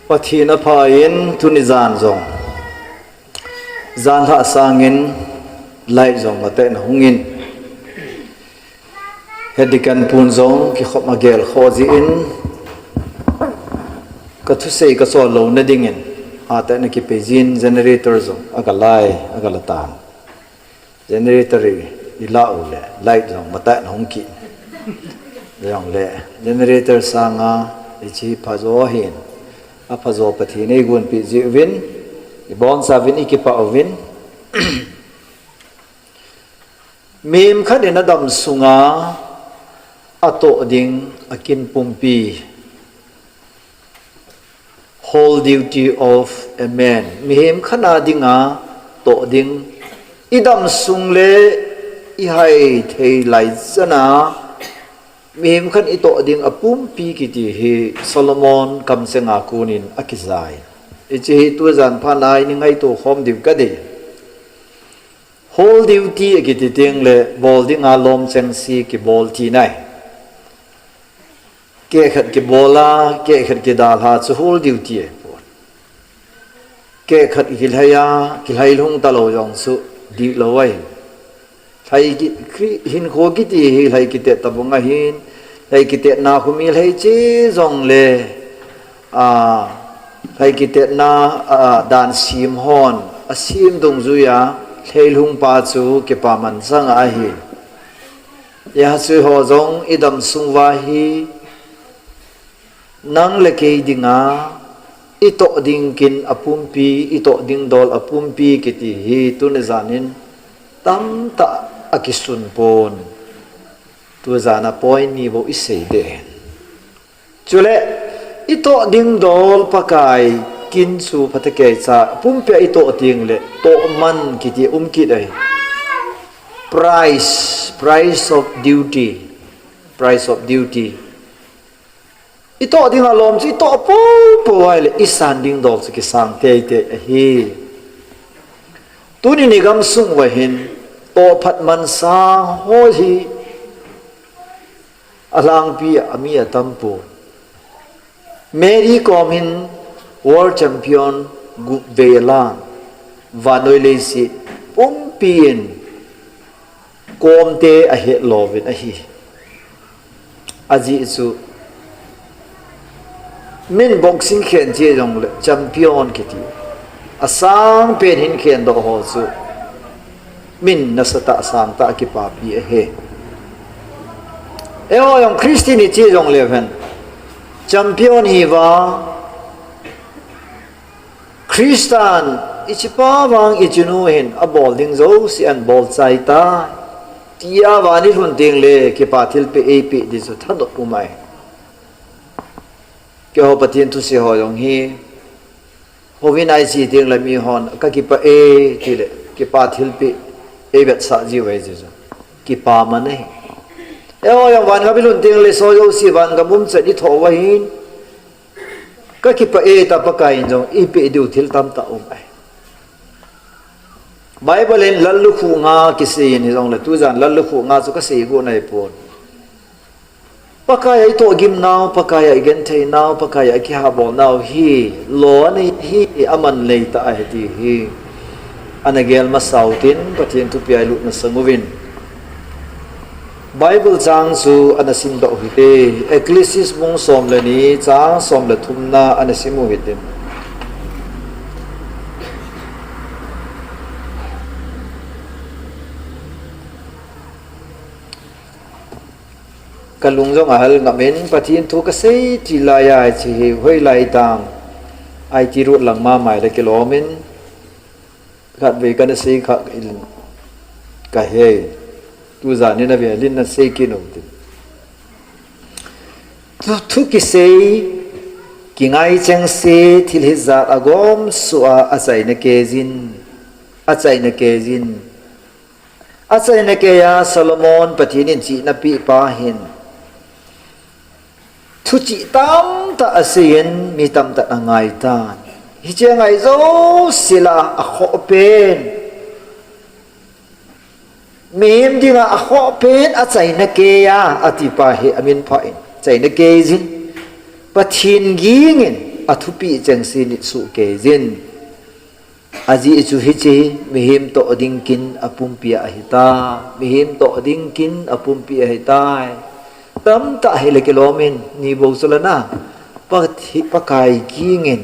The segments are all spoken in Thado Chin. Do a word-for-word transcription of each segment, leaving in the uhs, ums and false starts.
Pathen apha in tuni jan jong, jan lhah sangin light jong matah in ahung in, head deacon pun jong kikhop a gel kho jin, ka thusei ka chol louna dingin, hatah in akipe jin generator jong aga lai, aga la tan. Generator i, i la u le, light jong matah in ahung kit. Jong le, generator sanga, i chi phajo hin. Aphajo Pathen in eigonpi jiuvin, ibonchauvin, ikipah uvin. Mihem khat in adam sunga, atoh ding, akin pumpi. Whole duty of a man. Mihem khat a dinga toh ding. Idam sung le ihai thei lai chana. Mihem khat itoh ding apumpi kiti hi Solomon kamchenga konin akijai. Hiche hi tujan phat a ini ngaito khom diu kadei. Whole duty akiti teng le bol dinga lom chengse kibol ti nai. Kehkhat kibol a, kehkhat kidalha chu whole duty ahi pon. Kehkhat kilhai a, kilhai lhung talou jong chu dihlou ahi. Lhai ki, kri, hinkho kiti hi lhai kitet tabang ahin, lhai kitetna khu mi lhai che jong le, a, lhai kitetna, a, dan sim hon, asim dungjui a, lhai lhung pa chu kipaman chang ahi. Hiche ho jong idam sung uva hi, nang le kei dinga, itoh ding kin apumpi, itoh ding dol apumpi kiti hi tuni janin tamtah akisun pon. Tujan a point ni bou isei ding. Chule, itoh ding dol Pakai kin chu phatecha, pumpia itoh ding le, tohman kiti um kit ahi. Price, price of duty, price of duty. Itoh ding alom chu itoh poupou ahile, isan ding dol chu kisang teitei ahi. Tuni ni gamsung uva hin, toh phat mansa ho hi, alangpi a mi atam pon. Mary Kom hin world champion gup vei alan, vannoi leiset pumpi in komte ahet louvin ahi. Ajeh chu, min boxing khen che jongle champion kiti. Asang pen hin khen doh ho chu. Min nasatah sangtah kipapi ahi. Eiho jong Christian iche jongle hen. Champion hiuva. Christian ichipa vang ichinu hin abol ding jouse abol chai tai. Tia vang ilhun tengle kipa thilpeh eipeh ding chu thanop um ahi. Keiho Pathen thusei ho jong hi. Houin a iche tengle mihon, kakipah e, tile, kipa thilpeh, eivetsah jiu ahi jeh chun. Kipaman ahi. Eiho jong vangam ilhun tengle, soh jouse vangam umchan ithoh uva hin. Kakipah e tia Pakai in jong, eipeh diu thil tamtah um ahi. Bible in lallukhuh nga kisei in hijongle, tujan lallukhuh nga chu kasei got nai pon. Pakai a itoh gimnau, Pakai a igentheinau, Pakai a ikihabol nau hi, lou anei hi, aman neitah ahi ti hi. Ana gel masa utin, Pathen thupia ilut masang uvin. Bible chang chu ana simdoh uhite, Ecclesiastes bung som le ni, chang som le thumna ana sim uhite. Kalung jong ahal ngam in, Pathen thu kasei ti laiya, hiche hi hoilai tam, iti rut lang mama le kilom in, khatvei kana sei kha in, kahe, tujan in avel in nasei kit nom tin. Thu, thu kisei, kingai chengse, thil hijat agom suh a, achaina keijin, achaina keijin. Achaina keiya Solomon Pathen in chihna apeh pa hin. Thuchih tamtah asei in mi tamtah in angai tan. Hiche angai jouse lah a akhoh pen. Mihem dinga akhoh pen achaina keiya ati pa hi amin pha in. Chaina keijin. Pathen ging in. Athupi chengse nit suh kei jin. Ajeh chu hiche mihem toh ding kin apumpi ahitai. Mihem toh ding kin apumpi ahitai. Tamtah hile kilom in, ni bou chu lana. Pathi-, Pakai ging in.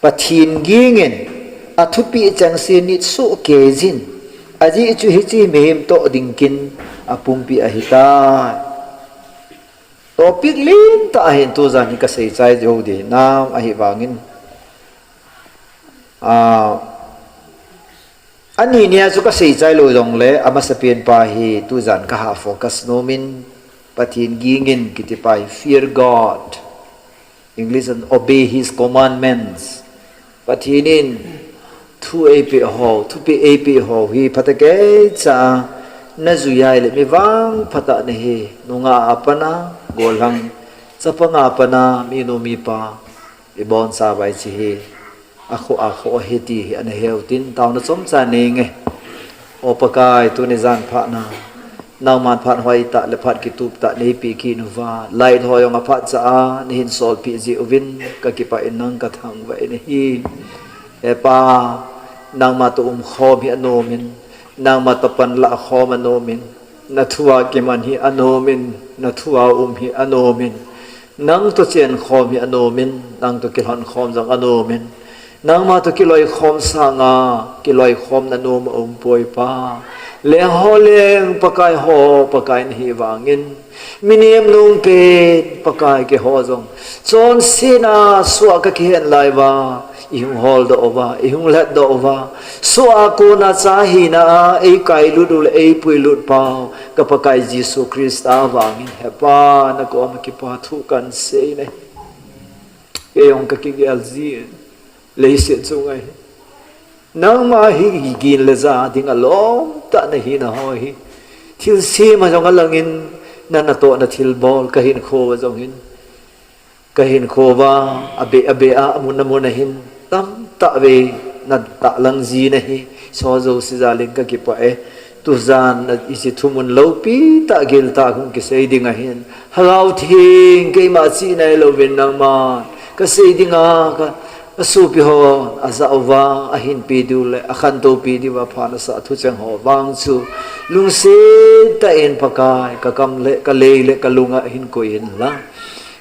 Pathen ging in, athupi chengse nit suh kei jin. Ajeh chu hiche mihem toh ding kin apumpi ahitai. Topic lentah ahin tujan hi kasei chai jou ding hinam ahivangin. Ah, Ani nia chu kasei chai lou jongle, amasapen pa hi tujan kaha focus nom in, Pathen ging in kiti pa hi, fear God. English in obey his commandments. Pathen in thu eipeh ho, thupeh eipeh ho hi phatah keicha najui ahile mi vangpha tah nahi, nungah a pat a, gollhang, chapang a pat a, minu mipa, ibonchauva hiche hi akhoh, akhoh ahi ti hi ana heu tin, taona chomcha nei nge. O Pakai, tuni jan phat na, nangman phat hoitah le phat kituptah neipeh kit uva, light ho jong aphat cha a neihin solpeh jeh uvin kakipah in nang kathangvah in ahi. He Pa, nangma toh umkhom hi anom in, nangma toh panlah khom anom in, nathu a kiman hi anom in, nathu a um hi anom in, nang toh chenkhom hi anom in, nang toh kilhonkhom jong anom in, nangma toh kiloikhom sanga kiloikhomna nom aumpoi Pa. Leng ho leng Pakai ho Pakai nahi vangin, mi nemnung pen Pakai keiho jong chonsetna soh a kakihen lai uva, ihung holdoh uva, ihung lhatdoh uva, soh a kona cha hina a eikailut u le eipuilut pau ka Pakai Jesu Christa vangin, He Pa, nakoma kipathu kahin sei nahi. Kei jong kakigel jin, leiset chunga hi nangma hi gin le ja dinga lomtah nahina ho hi, thilsem a jong alangin, na natohna thilbol kahinkho uva jong hin, kahinkho uva abeh abeh a, amun amun a hin tamtah vei natahlang jin ahi. Hiche jouse jal in kakipah e. Tujan hiche thumun loupi tah, giltah hung kisei ding ahin, Lhagao Theng keima chihna hilouvin nangman kasei dinga ka, kasopi hon ajah uva ahinpi diu le akhantou pi diuva pha nasah thucheng ho vang chu lungset tah in Pakai, kakam le kalei le kalunga hinkoi inlang,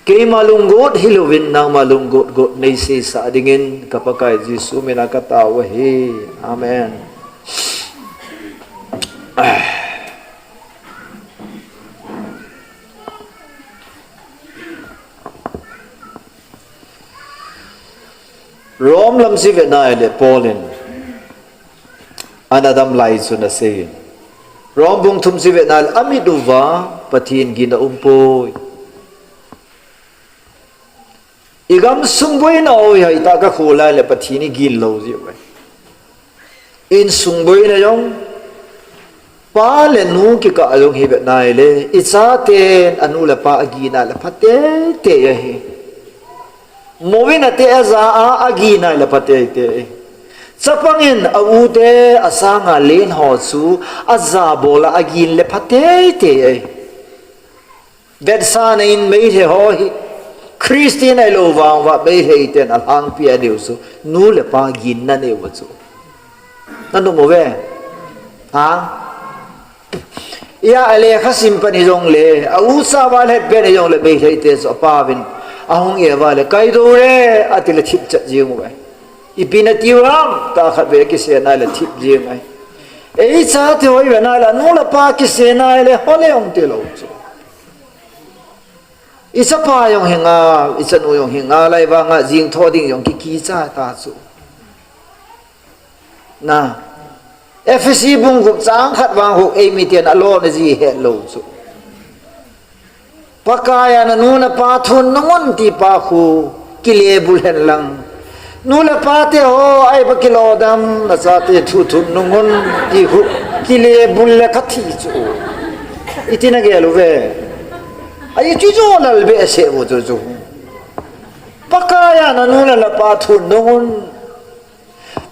keima lunggot hilouvin nangma lunggot got neiseisah dingin ka Pakai Jesu mina katao ahi. Amen. Rome lam chu ivet nale Paul in ana dam lai chu nasei in, Rome bung thum chu ivet nale amit uva Pathen gin aumpoi. Igamsung boina u hi hoitah a kakhu lai le Pathen igin lou jeh uve. Insung boina jong, pa le nu kikah a jong hi ivet nale, ichaten anu le pa agin a le phateitei ahi. Mouvin ate aja a agin a le phateitei ahi. Chapang in a u te asanga len ho chu ajabol a agin le phateitei ahi. Vetsahna in Meitei ho hi, Christian ahilou vang uva Meitei ten alhangpi a aneiu chu nu le pa ginna aneiu chu. Nanom uve? Ha? Ia, alekha sim pen hijongle, a ucha uva lhet pen hijongle Meitei te chu apauvin ahung e uva le, kaidou re, atile thip chet jeng uve. Ipi natiu ham, tah khat vei akisei nale thip jeng ahi. Eichate ho ivet nale, anu le pa kisei nale, hole hung tilou chu. Ichapa jong hi ngal, ichanu jong hi ngal, ahivanga jing tho ding jong kikicha ta chu. Na, Ephesi bung gup chang khat vang gup, eimiten alona ji hetlou chu. Pakaiya nanu napa thum nungun ti pa khu kilebul hen lang. Nu le pa te ho, ahi pa kilodam, nachate thu thum nungun ti khu kilebul le kathi chu. Iti nagel uve. Ahi chu chu lal behseh u chu chu. Pakaiya nanu le napa thum nungun.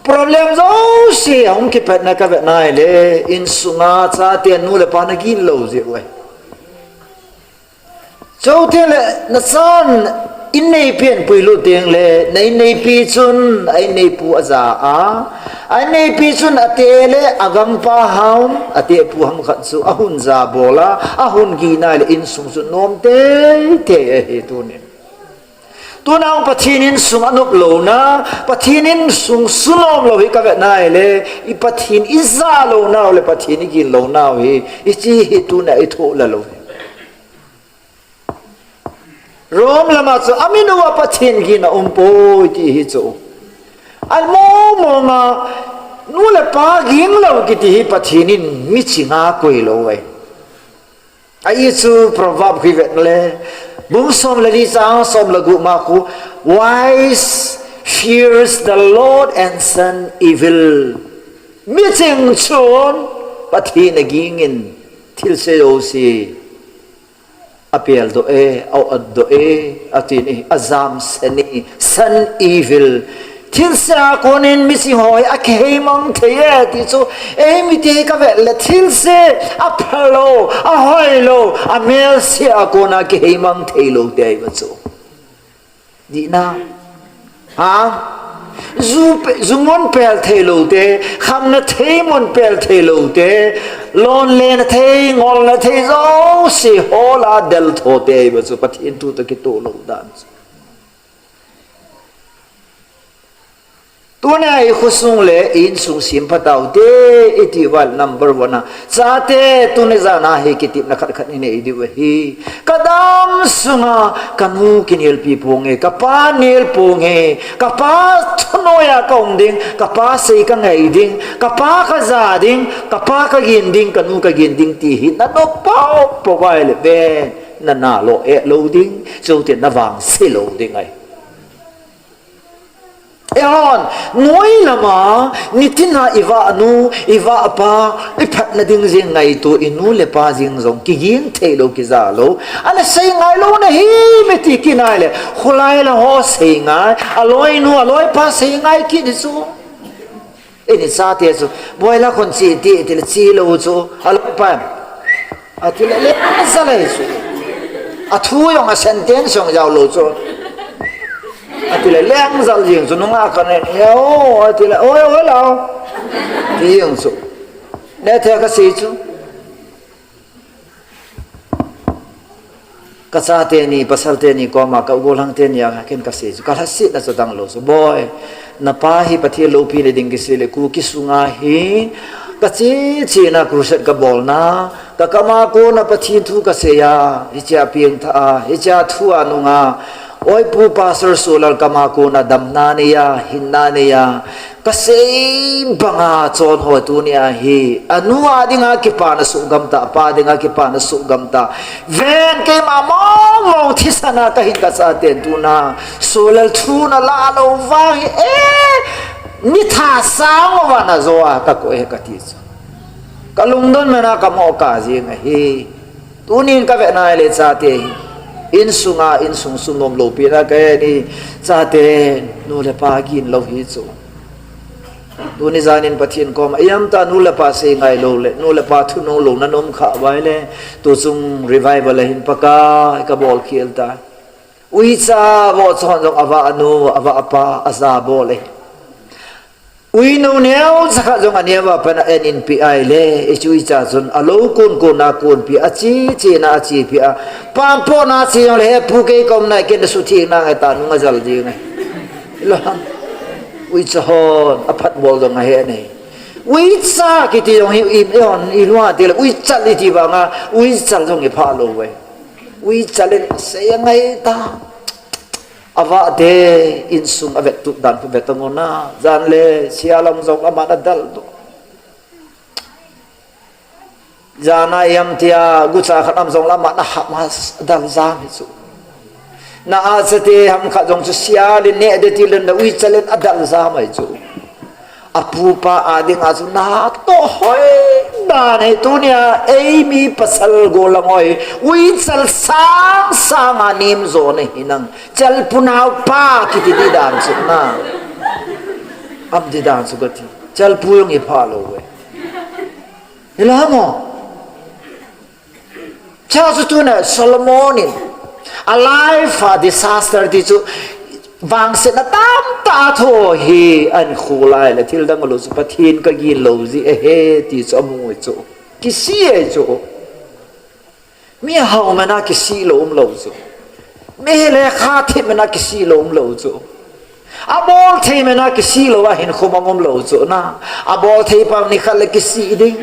Problem jouse ahung kipatna kavet nale, insunga chate nu le pa nagin lou jeh uve. Chuteng le nachan inneipi ahin puilut teng le, na inneipi chun a inneipu aja a, a inneipi chun ate le agangpa ham, atepu ham khat chu ahun jabol a, ahun gin a le insung chu nom teitei ahi tunin. Tuna hung Pathen insung anop louna, Pathen insung sunom lou hi kavet na le, i Pathen ija lounau le Pathen igin lounau hi, hiche hi tuna ithoh la lou hi. Rome lama chu amin uva Pathen gin aumpoi ti hi chu. Among mong a, nu le pa ging lou kiti hi Pathen in miching a akoi lou ahi. Ahi chu Proverb hi vet le, bung som le li chang som le gup ma khu, wise fears the Lord and shun evil. Miching chun Pathen aging in thilse jouse apel doh e, a-ot doh e, atin, ajam sen e, shun evil. Thilse a konin miching ho hi akiheimang thei e ti chu, eimi te kavet le thilse aphalou, ahoilou, amelse a kona kiheimang thei lou te ahi ma chu. Dihna. Ha? Ju pe-, ju mun pel thei lou te, khamna thei mun pel thei lou te, lonlena thei, ngolna thei jouse hol a del tho te ahi ma chu Pathen thu toh kitoh lou dan chu. Tuna i khosung le i insung sempha tau te, iti uva number one a. Chate tuni jan a hi kitepna khat khat inei diu ahi. Kadam sunga kanu kinelpi ponge, kapa nel ponge, kapa thunoiya kaum ding, kapa sei kangai ding, kapa kaja ding, kapa kagin ding, kanu kagin ding ti hi nanop pau pau vai le ve, nana lo e lou ding, chuteng navangse lou ding ahi. Eihon, noi lama, nitina ivah nu, ivah pa, iphatna ding jeng ngaito, inu le pa jeng jong, kiging thei lou, kija lou. Ana sei ngai lou nahi, miti kinai le, kholai la ho sei ngai, aloi nu, aloi pa sei ngai kiti chu. Eini chate chu, boila khun che ti, ti le che lou chu, aloi pa. Ati le leng jal ahi chu. Athu jong a sentence jong jao lou chu. Ati le leng jal jeng chu nunga kane, "Eo," ati le, "Oi, oi lao." Ti jeng chu. Neithei kasei chu. Kachate ni, pasalte ni koma, ka gollhang teni a, ken kasei chu. Kalhasetna chu dang lou chu. Boi, napa hi Pathen loupina ding kisei le, Kuki sunga hi, kache chena crusade kabolna, Ka kama kona Pathen thu kasei a, hichea pengthah a, hichea thu a nunga, oi pu Pastor Solal kama kona damna neiya, hinna neiya, kasei banga chon ho tunia hi, anu a dinga kipana suhgam tah, apa dinga kipana suhgam tah. Ven keima mong mong thisan a kahin kachaten tuna, Solal thu nala lou vang hi, eh, nitha sang uva najo a kakoi e kati chu. Kalungdon mena kamo kajing ahi. Tunin kavet nai le chate hi. Insunga, insung sung nom loupina kahe ni chate nu le pa gin lou hi chu. Tuni janin Pathen koma, iam ta nu le pa sei ngai lou le, nu le pa thunom lou nanom kha vai le, tuchung revival ahin Pakai kabol khel ta. Uicha vo chon jong avah nu, avah pa, aja bol e. Uinu neo jakhat jong aneo a pat a enin pe ai le, hichu uicha chun alou kun kun a kun pe a, ache chena ache pe a. Pampohna che jong le he pu kei kom nai ken sutheng nang e ta nung ajal ding e. Lo ham. Uicha hon, aphat bol jong ahe nei. Uicha kiti jong hi im e hon, ilua ti le, uicha iti vanga, uicha jong ipha lou ve. Uicha len sei ngai ta. Avah te insung avet tup dan khu vet ngona. Jan le sia lam jong aman adal tu. Jana iam tia gucha khat am jong le aman ahap ma adal jam hi chu. Na a chate ham khat jong chu sia le ne de ti len da uicha len adal jam hi chu. Apupa a dinga chu natoh hoi dan e tunia eimi pasal gollhang hoi uichal sang sang a nem jo na hinang chalpu nao pa kiti di dan chu na am di dan chu kati chalpu jong ipha lou ve. Hila mo. Cha chu tuna Solomon in A life a disaster ti chu vangsetna tamtah a tho hi ahin khu lai le thil dang lou chu Pathen ka gin lou jeh ahi ti chu amu chu. Kisih ahi chu. Mi hao man a kisih lou um lou chu. Mi lekha thei man a kisih lou um lou chu. Abol thei man a kisih lou a hinkho mang um lou chu na. Abol thei pa nikhat le kisih ding.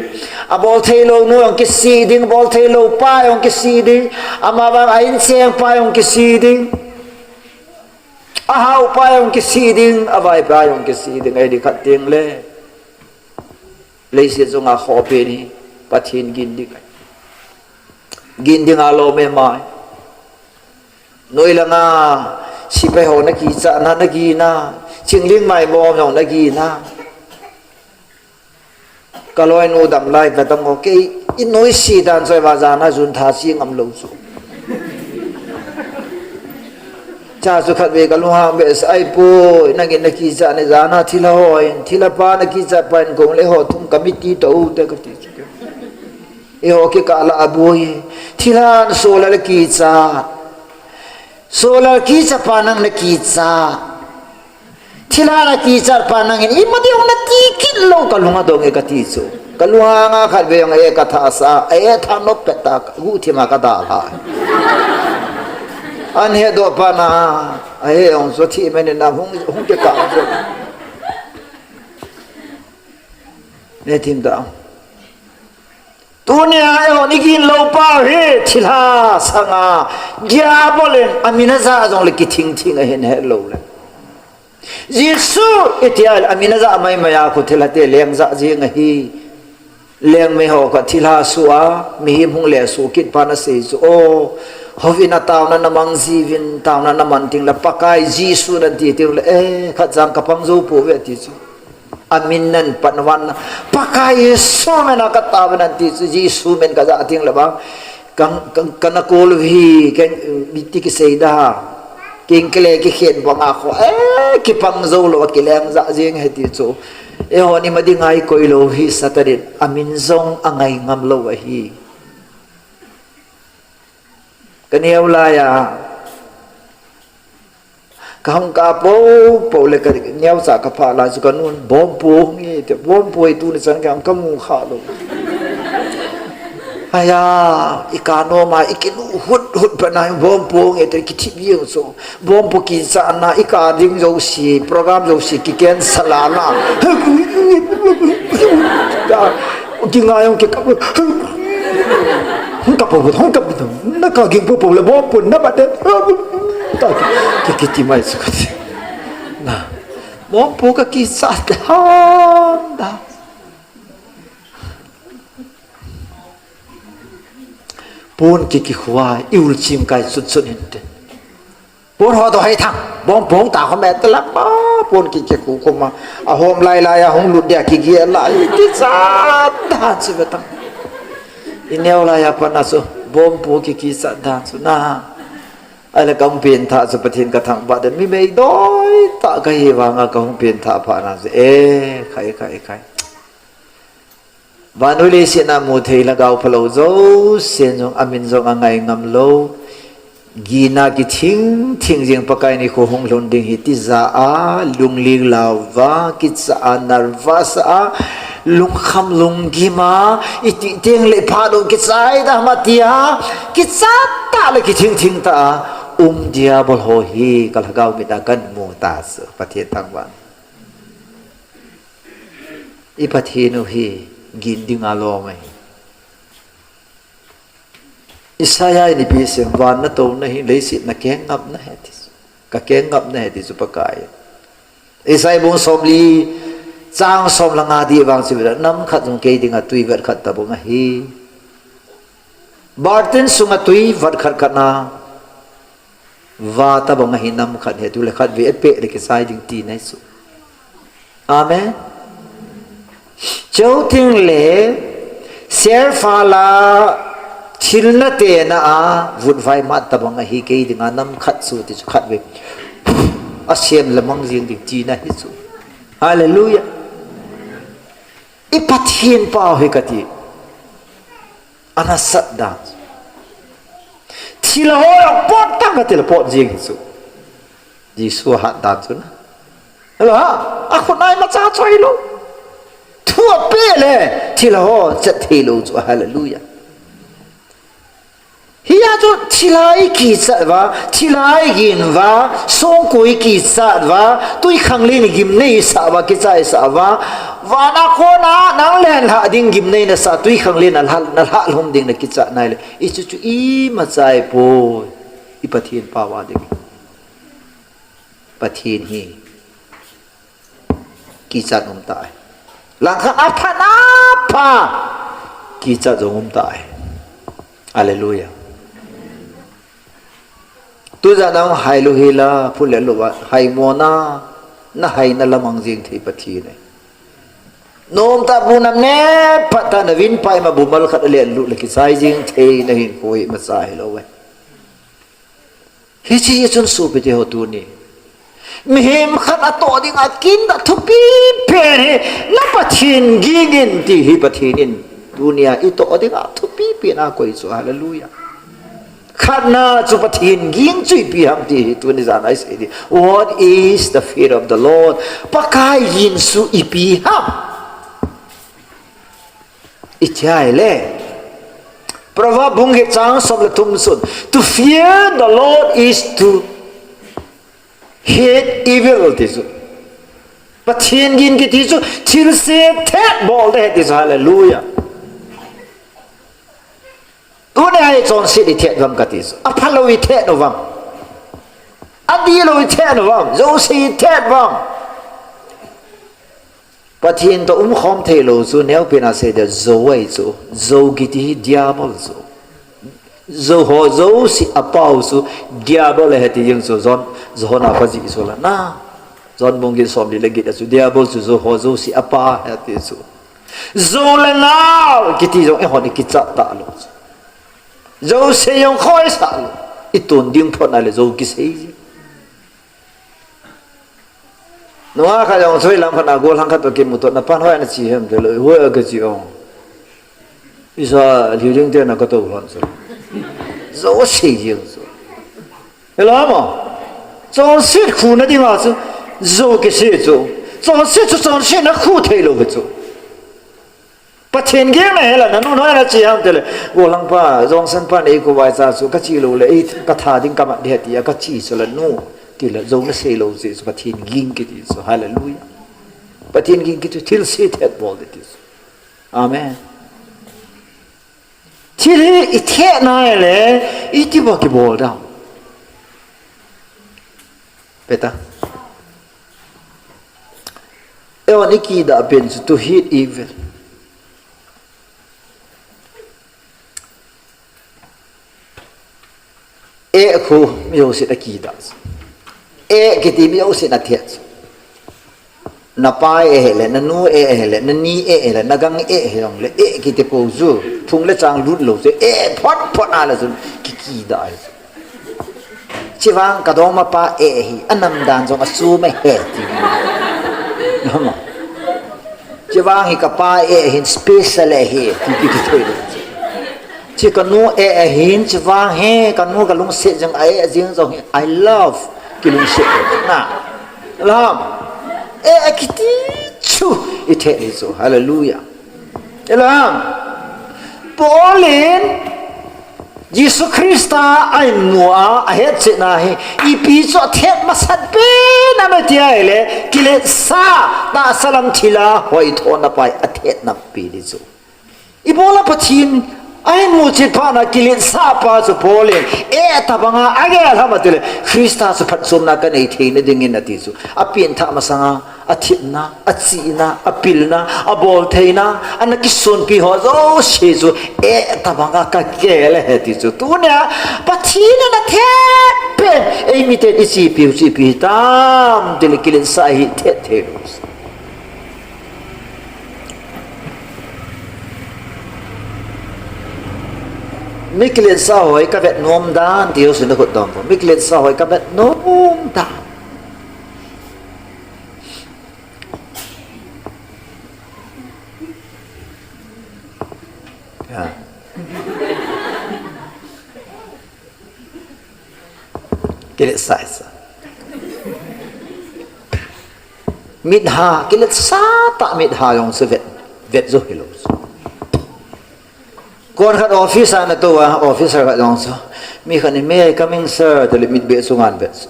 Abol thei lou nu jong kisih ding, bol thei lou pa jong kisih ding. Amavang a incheng pa jong kisih ding. Ahao pa jong kisih ding, avai pa jong kisih ding, ahi ding khat teng le. Leiset chunga khopi ni, Pathen gin ding ahi. Gin ding a lom e mai. Noi langa, sepai ho na kichat na, na gin a. Chingling Maimon ho na gin a. Ka loinu dam lai ka dam o kei, i noise dan chu va jan a jun tha chi ngam lou chu. Cha chu khat ve ka lunghang be sa ai poi, nangin na kichat ni jan a thilha hon, thilha pa na kichat pa in kong le ho thum ka miti to u te ka ti chu. Eiho kikah la a boi, thilha solar kichat. Solar kichat pa nang na kichat. Thilha na kichat pa nangin ima ding na ti kit lou ka lung a dong e ka ti chu. Ka lunghang a khat ve jong e ka tha sa, e tha nop pet ta ka guhthim a ka dalha. Ahin hedoh pa na, ahe jong chu thi men in a hung, hung kikah chu. Ne thim ta. Tunia eiho i gin lou pa hi thilha sanga Diabol in amin a ja jong le kithing thing ahin he lou le. Jesu itia amin a ja mai mai a khu thilha te leng ja jing ahi. Leng mai ho ka thilha su a, mihem hung le su kit pa na sei chu o. Houin a taona na mang jiuvin, taona na man ting le Pakai Jesu nan ti ting le, eh, khat jang ka pang jou pou ve ti chu. Amin nan pan van, Pakai Jesu men a ka tao nan ti chu, Jesu men ka ja ting le bang, ka, ka, ka na kol hi, ka, mi ti kisei da, king kile kikhen bang a kho, eh, kipang jou lou, kileng ja jing ahi ti chu. Eiho ni ma ding a i koi lou hi Satan in, amin jong angai ngam lou ahi. Ka neo lai a, ka hung kap pou pou le ka neocha ka phah lai chu ka nun, Bomb pu hung e, ti, bomb pu e tuni chan ka, ka mu kha lou. Aya, i ka nom a, i kinu hut hut pa na, bomb pu hung e, ti kithip jeng chu. Bomb pu kichat na, i ka ding jouse, program jouse, ki cancel a na. Kingai jong kikap. Hung kap pou, hung kap pou, na ka ging pou pou le bomb pu na ba de. Ta ki, ki, kiti mai chu ka ti. Na. Bomb pu ka kichat dan da. Pon ki, kikhu a, i ul chim kai chut chut inte. Pon ho to hai thang, bomb pu hung ta ho me te la pa, pon ki, kikhu khu ma, a hom lai lai a hung lut dia kigel lai, kichat dan chu ve tang. I neo lai a pat na chu, bomb pu ki, kichat dan chu na. Ahile ka hung pengthah chu Pathen ka thangvah den, mi meidoi tah ka hi vang a ka hung pengthah phat na chu, eh, khai, khai, khai. Vannoi leiset a mu thei lhagao phalou jousen jong amin jong angai ngam lou. Gin a kithing thing jing Pakai nikho hung lhun ding hi tija a, lungling lau va, kicha a, nervous a, lungkham lunggim a, i ti teng le phat u kichai da ma ti a, kichat tah le kithing thing tah a, um Diabol ho hi ka lhagao mit a kan mu ta chu, Pathen thangvah. I Pathen u hi gin ding a lom ahi. Isaiah in ipi asei em, van natouna hi leiset na keng ngap na ahi ti chu. Ka keng ngap na ahi ti chu Pakai. Isaiah bung somli chang som le nga dih vang chu vela, nam khat jong kei dinga tui vat khat tabang ahi. Bartin sunga tui vat khat khat na va tabang ahi, nam khat hi, tu le khat ve et peh le kisai ding tina ahi chu. Amen. Cheu ting le serfa la thil na tena a vutvai mat tabang ahi, kei dinga nam khat chu ti chu khat ve. Asem le mang jing ding tina ahi chu. Hallelujah. I Pathen pau hi ka ti. Ana sat dan. Thi Thilha ho jong pot tang kati le pot jing hi chu. Jesu hat dan chu na. Hello ha. Akhut nai macha choi lou. Thu ape le thilha ho chat thei lou chu. Hallelujah. Hia chu thilha i kichat uva, thilha i gin uva, songkul i kichat uva, twikhanglen i gimnei i sah uva, kichai sah uva, vana kona nang lenlhah ding gimnei na sah, twikhanglen na lha, na lha lhom ding na kichat nai le. I chu chu imacha i poi, i Pathen pao a ding. Pathen hi kichat um tai. Langkhat a phat a pha kichat jong um tai. Hallelujah. Tujan nang hai lou hi la, phun le lou a, hai mo na, na hai na lamang jing thei Pathen e. Nomtah bu nam ne, phat tah na vin pai ma bu mal khat a le lu le kichai jing thei na hinkho hi macha hi lou e. Hiche hi chun sopite ho tuni. Mihem khat a toh ding a kin da thupi pen hi, na Pathen ging in ti hi Pathen in. Tunia i toh ding a thupi pen a koi chu, hallelujah. Khatna chu Pathen ging chu ipi ham ti hi tuni jan a i sei ding. What is the fear of the Lord? Pakai ging chu ipi ham? I thei le. Proverb bung get chang som le thum chun. To fear the Lord is to hate evil ti chu. Pathen ging kiti chu thilse thet bol de ti chu, hallelujah. Tuni a hi chonset i thet uvam kati chu. Aphalou i thet uvam. Adilou i thet uvam. Jouse i thet uvam. Pathen toh umkhom theilou chu neopen a sei dia jou ahi chu. Jou kiti hi diabol chu. Jou ho jouse apa u chu diabol ahi ti jeng chu John, John a pa jih chu la na. John bung get som li le get a chu diabol chu jou ho jouse apa ahi ti chu. Jou le ngal kiti jong eihon i kichat talou chu. Jouse jong khoisah lou. I tun ding phot na le jou kisei. Nunga khat jong choi lam khat na gollhang khat toh kimu toh na pan hoi na chi hem te lou, hoi a ka chi ong. Isa lhiling te na ka tou lhon chu. Jouse jeng chu. Hello mo. Chonset khu na ding a chu. Jou kisei chu. Chonset chu chonset na khu thei lou chu. Pathen ging na hela, na nu noi na chi ham te le, gollhang pa, Johnson pa nei ko vai cha chu, ka chi lou le, ei, ka tha ding ka mat de ti a, ka chi chu la nu, ti le, jou na sei lou chi chu, Pathen ging kiti chu, hallelujah. Pathen ging kiti chu, thilse thet bol de ti chu. Amen. Thil hi i thet nai le, iti ba kibol dam. Peta. Eihon i kidah pen chu to hate evil. Eh khu mi jousen a kidah chu. Eh kiti mi jousen a thet chu. Na pa eh le, na nu eh le, na ni eh le, na gang eh jong le, eh kiti pou chu. Phung le chang lut lou chu. Eh phot phot a le chu. Ki kidah chu. Chivang ka dongma pa eh hi, anam dan jong achom e he ti. Namo. Chivang hi ka pa eh hin special eh hi, ti ti ti thei. Chi ka nu eh hin, chivang hi, ka nu ka lungset jong a eh jing jong hi, I love, kilungset na. Lam. Eh kiti chu, i thei chu, hallelujah. Elam. Paul in Jesu Christa a inmu a, a hetchetna hi, ipi chu a thet masat pen a mati a ile, kiletsah, tahsa lam thilha, hoithona pa hi a thet nampi di chu. Ibola Pathen a inmu chet phat na kiletsah pa chu Paul in, eh tabanga a gel ham a tile, Christa chu phatchomna ka nei theina dingin a ti chu. A pianthah masanga, a thepna, a chihna, a pilna, a boltheina, ana kisonpi ho jouse chu, eh tabanga ka gel e he ti chu. Tunia, Pathen in a thet pen, eimiten i chepiu chepi hitam, tile kiletsah hi thet thei lou. Mi kiletsah ho hi ka vet nom dan, ti ho sin na khut dom po. Mi kiletsah ho hi ka vet nom dan. Ya. Sa, sa. Mitha, kiletsah tah mitha jong chu vet, vet jo hilou. Kon khat office a natou a, officer khat jong chu. Mi khat in, "May I come in, sir?" tile mitbeh chu ngan vet chu.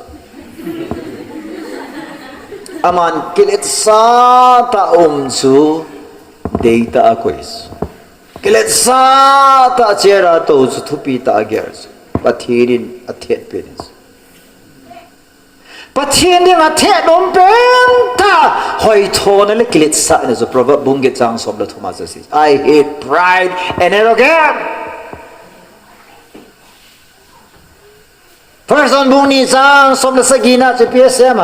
Aman kiletsah tah um chu deitah a koi chu. Kiletsah tah chair a tou chu thupi tah a gel chu. Pathen in athet pen chu. Pathen dinga thedom pentah hoithona le kiletsahna chu Proverb bung get chang som le thum a chu asei. "I hate pride and arrogance." First John bung ni chang som le sagi na chu ipi asei em?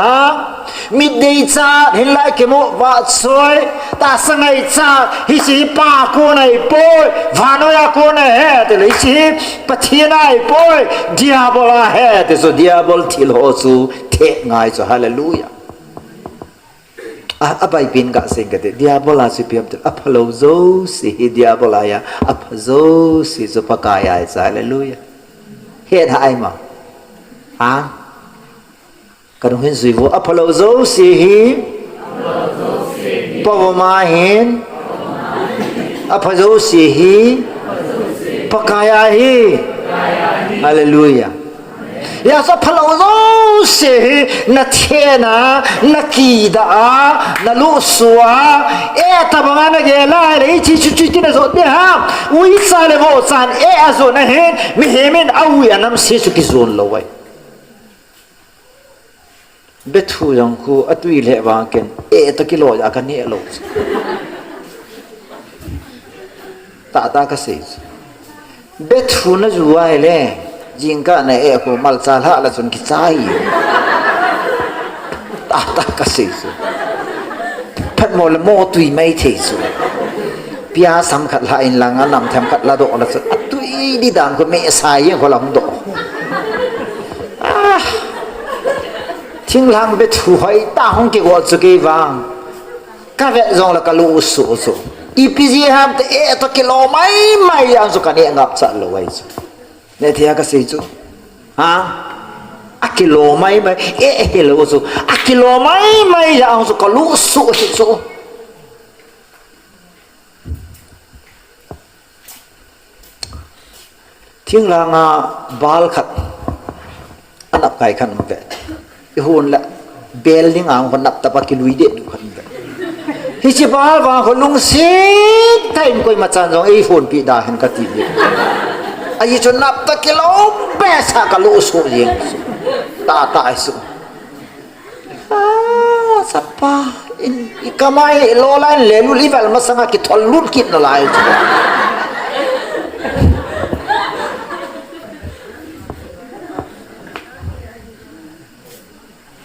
Mit deichat, hinlah kimoh vahchoi, tahsa ngaichat, hiche hi Pa a kon ahipoi, vannoi a kon ahi, tile hiche hi Pathen a ahipoi, Diabol a ahi, ti chu Diabol thil ho chu thet ngai chu, hallelujah. A, a Bible in kasei kate, Diabol a chu ipi ham tile, aphalou jouse hi Diabol a ahi, apha jouse chu Pakai a ahi chu, hallelujah. Hetha ahi ma? Ha? Kanung hin jui vo, aphalou jouse hi Pa vom a ahin, apha jouse hi Pakai a ahi. Hallelujah. Hijeh chun aphalou jouse hi nathena, nakidah a, naluhsuh a, eh, tabang a nagel a ahile, hiche chu chuti najot ding ham? Uicha le vohchan eh ajot ahin, mihem in aui anamse chu kijon lou ahi. Bethu jong khu atui lheh vang ken, eh, toh kiloi a kaneh lou chu. Tahtah kasei chu. Bethu naju ahile, jingkah na eh khu malcha lhah le chun kichai. Tahtah kasei chu. Phatmo le mo tui mai thei chu. Pia sam khat lhah in lang a nam themkhat ladoh le chun atui di dan khu mehsa jeng khu la hung doh. Ah. Thinglhang bethu hoitah hung kigol chu kei vang. Kavet jongle kaluhsuh chu. Ipi jeh ham tile, eh, toh kiloi maimai jeh a chu kaneh ngapcha lou ahi chu. Nethei a kasei chu. Ha? Akiloi maimai, eh, hilou chu. Akiloi maimai jeh a chu kaluhsuh hi chu. Thinglhang a bal khat anap kai khat um ve. Ihon le bel ding a hung nap tah a kilui deh duh khat um ve. Hiche bal vang khu lungset tah in koima chan jong eihonpi da hen kati ve. Ajeh chu nap tah kilou behseh a kaluhsuh jeng. Tahtah ahi chu. Ah, chapa, in, ikam a ilou lai in lelul ivel masanga kithol lut kit nalai chu.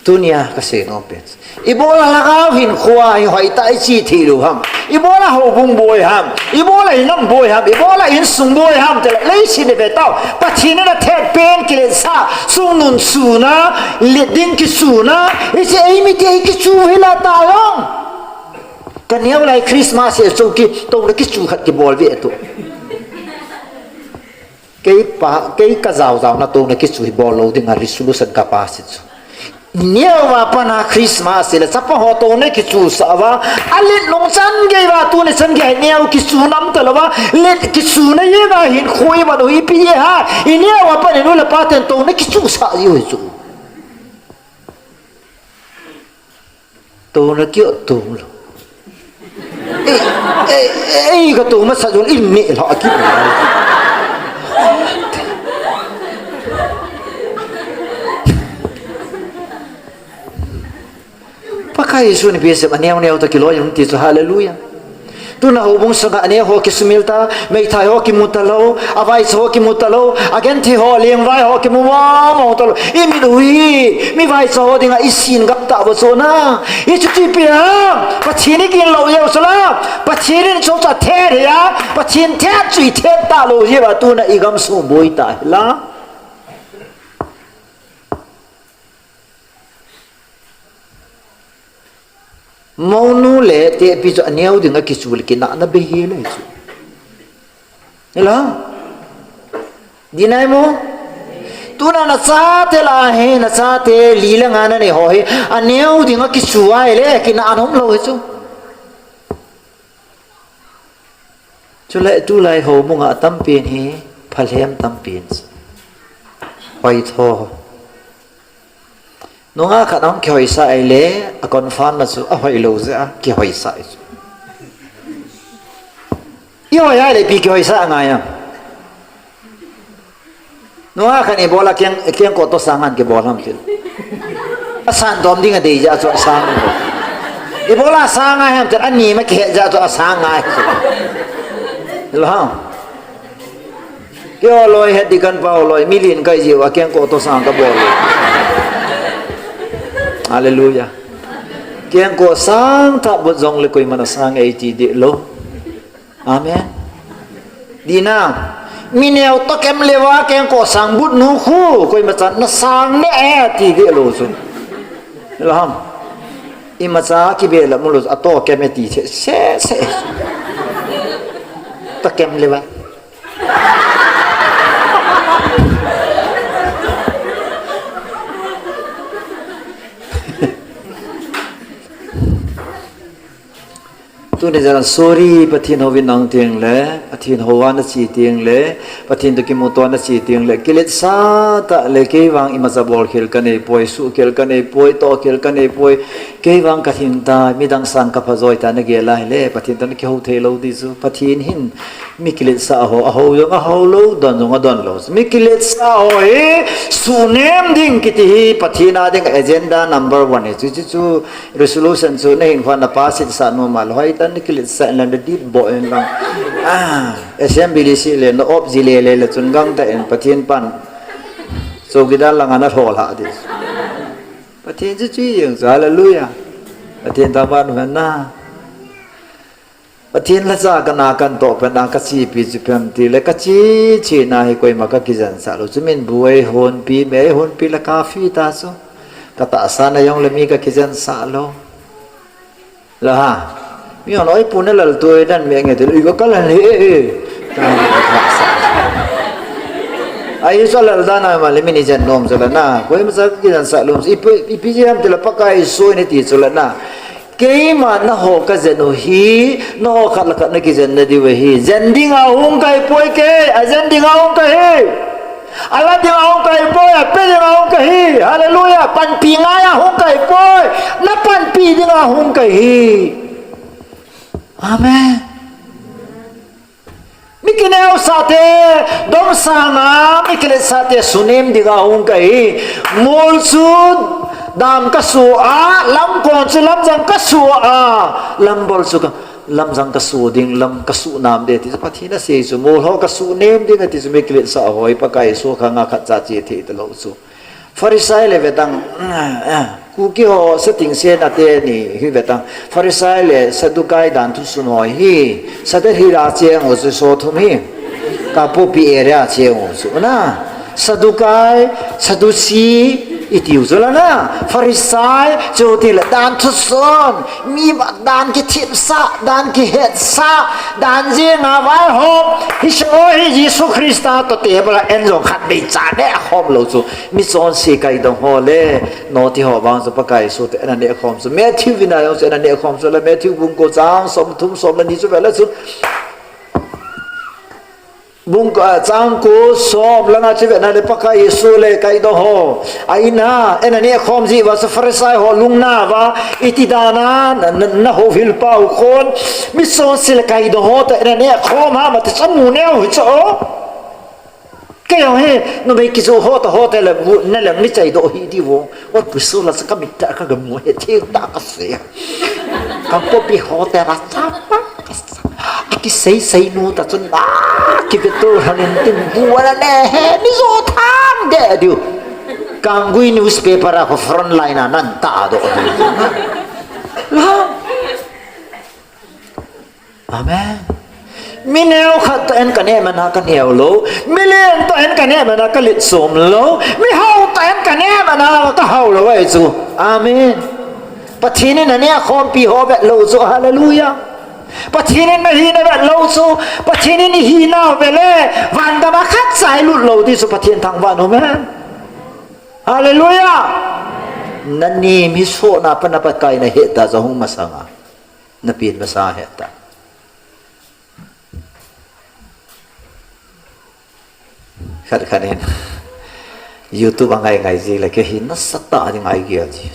Tunia kasei nom pen. Ibola lhagao hinkho a hi hoitah a iche thei lou ham. Ibola houbung boi ham. Ibola inam boi ham. Ibola insung boi ham. Tile leiset a ive tau. Pathen in athet pen kiletsah. Chungnung chuna. Let ding kichuna. Hiche eimite hi kichu hila ta jong. Kaneo lai Christmas a chu kitouna kichu khat kibol ve tu. Kei pa, kei kajao jao na touna kichu hi bol lou dinga resolution kapas chu. Neo a pat a Christmas le chapa ho touna kichu sah uva, alet nung chan gei uva tuni chan gei neo kichu nam talou va, let kichuna jeh uva hinkho iman u ipi jeh ham, ineo a pat in nu le pa ten touna kichu sah jiu hi chu. Touna kiot tou lou. Ei, ei, ei, katou masat jong in neh lha kit. Pakai Jesu in ipi asei em, aneo neo toh kiloi un ti chu, hallelujah. Tuna houbung sunga aneo ho kisumil ta, meithai ho kimu talou, avaicha ho kimu talou, agenthei ho, lengvai ho kimu mong mong talou. Imit u hi, mi vaicha ho dinga isin gap tah bou chu na. Hichu chu ipi ham, Pathen igin lou jeh u chu la. Pathen in chu chu athet hi a, Pathen thet chu ithet talou jeh uva tuna igam sung boi ta hi la. Mounu le tepi chu aneo dinga kichu le kinahna bei hel ahi chu. Hila? Dinai mo? Tuna nachate lah hi, nachate li le nga nanei ho hi, aneo ding a kichu ahile, kinah anom lou hi chu. Chule tulai houbung a tampen hi, phalhem tampen chu. Hoitho. Nungah khat ahung kihoisah ahile, a confirm na chu, ahoilou jeh a, kihoisah chu. Ihoi ahile, ipi kihoisah angai am. Nungah khat in ibola keng, kengkoh toh sang ngan kibol ham ti. Asan dom ding adei jeh a chu asang. Ibola sang ngai ham ti, ani ma kihet jeh a chu asang ngai chu. Lo ham. Keiho loi het di kan pau loi, mi lin kai jiu a kengkoh toh sang kabol. Hallelujah. Kengkoh sang tah but jongle koiman asang e ti deh lou. Amen. Dina, mi neo toh kem leuva kengkoh sang but nu khu, koima chan nasang ne e ti deh lou chu. Lo ham. Imacha kibe la mu lou, atoh kem e ti se, se, se. Toh kem leuva. Tuni jana sorry, Pathen houin nang teng le, Pathen houva nache teng le, Pathen toh kimuto nache teng le, kiletsah tah le, kei vang imacha bol khel kanei poi, suh khel kanei poi, toh khel kanei poi, kei vang kalhing tai, midang sang kapha joi tai nagel ahile, Pathen toh nakihou thei lou di chu, Pathen hin mi kiletsah ho, ahou jong ahou lou, don jong adon lou. Mi kiletsah ho hi, suhnem ding kiti hi, Pathen a ding agenda number one hi, chu, chu, chu, resolution chu nahin kho na pass sah nom a lou, hoitah in kiletsah in lang, nadip boh in lang. Ah, assembly seh le, na op ji le le le chun gangtah in Pathen pan. Chowkidar langa nalhol ha di. Pathen chu chu jeng chu, hallelujah. Pathen thangvah in umhen na. Pathen lhacha kana kantoh pen a kachepi chu ipi ham tile, kache, chena hi koima kakijensah lou. Chumin bu eihonpi, me eihonpi le kafi ta chu. Katahsan a jongle mi kakijensah lou. La ha. Mi hon oi pu na lal tu e dan me nge tile, i ka lal hi e e. Ahi chu lal dan a ma le mi ni jen nom chu la na. Koima cha kijensah lou. Ipi, ipi jeh ham tile Pakai Jesu in ati chu la na. Keima naho kajen u hi, naho khat le khat nakijen na diu ahi. Jen dinga hung kahi poi kei, ajen dinga hung kahi. Ala dinga hung kahi poi, ape dinga hung kahi. Hallelujah. Panpi ngaiya hung kahi poi. Napanpi dinga hung kahi. Amen. Mi kineosah te, domsang a, mi kiletsah te, suhnem dinga hung kahi. Mol chu dam kasuh a, lamkon chu lamjang kasuh a, lambol chu ka, lamjang kasuh ding, lam kasuh nam de ti chu Pathen asei chu, mol ho kasuhnem ding ati chu mi kiletsah ho hi Pakai Jesu khanga khatcha che thei talou chu. Pharisai le vetang, Kuki ho setting se nate ni hi vetang. Pharisai le Saddukai dan thusun ho hi. Sanhedrin a cheng u chu so thum hi. Kangpokpi area cheng u chu na. Saddukai, Sadducee, itiu chu la na. Pharisai, chutile dan thusun. Mi dan kithipsah, dan kihetsah, dan jenga vaihom. Hiche ho hi Jesu Christa toh table a en jong khatvei cha neh khom lou chu. Mi chonse kaidong ho le, noti ho vang chu Pakai Jesu toh en aneh khom chu. Matthew vin a jong chu en aneh khom chu le, Matthew bung ko chang som thum som le ni chu vele chu. Bung, ah, chang ko som langa chu vena le Pakai Jesu le kaidong ho. A in a, en aneh khom ji uva chu Pharisai ho lungna uva, iti dan a, na, na, na houhil pau khon. Mi chonse le kaidong ho toh en aneh khom ham ati chu amu neo hi chu. Kei jong hi, numei kijoh ho toh hotel a bu, na lang ni chaidoh hi diu. Oi, puiso la sa ka mit ta ka gamu he, thil ta ka se. Kangpokpi hotel a chapa ka sa. Aki sei sei nu ta chun na, ki ke tu hanin tin bu la ne he, ni jo thang de diu. Kanggui newspaper a ko front line a nan ta doh diu. La. Amen. Mi neo khat toh en kaneh man a kaneo lou. Mi leng toh en kaneh man a kalet som lou. Mi hao toh en kaneh man a kahao lou ahi chu. Amen. Pathen in aneh khompi ho vet lou chu. Hallelujah. Pathen in nahina vet lou chu. Pathen in ihina vet le. Vangam a khatcha ilut lou ti chu Pathen thangvah in um hen. Hallelujah! Nani mi so na pa na Pakai na heta ja hung masanga. Na pin masanga heta. Khat khat in YouTube a ngai ngai ji le ke hi na sata ni ngai gel ji.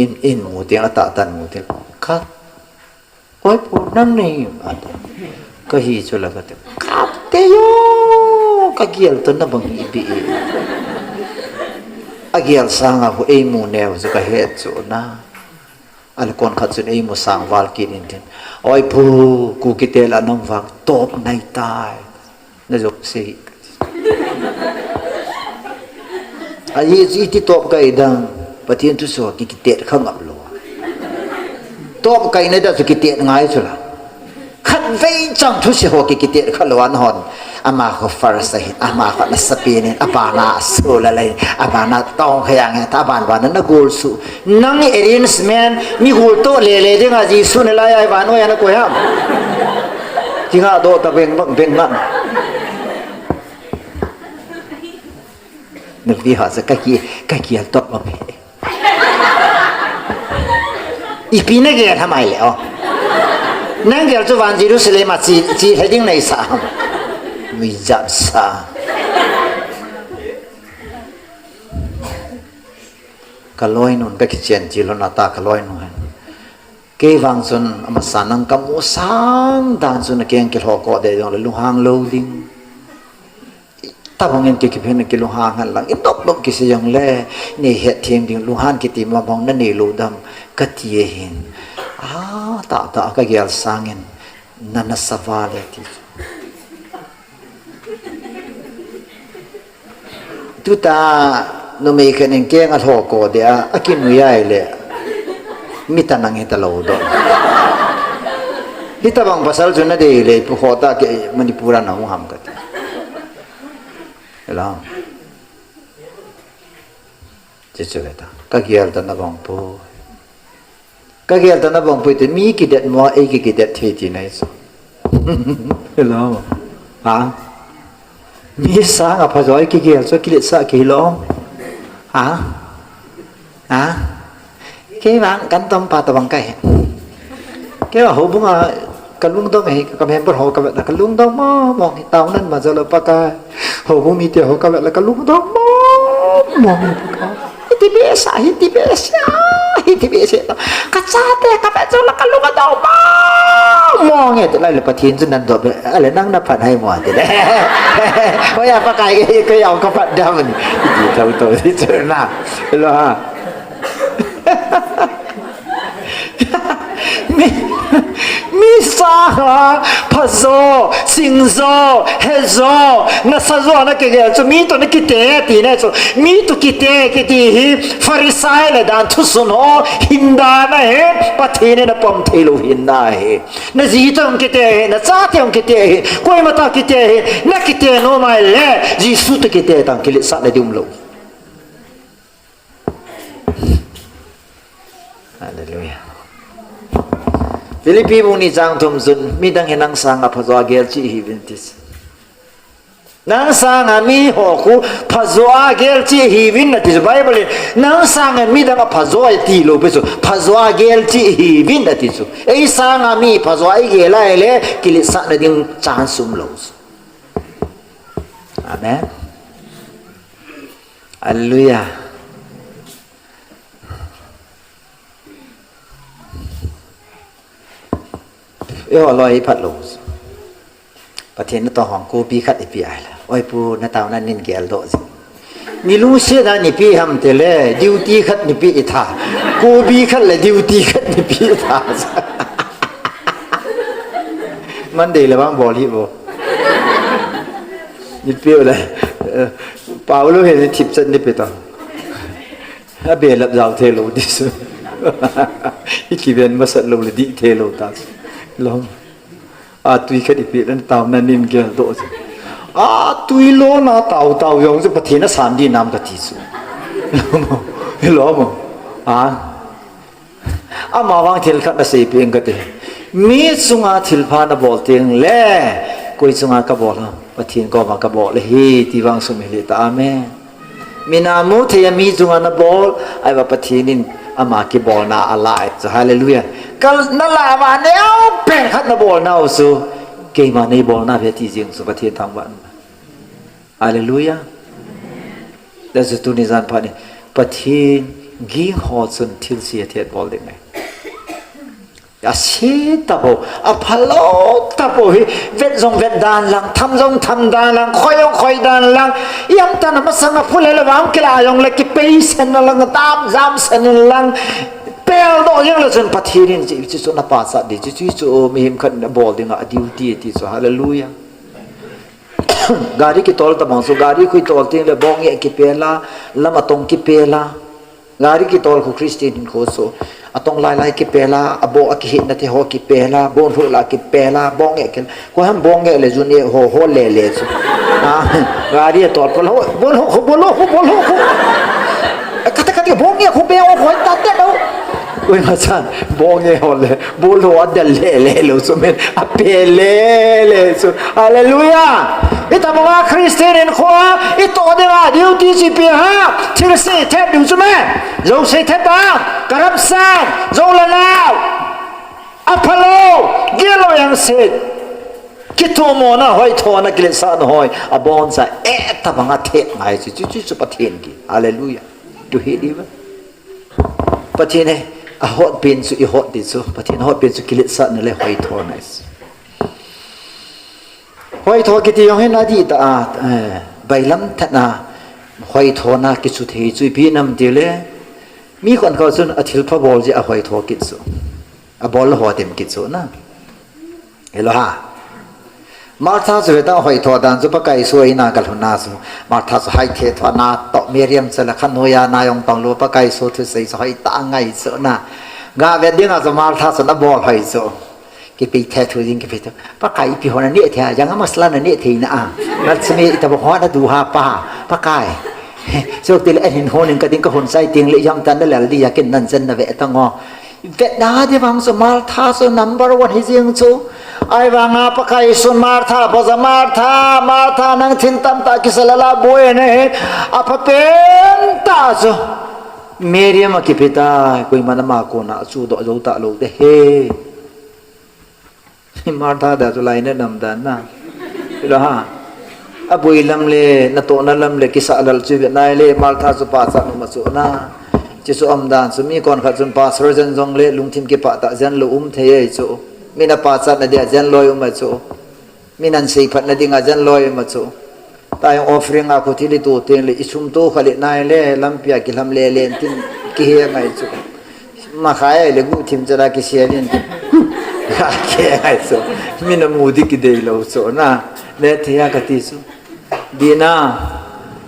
In in mu tiang a ta tan mu tiang. Khat. Oi pu nang nei. Ka hi chu la ka te. Kap te yo. Ka gel to na bang i bi i. A gel sanga hu ei mu neu chu ka het chu na. Alkon khat chun ei mu sang val kin in tin. Oi pu ku kite la nang vang top nai tai. Na jok se hi. Ahi chu iti top kai dang. Pathian thu so ki kitet kha ngap lo. Top kai na da chu kitet ngai chu la. Khat vei chang thu se ho ki kitet kha lo an hon. Ama kho first ahi, ama kho na sapin in, abana su la lai, abana tong khayang he, ta ban ban na gol su. Nang arrangement, mi gol to le le ding a Jesu ne lai ai ban oi ana ko ham. Kinga do ta beng beng beng ngan. Nupi ha sa ka ki, ka ki al top ma pe. Ipi na gel ham ai le o. Nang gel chu van Jerusalem a chi, chi he ding nei sa ham. Mi jat sa. Ka loi nun ka kichen chi lo na ta ka loi nun. Kei vang chun amasa nang ka mu sang dan chun a keng kilho ko de jong le lunghang lo ding. Tabang in ki kiphin ki lunghang han lang. I top top ki se jong le. Nei het them ding lunghang ki ti ma bang na nei lo dam. Ka ti e hin. Ah, ta ta ka gel sang in. Na na sa va le ti. Tuta numei khat in keng a lho ko de a, a kinui ai le. Mi ta nang hita lo do. Hita bang pasal chu na de le pu kho ta ke Manipur a na hung ham ka ti. Hello. Che che le ta. Ka gel ta na bang pu. Ka gel ta na bang pu te mi kidet mo ei ki kidet thei ti nai so. Hello. Ha? Mi sanga phajo ei ki gel so kilet sa ki lo. Ha? Ha? Kei vang kan tom pa ta bang kai. Kei va ho bunga ka lungdong he, ka member ho ka vet na ka lungdong mo mo, tao nan ma jalo pa ka. Ho bu mi te ho ka vet la ka lungdong mo mo, mo pa ka. Hiti be sa, hiti be sa, hiti be sa. Ka cha te ka vet jalo ka lungdong mo mo nge te lai le Pathen chu nan do be, ale nang na phat hai mo te le. Ho ya pa kai ke, ke ya ka phat da ni. Hiti tau to, hiti na. Lo ha. Mi, mi sanga, phajo, singjo, hejo, nasajo, na kigel chu, mi to na kite, ti ne chu, mi to kite, kiti hi, Pharisai le dan thusun ho, hindan ahi, Pathen in apom thei lou hindan ahi. Na ji to kite hi, na cha to kite hi, koima to kite hi, na kite nom a le, Jesu to kite tang kiletsahna ding um lou. Hallelujah. Philippi bung ni chang thum chun, midang hi nang sanga phajo a gel cheh hiuvin ti. Nang sanga mi ho khu phajo a gel cheh hiuvin ati chu Bible in, nang sanga midang a phajo a ti lou pi chu, phajo a gel cheh hiuvin ati chu. Ei sanga mi phajo a i gel a le, kiletsahna ding chance um lou chu. Amen. Hallelujah. Eiho loi hi phat lou. Pathen natong hong kopi khat ipi ai la. Oi pu, na taona nin geldoh jing. Ni lungset a ni pe ham te le, duty khat ni pe i tha. Kopi khat le duty khat ni pe i tha. Monday le bang bol hi bo. Ni pe le. Eh, Paulo he ni thip chan ni pe ta. A belap jao thei lou ti chu. I kiven masat lou le dih thei lou ta chu. Lom. A tui khat i peh le na taona nin geldoh chu. A tui lona tao tao jong chu Pathen a san di nam ka ti chu. Lom. Lom. A. Ama vang thil khat na seipeh ing ka ti. Mi chunga thilpha na bol teng le, koi chunga ka bol ham? Pathen koma kabol ahi ti vang sumil hita, amen. Mina mu thei a mi chunga nabol, ahivang Pathen in ama kibolna alai. So, hallelujah. Kal nala va neo pen khat nabolnau chu, keima neibolna ve ti jeng chu Pathen thangvah. Hallelujah. That's tuni jan phat ni. Pathen ging ho chun thilse athet bol ding ahi. Ase tapou, aphalou tapou hi, vet jong vet dan lang, tham jong tham dan lang, khoi jong khoi dan lang, iam tan a masanga phule le vang kila jong le kipei sen lang, tam jam sen lang, pel doh jeng le chun Pathen in chi, chi chu napa cha di, chi, chi chu mihem khat in abol dinga duty ti chu, hallelujah. Gari kitol tabang chu, gari khu itol teng le bong nge kipela, lam atong kipela. Gari kitol khu Christian hinkho chu. Atong lai lai kipela, abo akihetna te ho kipela, bon hu la kipela, bong nge kel. Ko ham bong nge le jun e ho, ho le le chu. Ah, gari atol ko lo, bol ho, bol ho, bol ho. Kata kata bong nge khu pe o khoi ta te lo. Ui ma chan, bong nge ho le. Bol ho adel le le lo chu men, ape le le chu. Hallelujah. Itabanga Christian hinkho a, ito dinga duty chi ipi ham, thilse thet ding chu men. Jouse thet ta, corruption, jou le nau. Aphalou, gel lou jeng se. Kitomona, hoithona, kiletsahna hoi, abon cha, itabanga thet ngai chu, chu, chu, chu Pathen ki. Hallelujah. Tu hi di ba. Pathen e, ahot pen chu ihot di chu. Pathen ahot pen chu kiletsahna le hoithona ahi. Hoitho kiti jong hin adih tah a, eh, bailam thet a, hoithona kichu thei chu ipi ham tile, mi konkhat chun athilpha bol jeh a hoitho kit chu. Abol ho dem kit chu na. Hilou ham. Martha chu veta hoitho dan chu Pakai soh a ina kalhun a chu. Martha chu haithe tho a natoh Miriam chu la khan noiya na jong tong lou Pakai soh thusei chu hoitah ngai chu na. Gave dinga chu Martha chu nabol hoi chu. Kipe thethu ding kipe thu. Pakai ipi ho naneh thei a, jang a masala naneh thei na a. Nalchime itobang ho nadu ham Pa. Pakai. Chutile ahin honin kading kahon chai tengle jang tan nalel dia ken nan chen nave tang o. Vetna di vang chu Martha chu number one hi jeng chu. Ahivanga Pakai chun Martha, boja Martha, Martha nang thil tamtah kisa lala boi nahi. Aphapen tah chu. Miriam akipe tai, koiman ama kona chudoh jou talou ding ahi. Martha da chu lainat nam dan na. Hilou ham. Aboi lam le, natohna lam le, kisa lal chu ve naile, Martha chu pachat um a chu na. Chi chu um dan chu mi konkhat chun pastor jen jongle, lungthim kipah tah jen lou um thei ahi chu. Min apachatna dia jen loi um a chu. Min ahin seiphatna dinga jen loi um a chu. Tah jong offering a khu thil ito tengle, isum to kha le naile, lampi a kilham le le tin kihe ngai chu. Makhai le guhthim chala kisel in. Ka ke ai chu. Min amu di kidei lou chu na. Neh thei a kati chu. Di na.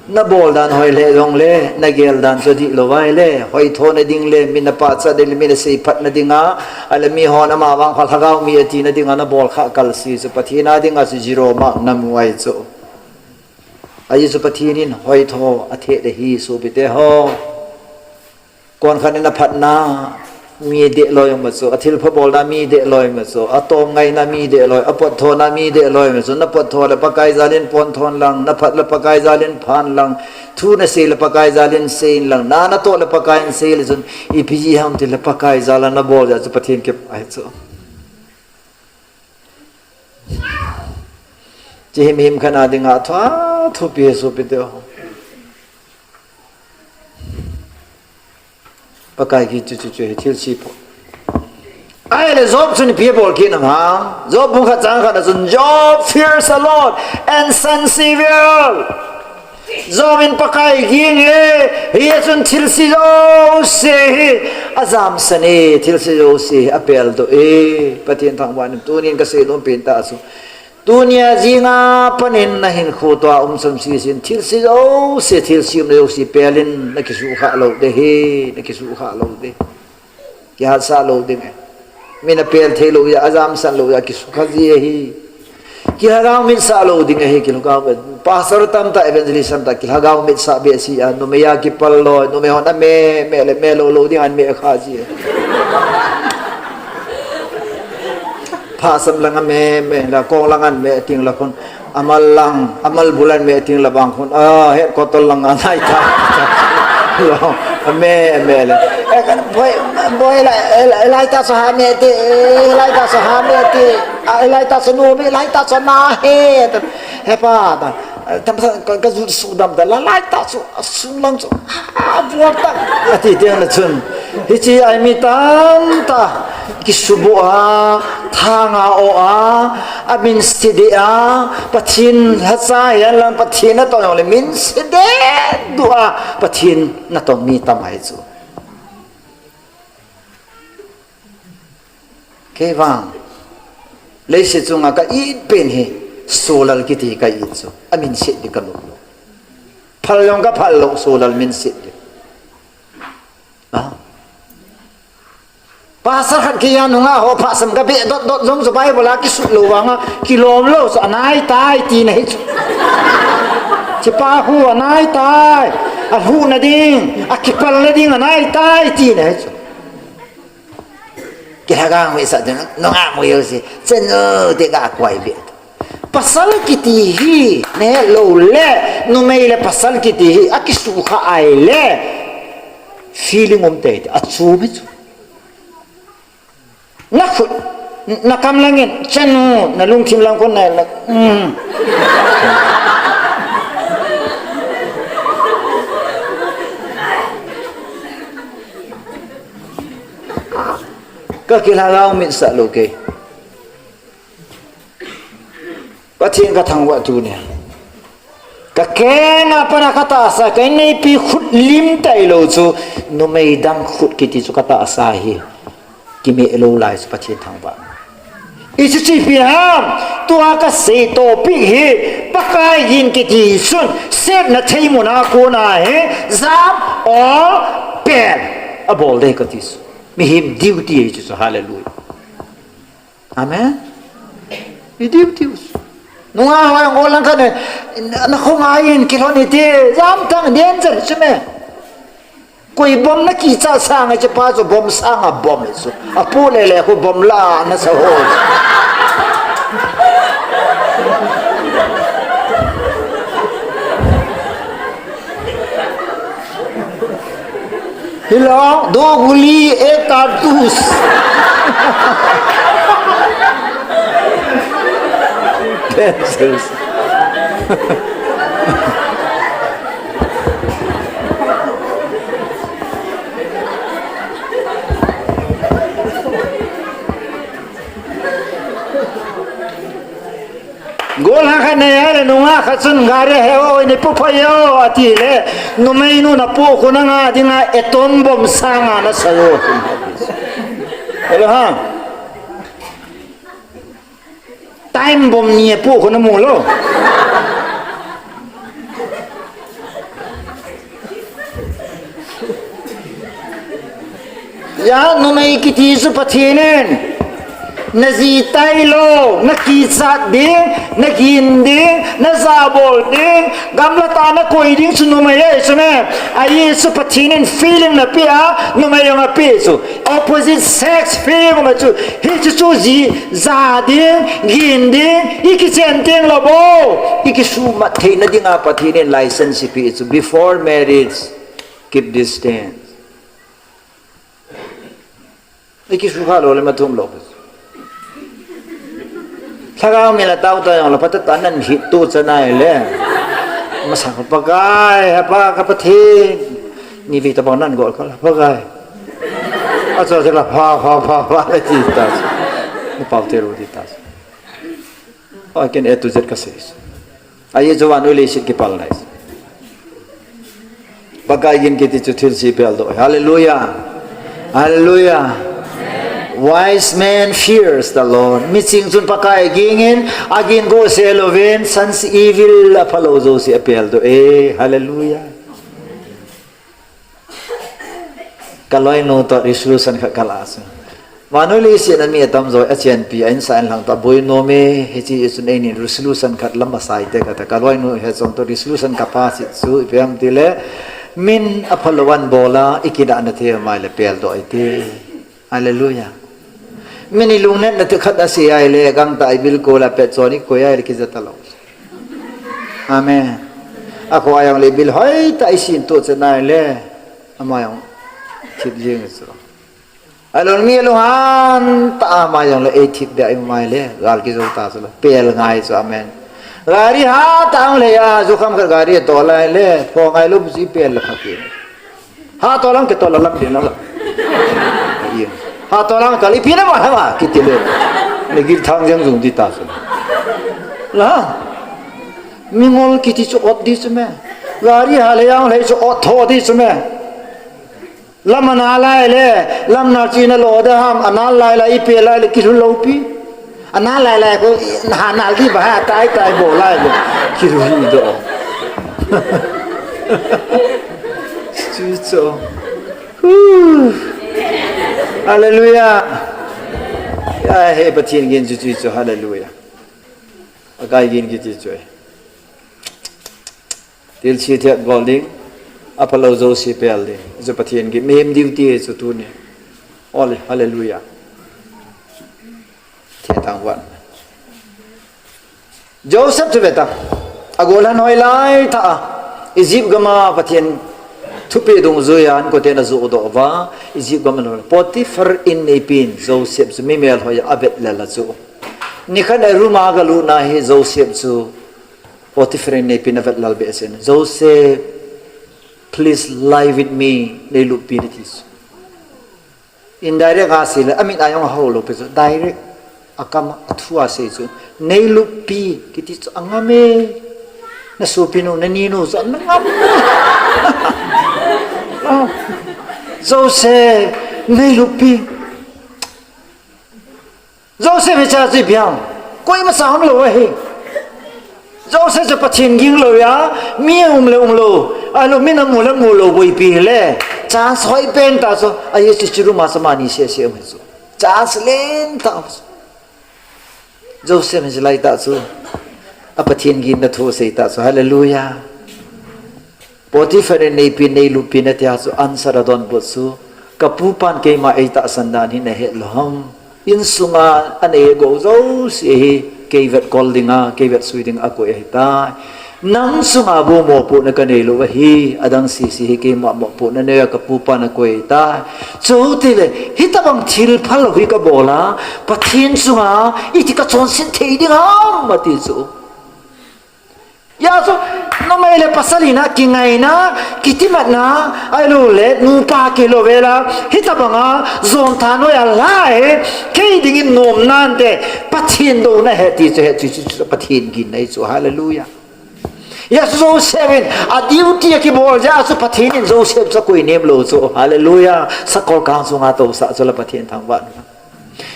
Nabol dan hoi le jongle, nagel dan chu dih lou vai le, hoithona ding le, min apachat ding le, min aseiphatna dinga, ahile mi hon ama vang kha lhagao mi atina dinga, nabol kha kalse chu, Pathen a dinga chu zero mark namu ahi chu. Ajeh chu Pathen in hoitho athet ahi sopite ho. Konkhat in aphatna mi deh loi um a chu, athilpha bolna mi deh loi um a chu, atom ngaina mi deh loi, apotthona mi deh loi um a chu, napottho le Pakai jal in ponthon lang, naphat le Pakai jal in phan lang, thu nasei le Pakai jal in seiyin lang, na natoh le Pakai in sei le chun, ipi jeh ham tile Pakai jal a nabol jeh a chu Pathen kipah ahi chu. Chi himhim khat a dinga thua thupi ahi sopite ho. Pakai ki chu chu chu hi thilse pho. Ahile Job chun ipi abol kit nam ham. Job bung khat chang khat na chun Job fears the Lord and shuns evil. Job in Pakai ging e, hijeh chun thilse jouse hi ajamsan e, thilse jouse hi apeldoh e. Pathen thangvah in tunin kasei nom pen tah chu. Tunia jinga panin nahinkho tua um chomse sin, thilse jouse, thilse umna jouse pelin nakisukha lou ding ahi, nakisukha lou ding. Kihatsah lou ding e. Min apel thei lou jeh a, ajamsan lou jeh a kisukha ji ahi. Kilhagao mitsah lou ding ahi, kilhagao mit. Pastor tamtah, evangelist tamtah, kilhagao mitsah behseh a, numei a kipal lou, numei hon ame, me le me lou lou ding ahin me kha ji ahi. Phasam lang ame, me la kong lang ahin me ting la khun. Amal lang, amal bulan me ting labang hun. Ah, he kotol lang anai ta. Lo, me, me le. Eh, kan boy, boy la, la, lai ta so ha me ti, lai ta so ha me ti. Ah, lai ta so nu me, lai ta so na he. He pa ta. Tam sa ka, ka zu su dam da la, lai ta so. Asung lang chu, a, buak ta. Ati tiang na chun. Hichi ai mi tam ta. Kisubu a, thanga o a, amin sidi a, Pathin hacha hian lang Pathin na tong le min sidi du a, Pathin na tong mi tam ai chu. Kei vang, leiset chunga ka it pen hi, Solal kiti ka it chu, amin sit di ka luk luk. Phal jong ka phal lo, Solal min sit di. Ha? Pasal khat kei a nunga ho phasam ka be dot dot jong chu Bible a kisut lo vanga, kilom lo chu anai tai ti na hi chu. Chipa hu anai tai, a hu na ding, a kipal na ding anai tai ti na hi chu. Kilagang mi sa tu, nunga mu yo si, chenu te ka kwai be. Pasal kiti hi, ne lo le, numei le pasal kiti hi, a kisu kha ai le, feeling um te, a chu mi chu. Na khut, na kam langin, chenu, na lungthim lang kon na la, mm. Ka kilagang mi sa lo ke. Pathian ka thangvah tu nia. Ka kenga pana ka tahsa, ka inneipi khut lim tai lo chu, numei dang khut kiti chu ka tahsa hi. Kime lo lai chu Pathian thangvah. I chu chi pi ham, tua ka sei to pi hi, Pakai gin kiti sun, sepna thei muna kona hi, jam o pel. A bol dei ka ti su. Mihem duty hi chu, hallelujah. Amen. I diu diu. Nunga hoi ngol lang khat ne. Na khongai in kilhon ite. Jam tang danger chu me. Koi bom na kicha sanga che pa chu bom sanga bom chu. Apu le le khu bom la na sa ho. Hello, do guli ek kartus. Pencils. Gollhang khat nei a le nungah khat chun gari he o, nei pu phai o, ati le, numei nu na pu khu nanga dinga atom bomb sanga na sa o. Hello ha. Time bomb ni pu khu na mu lo. Ya, numei kiti chu Pathian in. Na ji tai lo, na kichat ding, na gin ding, na jabol ding, gamla ta na koi ding chu numei e chu me. Ahi chu Pathian in feeling na pe a, numei jong a pe chu. Opposite sex feeling ma chu. Hi chu chu ji, ja ding, gin ding, i kichen teng lo bo. I kisumat theina dinga Pathian in license pe chu. Before marriage, keep distance. I kisu kha lo le ma thum lo. Lhagao mi la tao ta jong la pata ta nan hit tu cha nai le. Masa ka Pakai, ha pa ka Pathian. Ni vi ta bang nan gol ka la Pakai. A cha cha la pha, pha, pha, pha, la ti ta. Ni pau te ru ti ta. I can A to Z ka sei. Ahi chu vannoi leiset kipal nai. Pakai gin kiti chu thilse peldoh. Hallelujah. Hallelujah. Wise man fears the Lord. Miching chun Pakai gingin, agin go se lovin, sons evil a phalo jouse a peldoh e. Hallelujah. Ka loinu toh resolution khat ka la chu. Vannoi leiset a mi atam jo a chenpi a insa inlhang toh boi nom e, hiche chun eini resolution khat lam a sai te ka ta. Ka loinu he chom toh resolution ka pass chu ipi ham ti le, min a phalo an bol a, i kidahna thei mai le peldoh i ti. Hallelujah. Min i lungnatna thil khat a sei ai le, gangtah i bilkol a pet chon i koi ai le kija ta lo. Amen. Akhoh a jong le ibil hoitah a isin toh chet nai le, ama jong thip jing chu. Alon mi alunghan tah a ama jong le eithip beh a imu mai le, gal kijou ta chu le, pel ngai chu, amen. Gari hatah a hung lhei a, jukham khat gari atoh lai le, pho ngai lou pu chu ipel le pha kit. Hatah lang kitoh la lam din la. Hatah lang kal ipi na ma hama kiti le. Le gil thang jeng jung di ta chu. La. Mingol kiti chu ot di chu me. Gari ha le jang le chu ot tho di chu me. Lam ana lai le, lam na chi na lo da ham, ana lai lai ipi lai le kilhu lou pi. Ana lai lai ko, ha na di ba ha, tai tai bo lai bo. Kilhu do. Chu chu. Hallelujah. Ya he Pathen gin chu chu chu, hallelujah. Akai gin kiti chu. Thilse thet bol ding, aphalou jouse pel ding. Chu Pathen gin, mihem duty chu tuni. Ole, hallelujah. Thetang wan. Joseph chu veta. Agol han hoi lai tah a. Egypt gam a Pathen thupeh dungjuia an koten ajoh doh uva. Egypt gam a Potiphar in neipin Joseph chu mi melhoi a avet lel a chu. Nikhat a room a galut na hi Joseph chu Potiphar in neipin avet lel beh asen. Joseph, please lie with me, neilup pi in ati chu. Indirect a sei le, amin a jong ahou lou pi chu, direct, akam a thu a sei chu, neilup pi, kiti chu angam e, na sopi nu, na ni nu chu angam. Oh. Joseph, neilup pi. Joseph hi cha chu ipi ham, koima cha umlou ahi. Joseph chu Pathen ging lou a, mi um le um lou, ahilou min amu le mu lou bou ipi hile, chance hoi pen tah chu, ahi chu chu room a chu ama ni seh seh um hi chu. Chance len tah chu. Joseph hi lai tah chu, a Pathen ginna thu asei tah chu, hallelujah. Potiphar in neipin, neilup pi in atia chu answer adonbut chu, ka pupan keima eitahsan dan hi nahet lou ham. Insunga anei gou jouse hi kei vetkol dinga, kei vetsui dinga akoi ahitai. Nang chunga bou mopohna kanei lou ahi, adang sese hi keima mopohna nei a ka pupan akoi tai. Chuti le, hitobang thil phalou hi kabol a, Pathen chunga iti kachonset thei ding ham, ati chu. Hijeh chun, numei le pasal hina, kingaina, kitimatna, ahilou le, nupa kilou vela, hitobanga, jon thanoi a lai, kei dingin nom nante, Pathen douna ahi ti chu, ahi chu, chu, chu, Pathen ginna ahi chu, hallelujah. Hijeh chun Joseph in, a duty akibol jeh a chu Pathen in Joseph chu akoi nem lou chu, hallelujah. Sakol kang chunga tousah chu la Pathen thangvah.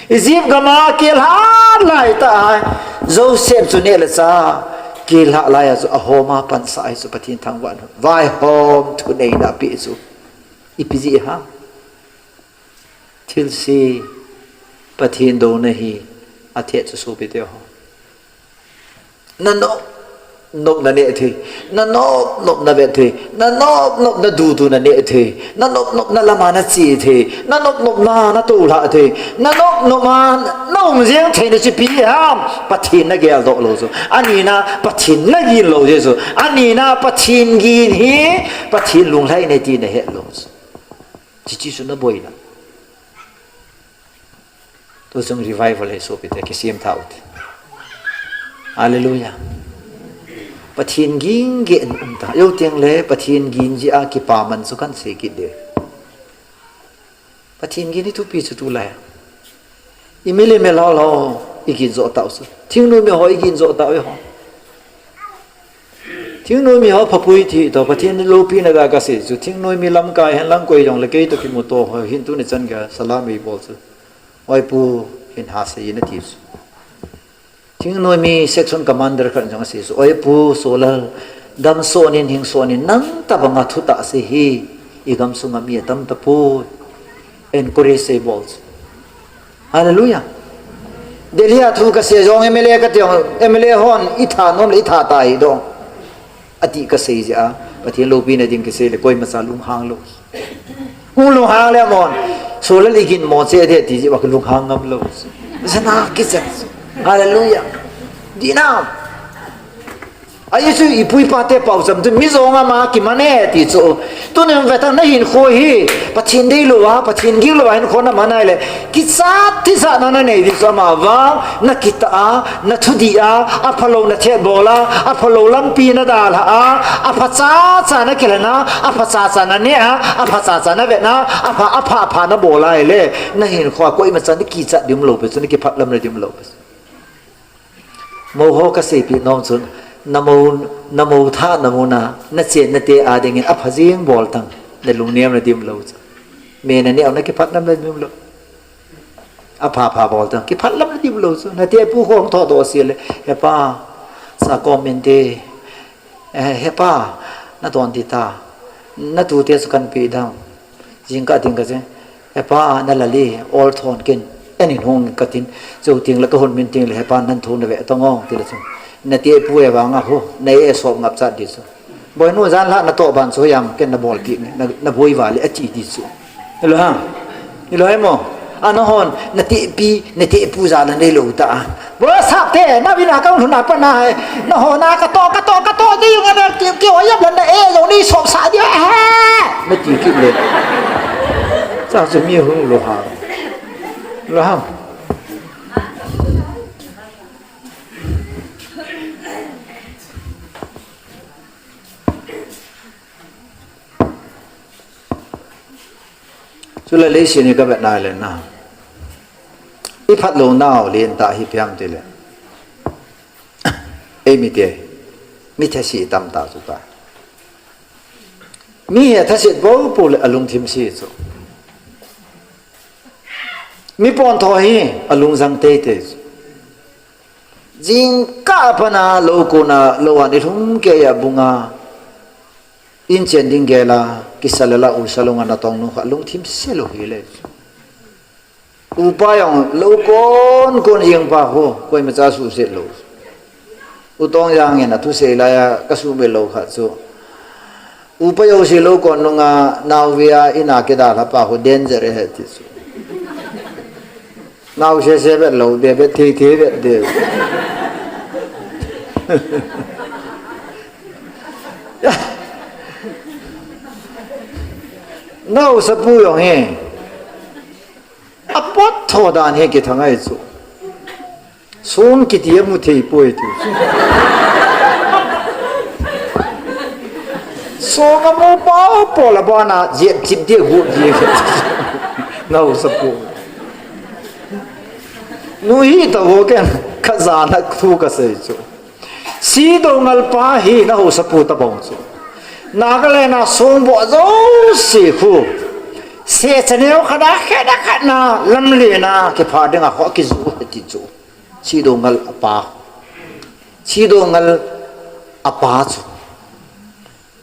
Egypt gam a kilhah lai tah a, Joseph chu neh le chah, kilhah lai a chu ahom a pansah ahi chu Pathen thangvah. Vaihom thuneina apeh chu. Ipi jeh ham. Thilse, Pathen douna hi, athet chu sopite ho. Na nop, nop na neh thei. Na nop, nop na vet thei. Na nop, nop na duty na neh thei. Na nop, nop na lam a na che thei. Na nop, nop na na toulhah thei. Na nop, nop a na um jeng theina chu ipi ham. Pathen na geldoh lou chu. Ani na Pathen na gin lou jeh chu. Ani na Pathen gin hi, Pathen lunglhai ahi ti na het lou chu. Chuche chu na boina. Tu chung revival hi sopite, kisem tha ute. Hallelujah. Pathen gin geh in um ta. Jou teng le Pathen gin jeh a kipaman chu kan sei kit de. Pathen gin hi thupi chu tulai. I milim melhoi ho, i gin joh tau chu. Thingnoi mi ho, i gin joh tau ho. Thingnoi mi ho phapui ti toh, Pathen loupina ga kasei chu, thingnoi mi lamkai hen lang koi jongle kei toh kimuto ho hin tuni chan ga salam eibol chu. Oi pu, hin ha sei in ati chu. Thingnoi mi section commander khat jong asei chu, oi pu, Solal, damsot in, hingsot in, nang tobanga thutah sei hi, i gamsunga mi atam tapoi. Encourage eibol chu. Hallelujah. Delhi a thu kasei jong M L A kati jong, M L A hon i tha nom le i tha tai dong. Ati kasei jeh a, Pathen loupina ding kisei le koima cha lunghang lou. Hung lunghang le amon, Solal i gin mo che de ti jeh a lunghang ngam lou. Jana kichep. Hallelujah. Dinam. Ahi chu ipu ipa te pao cham chu mi jong ama kiman e ti chu. Tunin vetang na hinkho hi, Pathen deilou a, Pathen gitlou a hinkho na man ahile, kichat tijatna na nei ding chu ama vang, na kitah a, na thudih a, aphalou na thehbol a, aphalou lampi na dalha a, apha chacha na kilan a, apha chacha na neh a, apha chacha na vet a, apha, apha, apha na bol ahile, na hinkho a koima chan na kichat ding umlou pi chu, na kiphatlam na ding umlou pi chu. Mou ho ka seipeh nom chu, na mou, na mou thah na muna, na chen na te a dingin apha jing bol tang, na lungnem na ding umlou chu. Me na neh a na kiphatlam na ding umlou. Apha pha bol tang, kiphatlam na ding umlou chu. Na te pu khong thodoh sel le, he pa, sa kom min te, eh, he pa, na don ti ta, na tute chu kan pe dam. Jingkah ding ka che. He pa, na lal hi, ol thon kin, en in hung ka tin, chu ting le ka hun min ting le, he pa, nan thu na ve tong o, ti le chu. Na te pu e vang a hu, na e sop ngap chat di chu. Boinu jan la na toh ban chu jam ken na bol pi me, na, na boi va le a ti di chu. Hello ha. Hello he mo. A na hon, na te pi, na te pu ja na nei lou ta. Bo sap te, na vin a ka hun na pa na hai. Na hon a ka toh, ka toh, ka toh di nga na ki, ki o yap la na e, yo ni sop sa di he. Na ti ki le. Sa chu mi hung lo ha. Lo ha. Chule leiset hi ka vet na le na. I phat lou nau len ta hi piam ti le. Ei mi te. Mi thase tam ta chu ta. Mi he thase bou pou le alungthim se chu. Mi pon tho hi alung jang tei tei chu. Jingkah a pana lou kona lou an i lhum kei a bunga. In chen ding gel a, kisa le la u sa lung a na tong nu kha lungthim se lou hi le. Upa jong lou kon kon jing pa ho, koima cha su se lou. U tong jang in a thu sei lai a ka su be lou kha chu. Upa jong se lou kon nunga nau via in a kidal ha pa ho danger he ti chu. Nau se se vet lou, be vet thei thei vet de. Nau sa pu jong he. A pot tho dan he ki thangai chu. Song kiti a mu thei poi ti. Song a mu pa po la ba na jep chip de gu ji. Nau sa pu. Nu hi ta vo ken ka za na thu ka sei chu. Sidou ngal pa hi na ho sa pu ta bong chu. Nagaland a song bo jo si khu. Se chaneo khat a khat a khat na lam le na ki pha ding a ho ki ju ti chu. Sidou ngal a pa. Sidou ngal a pa chu.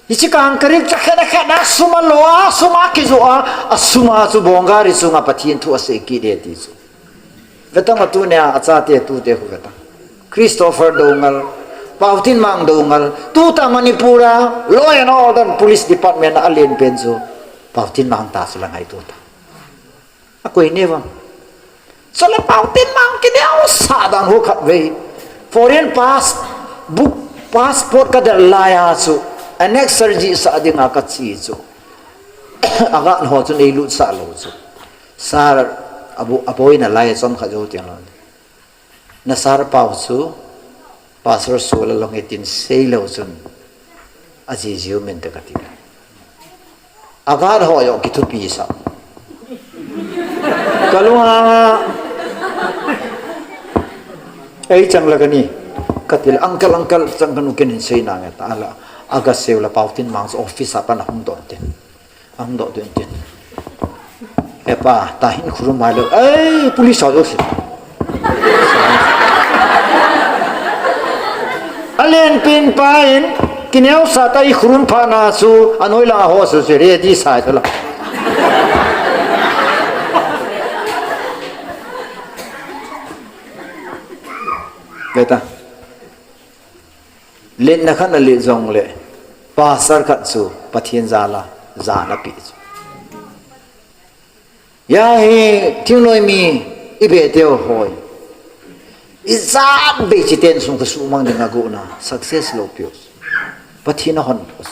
Hichi kang karik cha khat a khat na sum a lo a, sum a ki ju a, a sum a chu bong gari sunga Pathen thu a sei ki de ti chu. Vetang a tunia a chate tute hu vetang. Christopher Doungel, Pautin Mang Doungel, tuta Manipur a, law and order police department a alen pen chu, Pautin Mang ta chu la ngai tuta. A koi ne vang. Chule Pautin Mang kineo sa dan hu khat vei. Foreign pass, book, passport ka del lai a chu, annex surgery sa ding a ka chi chu. A ga ho chu nei lut sa lo chu. Sir, a bu, a boina lai chom kha jo tiang lo. Na sir pau chu, Pastor Suala long e tin sei lo chun, a ji jiu min te ka ti. A ga ho jo ki thupi sa. Ka lung hang a, ei chang la ka ni, ka ti le, uncle, uncle, chang ka nu ken in sei na nge ta la, a ga seu la Pautin Mang office a pan a hung don tin. Ang do tin tin. Epa, ta hin khurum mai lo. Ei, police ho jo si. Alen pin pa in, kineo sa ta i khurum pha na chu, anoi la ho su si re di sai ta la. Beta. Lenna khat na let jong le, pastor khat chu Pathen jal a, jana pi chu. Ya hi, thingnoi mi i be teu hoi. Ijat bei chiten sung kasuhmang ding agohna success lou piu. Pathen ahon piu.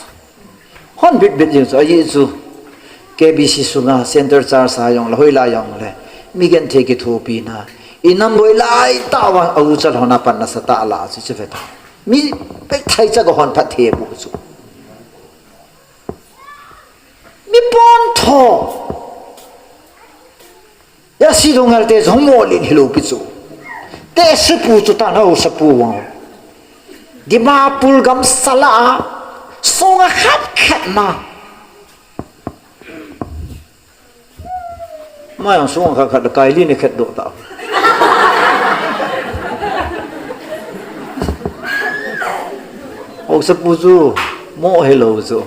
Hon bit bit jing chu, ahi chu. K B C sunga center church a jong le, hoilai jong le. Mi genthei kithopina. Inam boi lai tah uva, a u chal hon a pan nasatah a la chu chu ve ta. Mi pek thai cha ka hon phat thei bu chu. Mi pon tho. Ya si dong ngal te jong mo lin hilou pi chu. Te sipu chu ta nau sapu wang. Dimapur gam sala a. Songa khat khat ma. Ma yang song khat khat kai li ni khat do ta. Hausapu chu mo helou chu.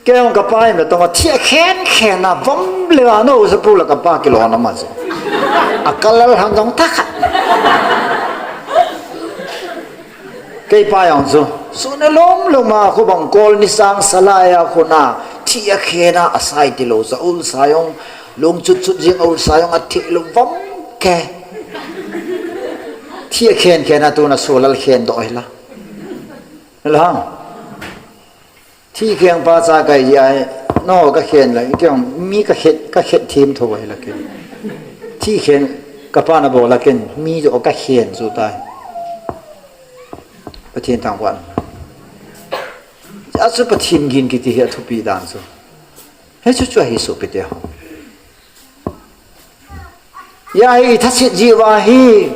Kei jong kapa in tonga thia khen khen a vom le a no hausapu la kapa kilona ma chu. A kalal han jong ta khat. Kei pa jong chu, sun a lom lom a, khu bang kol ni sang salai a, khu na, thi a khen a, a sai ti lo, sa ul sa jong, lung chut chut jing a ul sa jong, a thi lo vom ke. Thi a khen khen a, tu na sulal khen do hi la. La hang. Thi khen pa cha kai ji ai, no ka khen la, kei mi ka khet, ka khet thim tho ai la kei. Thi khen ka pa na bo la kei, mi jo ka khen chu tai. Pathen thangvah. A chu Pathen gin kiti hi a thupi dan chu. He chu chu hi su pi te ho. Ya hi i thasit ji uva hi.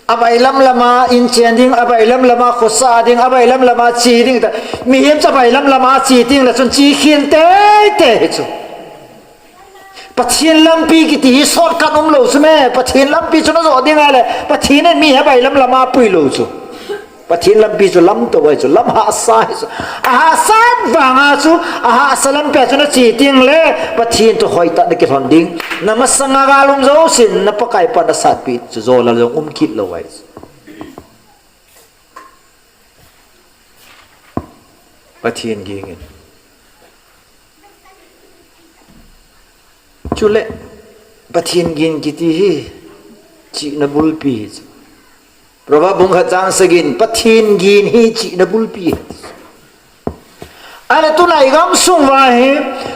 A bailam lama in chen ding, a bailam lama khosa ding, a bailam lama chi ding ta. Mihem cha bailam lama chi ding la chun chi khin te te hi chu. Pathen lampi kiti hi shortcut um lo chu me. Pathen lampi chu na jo ding a le. Pathen in mi he bailam lama pui lo chu. Pathen lampi chu lam to ai chu, lam hahsa hi chu. A hahsa vanga chu, a hahsa lampi a chu na chi ting le, Pathen to hoi ta na kilhon ding. Na masanga galum jo sin, na Pakai pa na satpi chu jo la jong um kit lo ai chu. Pathen ging in. Chule, Pathen gin kiti hi, chihna bulpi hi chu. Proverb bung khat chang sagin, Pathen gin hi chihna bulpi hi. Ale tunai gam sung uva hi,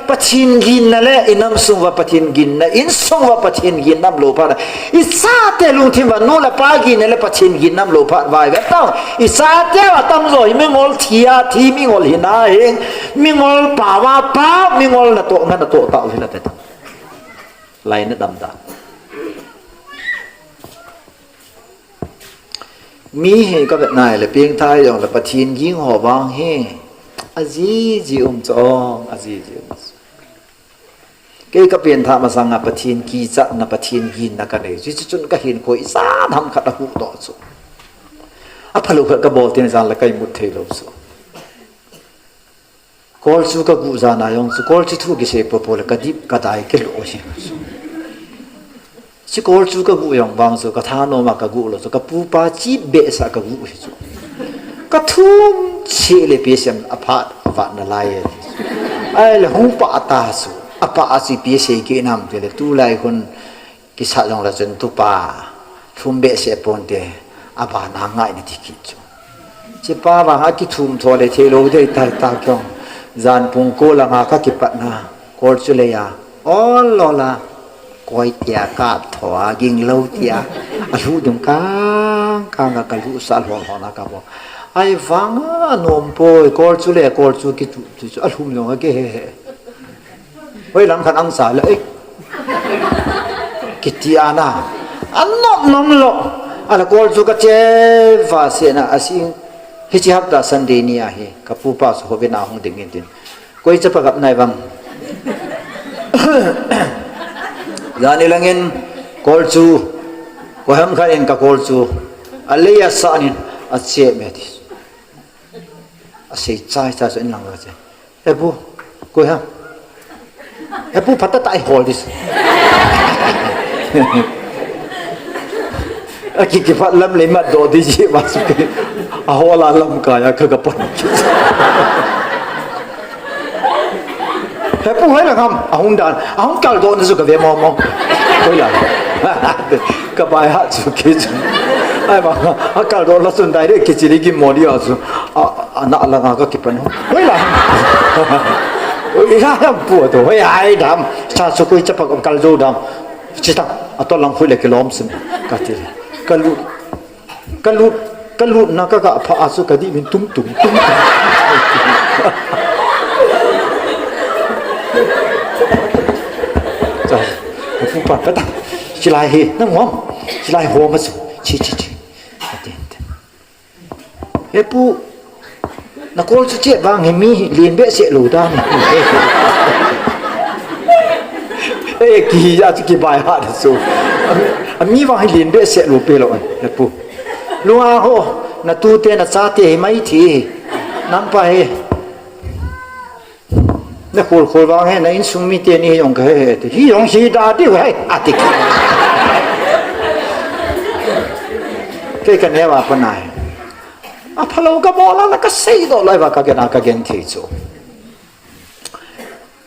Pathen ginna le, inam sung uva Pathen ginna, insung uva Pathen gin nam lo phat. I chate lungthim uva nu le pa ginna le Pathen gin nam lo phat vai ve tau. I chate uva tamjo hi mingol thi a, thi mingol hina hi. Mingol pa va pa, mingol na to, nga na to ta u hina te ta. Lai na dam ta. Mi hi ka vet nai le ping thai jong le Pathen ging ho vang hi. A ji ji um chong, a ji ji um. Kei ka pen tha masanga Pathen kichatna, Pathen ginna ka nei. Chu chu chun ka hin koi san ham khat a hu to chu. A phalu khat ka bol tin jan le kai mut thei lo chu. Kol chu ka gu jana jong chu, kol chu thu kisei popo le ka dip ka dai kilo hi. Chu kol chu ka gu jong vang chu, ka tha nom a ka gu lo chu, ka pu pa chi behseh ka gu hi chu. Ka thum chi le pi sem a phat a vat na lai e. Ai le hung pa ta chu, a pa a chi pi sei ki nam te le tu lai hun Kisah jong le chun tupa, thum behseh ponte, abana ngai na ti kit chu. Chipa vang a kithum tho le thei lo dei tai ta kyong. Jan pung ko langa ka kipatna, kol chu lei a, ol lo la, koi tia kap tho a, ging lo tia, a lu dung kang, kang a ka lu sa lhon lhon a ka bo. Ai vang a nom poi, kol chu le, kol chu kitu, chu, chu, a lhum jong a ke he he. Hoi lam khat ang sa le, eh. Kiti ana. An nom nom lo. Ala kol chu ka che va se na a sing. Hichi hapta Sunday ni a hi. Ka pu pa su ho ve na hung ding in tin. Koi cha pa gap nai vang. Jani langin kol chu. Ko ham khat in ka kol chu. A lei a sa nin a che me ti. A sei chai chai chu in lang la che. He pu, koi ham? He pu, phat tah tah i hol ding. A ki, kiphat lam le mat do ding ji ma su ke. A hol a lam kai a ka ka pan. He pu, hoi la ham, a hung dan, a hung kal do na su ka ve mo mo. Koi la. Ka bai ha chu ki chu. Ai ba, a kal do la chun direct ki chili ki modi a chu. A, a na la nga ka ki pan. Koi la. Oi la pu to. Hoi ai dam. Cha chu koi cha pa kal jo dam. Chi ta. A to lang khui le ki lom sin. Ka ti. Ka lu. Ka lut, ka lutna ka ga pha a chu ka dih min tum tum, tum tum. Cha, ka pu pa, pa ta, chilai hi, nang hom, chilai hom a chu, chi, chi, chi. Ati, ati. He pu, na kol chu che vang hi mi hi lin behseh lou dan. Eh, ki hi a chu ki bai ha da chu. A mi, a mi vang hi lin behseh lou pe lou, he pu. Lunga ho, na tute na chate hi mai thi. Nang pa hi. Na khol khol vang hi, na insung mite ni hi jong ka he he ti. Hi jong hi da diu hi, ati. Kei ka neo a pa nai. A phalou ka bol a la ka seidoh lai va ka gen a ka gen thei chu.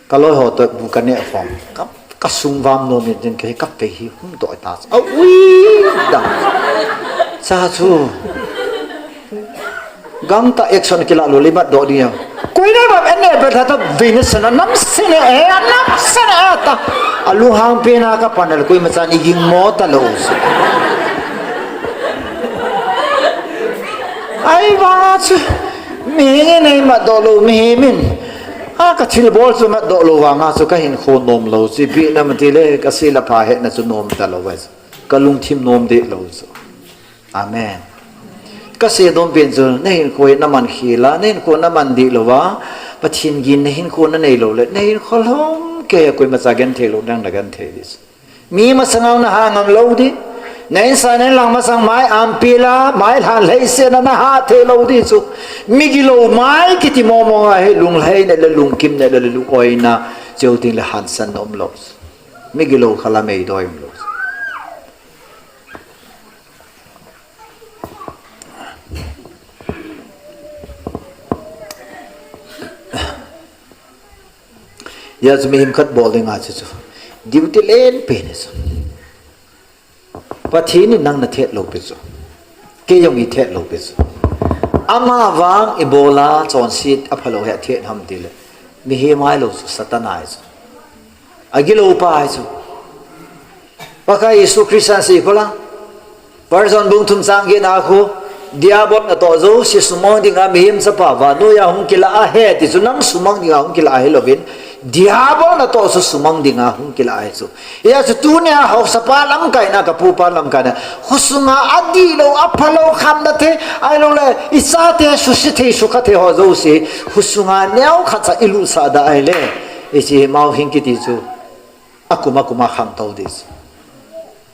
Ka loi ho to bu ka neh khom. Ka, ka sung vam nom in din ka hi ka pe hi hung doh ta. A ui da. Cha chu. Gangtah action kila lou le mat doh ding a. Koi na ba en ne pe tha ta vin sana nam sene e nam sana ta. A lunghang pe na ka panal koi ma chan i ging mo ta lou. Ai va chu. Mi nei mat doh lou mi min. A ka thil bol chu mat doh lou vang a chu ka hinkho nom lou chu, ipi na ma ti le ka si la pha he na chu nom ta lou vai chu. Ka lungthim nom deh lou chu. Amen. Ka se dom pen chu, na hinkho hi na man khel a, na hinkho na man deh lou va, Pathen gin na hinkho na nei lou le, na hinkho lhom kei a koima cha gen thei lou, nang na gen thei ding chu. Mi masang a na ha ngam lou ding. Na insa na inlang masang mai ampil a, mai lhan lhei se na na ha thei lou ding chu. Migilou mai kiti momo a hi lunglhai na le lungkim na le lung-oina cheu ting le hansan na um lou. Migilou khala mei doi um lou. Hijeh chun mihem khat bol ding a chu chu. Duty len pen chu. Pathen in nang na thet lou pi chu. Kei jong i thet lou pi chu. Ama vang i bol a chonset a phalou hi a thet ham ti le. Mihem ahi lou chu, Satan ahi chu. A gilou pa ahi chu. Pakai Jesu Christa sei kho la. First John bung thum chang get na khu. Diabol natoh jouse sumang ding a mihem chapa vannoi a hung kila ahi ti chu nang sumang ding a hung kila ahi louvin. Diabol natoh chu sumang ding a hung kila ahi chu. Hijeh chun tunia haosapa lamkaina, ka pupa lamkaina. Khosunga adih lou, aphalou, khamna thei, ahilou le, i chate suse thei, sukha thei ho jouse. Khosunga neo khat cha i lutsah da ahile. Hiche hi mau hing kiti chu. Akum akum a khangtou ding chu.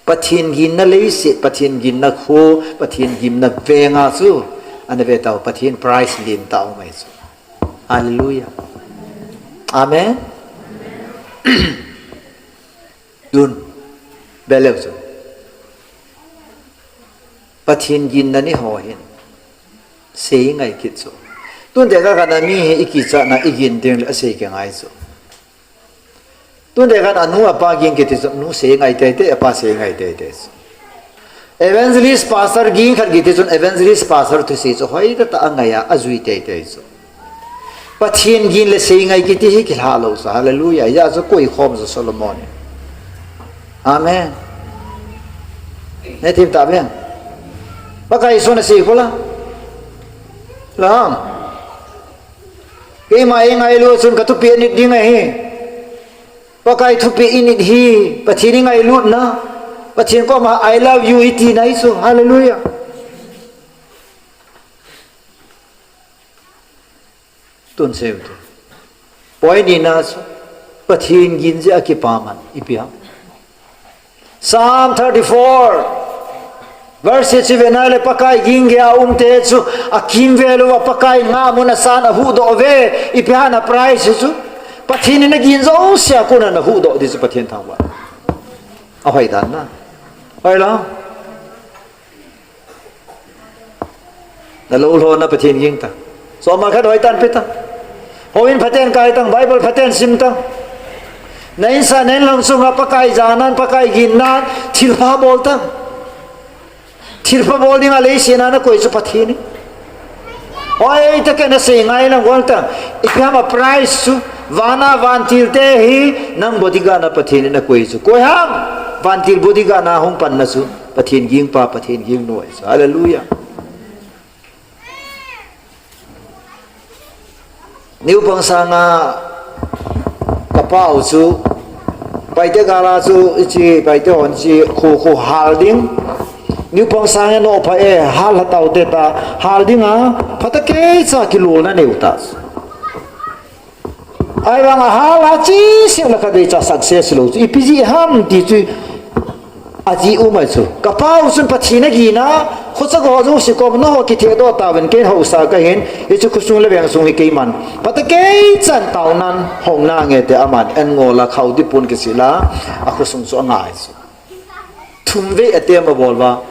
Pathen ginna leiset, Pathen ginna kho, Pathen ginna veng a chu. Ana ve tau, Pathen prize len tau mai chu. Hallelujah. Amen. Tun, ve leu chu. Pathen ginna ni ho hin. Sei ngai kit chu. Tun tekah khat a mi hi i kichat na i gin ding le a sei kei ngai chu. Tun tekah khat a nu a pa gin kiti chu, nu sei ngai teitei, a pa sei ngai teitei chu. Evangelist pastor gin khat kiti chun evangelist pastor thusei chu hoitah tah a ngai a, a jui teitei chu. Pathen gin le sei ngai kiti hi kilha lou sa. Hallelujah. Hijeh chun koi khom sa Solomon in. Amen. Nei thim ta beng. Pakai Jesun asei kho la. Lam. Keima eingailu chun ka thupeh nit ding ahi. Pakai thupeh init hi. Pathen ingailutna. Pathen koma I love you iti na hi chu. Hallelujah. Tun sei u te. Point nina chu, Pathen gin jeh a kipa man, ipi ham. Psalm thirty-four, verse six chu ve na le Pakai gin gei a um te chu, akimvel uva Pakai ngahmun a san a huhdoh uve, ipi ham a prize chu. Pathen in agin jouse a kona na huhdoh ding chu Pathen thangvah. Ahoi dan na. Hoi lo. Na lou lhona Pathen ging ta. Soma khat hoi tan pe ta. Houin phaten kai tang, Bible phaten sim tang. Na insung, na inlhang sunga Pakai janan, Pakai ginnan, thilpha bol tan. Thilpha bol dinga leiset a nakoi chu Pathen ahi. Hoi, tua kei nasei ngai lang gol tan. Ipi ham a prize chu, vana vantil te hi, nang bodyguard na Pathen in nakoi chu. Koi ham, vantil bodyguard na hung panna chu, Pathen gingpa, Pathen gingnu ahi chu. Hallelujah. Niu pang sanga kapau chu, Paite gala chu, ichi, Paite hon chi, khu, khu hal ding. Niu pang sanga no pha e, hal hatau te ta, hal ding a, phatakei cha kilolna neu ta. Ahivang a hal a chi sing la kha dei cha success lou chu. Ipi jeh ham ti chu, Aji um ahi chu. Kapau chun Pathen agin a, khosa go jouse kom, nangho kithehdoh tauvin, kei haosa kahin, hichu khosung le vengsung hi keiman. Phatakei chan taonan, hung nange ti aman, engol a khao dipun kisil a, akhosung chu angai chu. Thumvei attempt abol uva,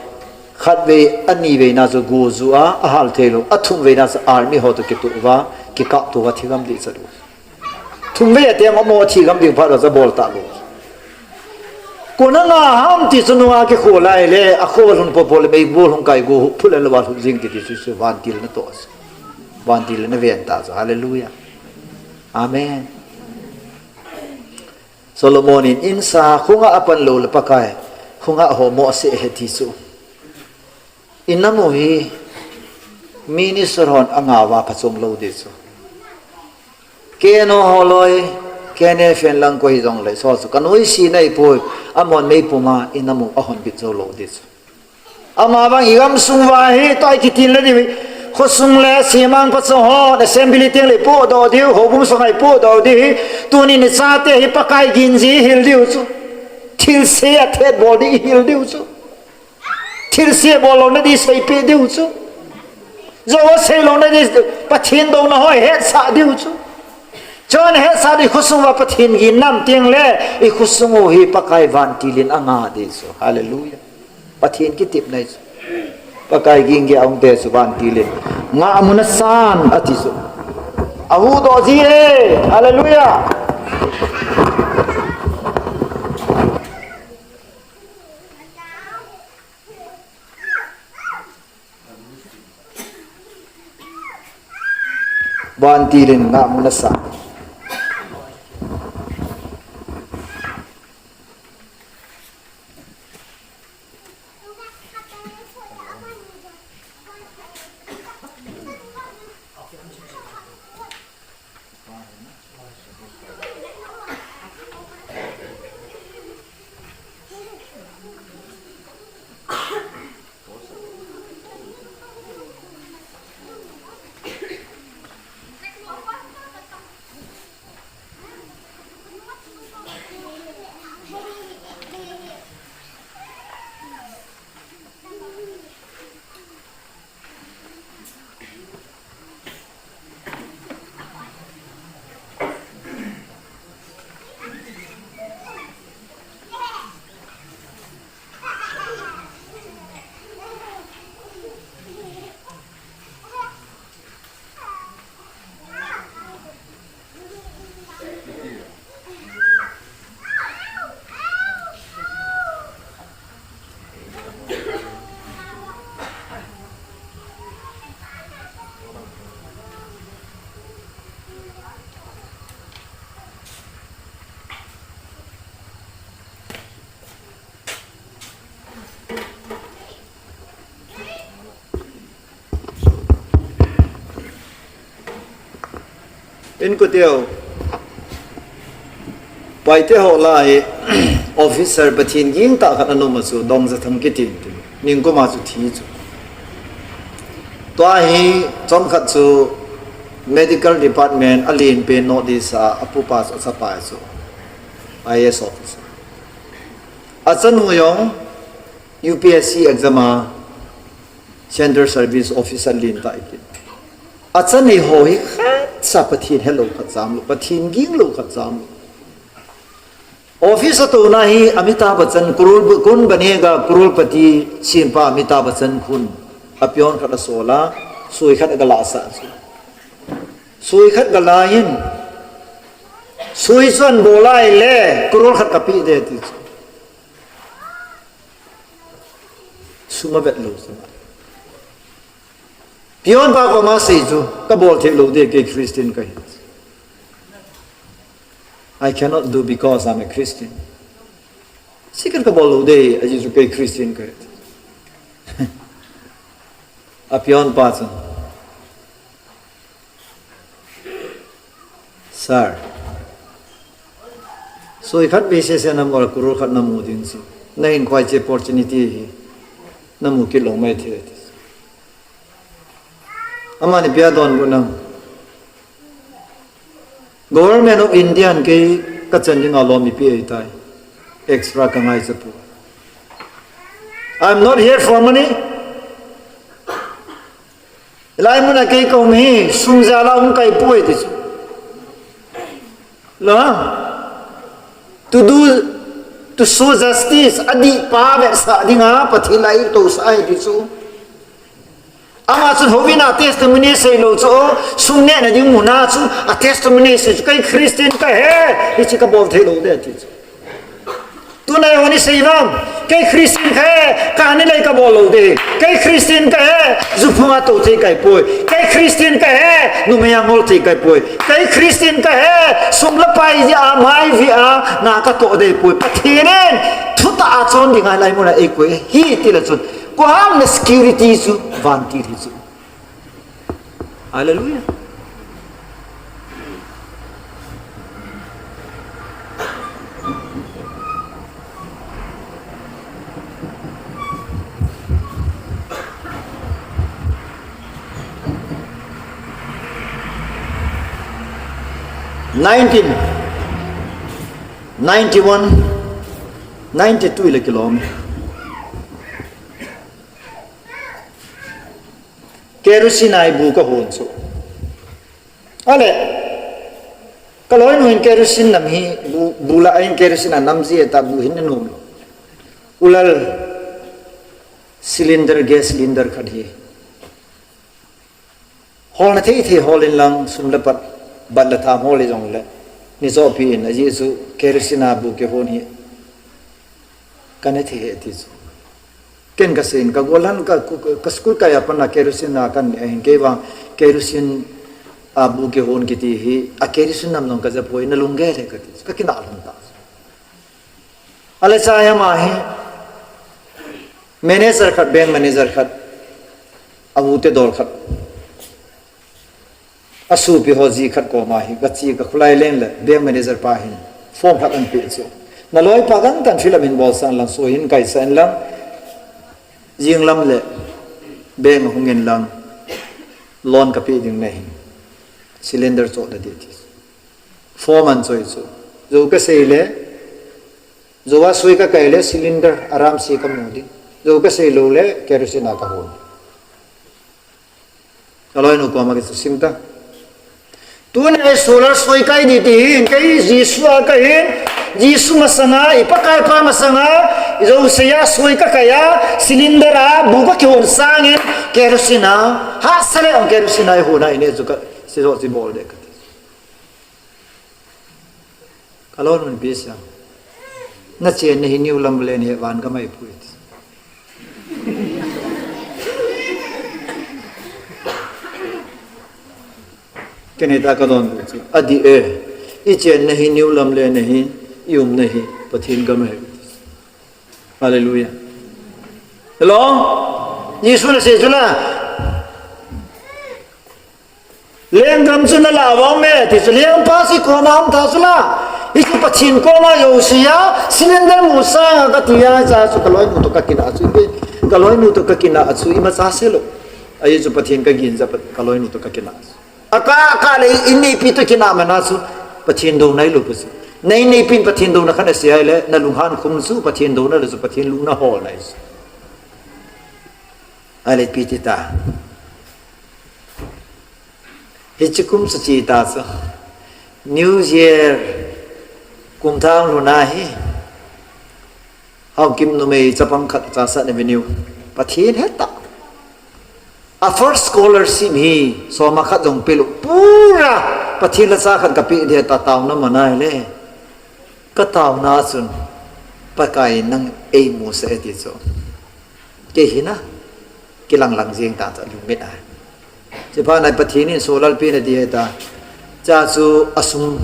khatvei, aniveina chu go ju a, ahal theilou, athumveina chu army ho toh kitoh uva, kikapto uva, thi gam ding chu. Thumvei attempt a mo thi gam ding phat uva chu abol talou. Kona nga ham ti chu nunga kikhol a ahile, akhol lhun popo le meibol hung kai go phu le lou a lhun jing kiti chu, chu vantil natoh. Vantil naven ta chu. Hallelujah. Amen. Solomon in insa khunga apan lou le Pakai khunga ho mo ase he ti chu. Inam u hi minister hon angah uva phachom lou ding chu. Kei no holoi, kei ne fen lang koi hijongle, so chu kanoise naipoi, amahon meipum a inam u ahon bit jou lou ding chu. Amavang igamsung uva hi, tua hi kitin le ding hi, khosung le semang pachang hon, assembly teng le ipohdoh diu, houbung sunga ipohdoh diu hi, tuni nichate hi Pakai gin jeh ihil diu chu. Thilse athet bol ding ihil diu chu. Thilse bol louna ding seipeh diu chu. Jou a sei louna ding, Pathen douna ho ihetsah diu chu. Chun ihetsah ding, ikhosung uva Pathen gin nam teng le, ikhosung u hi Pakai vantil in angah ding chu. Hallelujah. Pathen kitepna ahi chu. Pakai gin gei a um te chu vantil in ngah mun asan ati chu. Ahuhdoh ji e. Hallelujah. Vantil in ngah mun asan. Inkote u, Paite ho lah a hi, officer Pathen gingtah khat ana um a chu, Dongjathang kiti, ningkum a chu thi chu. Tua hi, chomkhat chu medical department alen pen North East a, apupa chu achapa chu I A S officer. Achanu jong U P S C exam a Central Service Officer lentah ahi kit. Achanei ho hi khatcha Pathen helou khat jamlou, Pathen ginglou khat jamlou. Office atouna hi Amitabh Bachchan, Karol, Kaun Banega Crorepati sempa Amitabh Bachchan khun apion khat asol a, soi khat agalahsah chu. Soi khat gala in, Sui chun bol lai le, crore khat ka pe de ti chu. Sum avet lou chu. Peon pa koma sei chu, ka bol thei lou de, kei Christian ka hi. I cannot do because I'm a Christian. Sikal ka bol lou de, ajeh chu kei Christian ka hi. A peon pa chun, Sir, sui khat vei sese namu a crore khat namu ding chu. Nahin khoi che opportunity hi namu kit lou mai thei. Amani ipi adonbut nam. Government of India in kei ka chan dinga loan mi pe ahitai. Extra ka ngaicha poi. I'm not here for money. Hilai muna kei ka um hi, sum jal a um ka hi poi ti chu. Lo, to do, to show justice, adih pa vetsah dinga, Pathen lah a i tousah ahi ti chu. Ama chun houin a testimony sei lou chu, sum nehna ding muna chu, a testimony sei chu, kei Christian ka hi, hiche ka bol thei lou de ti chu. Tuna eiho in i sei vang, kei Christian ka hi, kani lei ka bol lou de. Kei Christian ka hi, ju phunga tou thei ka hi poi. Kei Christian ka hi, numei a ngol thei ka hi poi. Kei Christian ka hi, sum le pai jeh a, mai jeh a, na ka toh de poi. Pathen in, thutah a chon dinga hilai muna eikoi hi ti le chun. Koi ham na security chu, vantil hi chu. Hallelujah. Nineteen ninety-one, ninety-two le kilom. Kerosene a bu ka hon chu. Ale, ka loinu hin kerosene nam hi, bu, bu lah a hin kerosene a nam jeh a bu hin na nom lou. Ulal cylinder, gas cylinder khat hi. Holna thei thei hol in lang, sum le pai, bat le tham hol jongle. Ni chohpi in, ajeh chu kerosene a bu kihon hi. Ka ne thei e ti chu. Ken ka sei in ka gollhang ka, ka school kai a pat a kerosene a ka ne ahin kei vang kerosene a bu kihon kiti hi a kerosene nam jong ka ja poi na lunggel e ka ti chu. Ka kinah lhon ta. Ale chai ama hi manager khat, bank manager khat, a u te dol khat. A sopi ho ji khat koma hi, ka chi ka khulai leng le, bank manager pa hin, form khat ahin pe chu. Na loipa kan tan fill up in bolsah in lang, sui hin kaisah in lang, jing lam le, bank a hung in lang, loan ka pe ding nahi, cylinder choh da ding ti. Form ahin choi chu. Jou ka sei le, jou a sui ka kai le, cylinder aram se ka mu ding. Jou ka sei lou le, kerosene a ka hon. Ka loinu koma kisim ta. Tuni a solar soi kai ding ti hin, kei Jesu a ka hin, Jesu masanga, i Pakai pa masanga, i jouse a soi ka kai a, cylinder a, bu ka kihon sangin, kerosene a, hahsa le ong kerosene a i hon a i ne chu ka, sei jo chi bol de ka ti. Ka loinu in ipi asei em? Na chenna hi New Lambulane ahi, van gam ahi poi. Ken hita ka donbut chu. Adih e. I chenna hi New Lambulane ahi, i umna hi Pathen gam ahi. Hallelujah. Hello? Jesun asei chu la. Lenggam chu na lah uva um e, ti chu lengpa chu i koma um ta chu la. Hichu Pathen koma jouse a, cylinder mu sanga ka ti a, hiche chu ka loinu toh ka kinah chu, ka loinu toh ka kinah chu, imacha sei lou. Ajeh chu Pathen ka gin jeh a ka loinu toh ka kinah chu. Akah, akah le, in neipi toh kinah man a chu, Pathen douna i lou pu chu. Na in neipin Pathen douna khat na sei a ahile, na lunghan khum chu, Pathen douna le chu, Pathen lungna hol na i chu. Ahile ipi ti ta. Hiche kum chu che ta chu. New Year kum thah lhun a hi. Haokip numei chapang khat Chassad Avenue. Pathen heta. A first scholarship hi soma khat jong pelou. Pura. Pathen lhacha khat kapeh ding ta taona manai le. Ka taona chun Pakai nang eimusah e ti chu. Kei hina kilang lang jing ta chu lungmit a. Chuphat nai Pathen in solalpi na ding ahi ta. Cha chu asum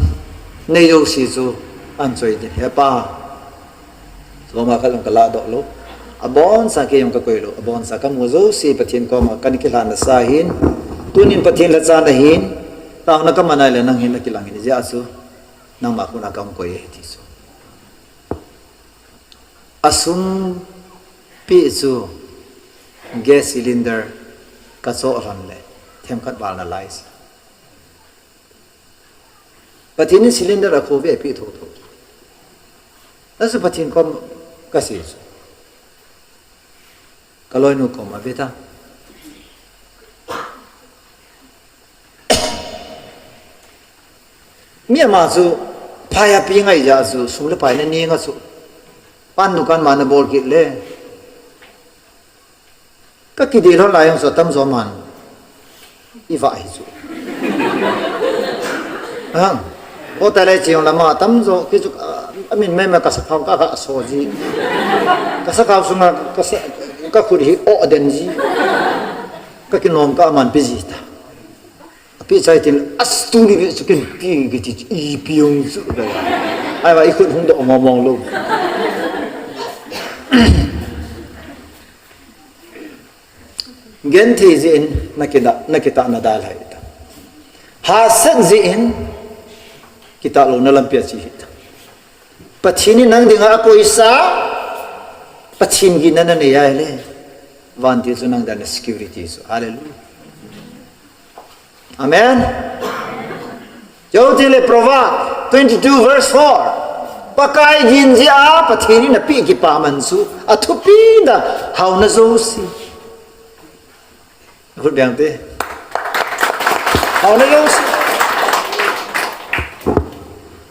nei jouse chu ahin choi ding. He Pa, soma khat jong kala doh lou. Abonsa kei jong kakoi lou. Abonsa kamu jouse Pathen koma kana kilhan nasa hin. Tunin Pathen lhacha nahin. Taona kamanai le nang hin nakilang in jeh a chu. Nangma kona kahung koi e ti chu. Asum peh chu gas cylinder kachoh lhon le themkhat val nalai sa. Pathen in cylinder akhoh ve peh thotho. Achu Pathen kom kasei chu. Kaloinu kom ave ta. Mi ama chu phai a pi ngai jeh chu sum le pai na ni nga chu. Pan dukan ma nabol kit le. Kakidel lhon lai jong chu atamjo man. Ivah hi chu. Ha. Hotel a che jong lama atamjo ki chu, ah, amin mei mei kasakhao ka ka so ji. Kasakhao sunga kasa kakhut hi o den ji. Kakinom ka aman pi ji ta. Api chai tin, "As tuni ve chu ken pi," kiti chu, ipi jong chu. Ahivang ikhut hung doh mong mong lou. Genthei jeh in nakitah, nakitah nadalhah hita. Hahsat jeh in kitah louna lampi ache hita. Pathen in nang dinga akoisa, Pathen gin nanei ahile. Vantil chu nang dinga security chu. Hallelujah. Amen. Chutile Proverb twenty-two verse four. Pakai gin jeh a Pathen in apeh kipaman chu athupi dan hauna jouse. Khut beng te. Hauna jouse.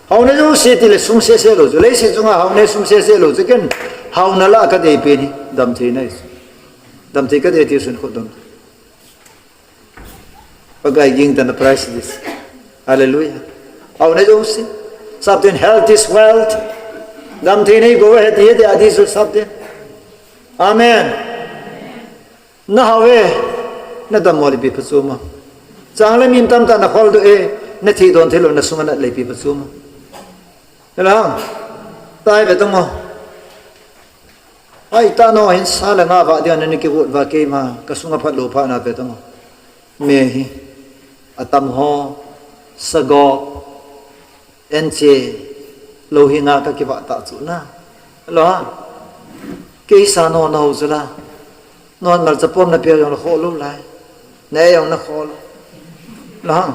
Hauna jouse tile sung sese lou chu. Leiset chunga hauna sung sese lou chu ken hauna lah kadei pen hi. Damtheina hi. Damthei kadei ti sun khut dom. Pakai gin tah a priceless. Hallelujah. Hauna jouse. Sapten health is wealth. Damtheina hi go ahead, he de adi su sapten. Amen. Nahao e, nadammo le ipi phachom a. Chang le min tamtah nakhol doh e, nathi don thei lou nasunga nat le ipi phachom a. Hela, tai ve tong o. Ai, tah nao hin sa le nga vah dinga nani kigot vah keima, kasunga phat lou phat na ve tong o. Me hi, atam ho, sago, enche, lou hi nga kakivah tah chu na. Lo ha. Kei sa nao nao chu la. Nao malcha pom napeh jong la kho lou lai. Na jong nakho lou. Lo ha.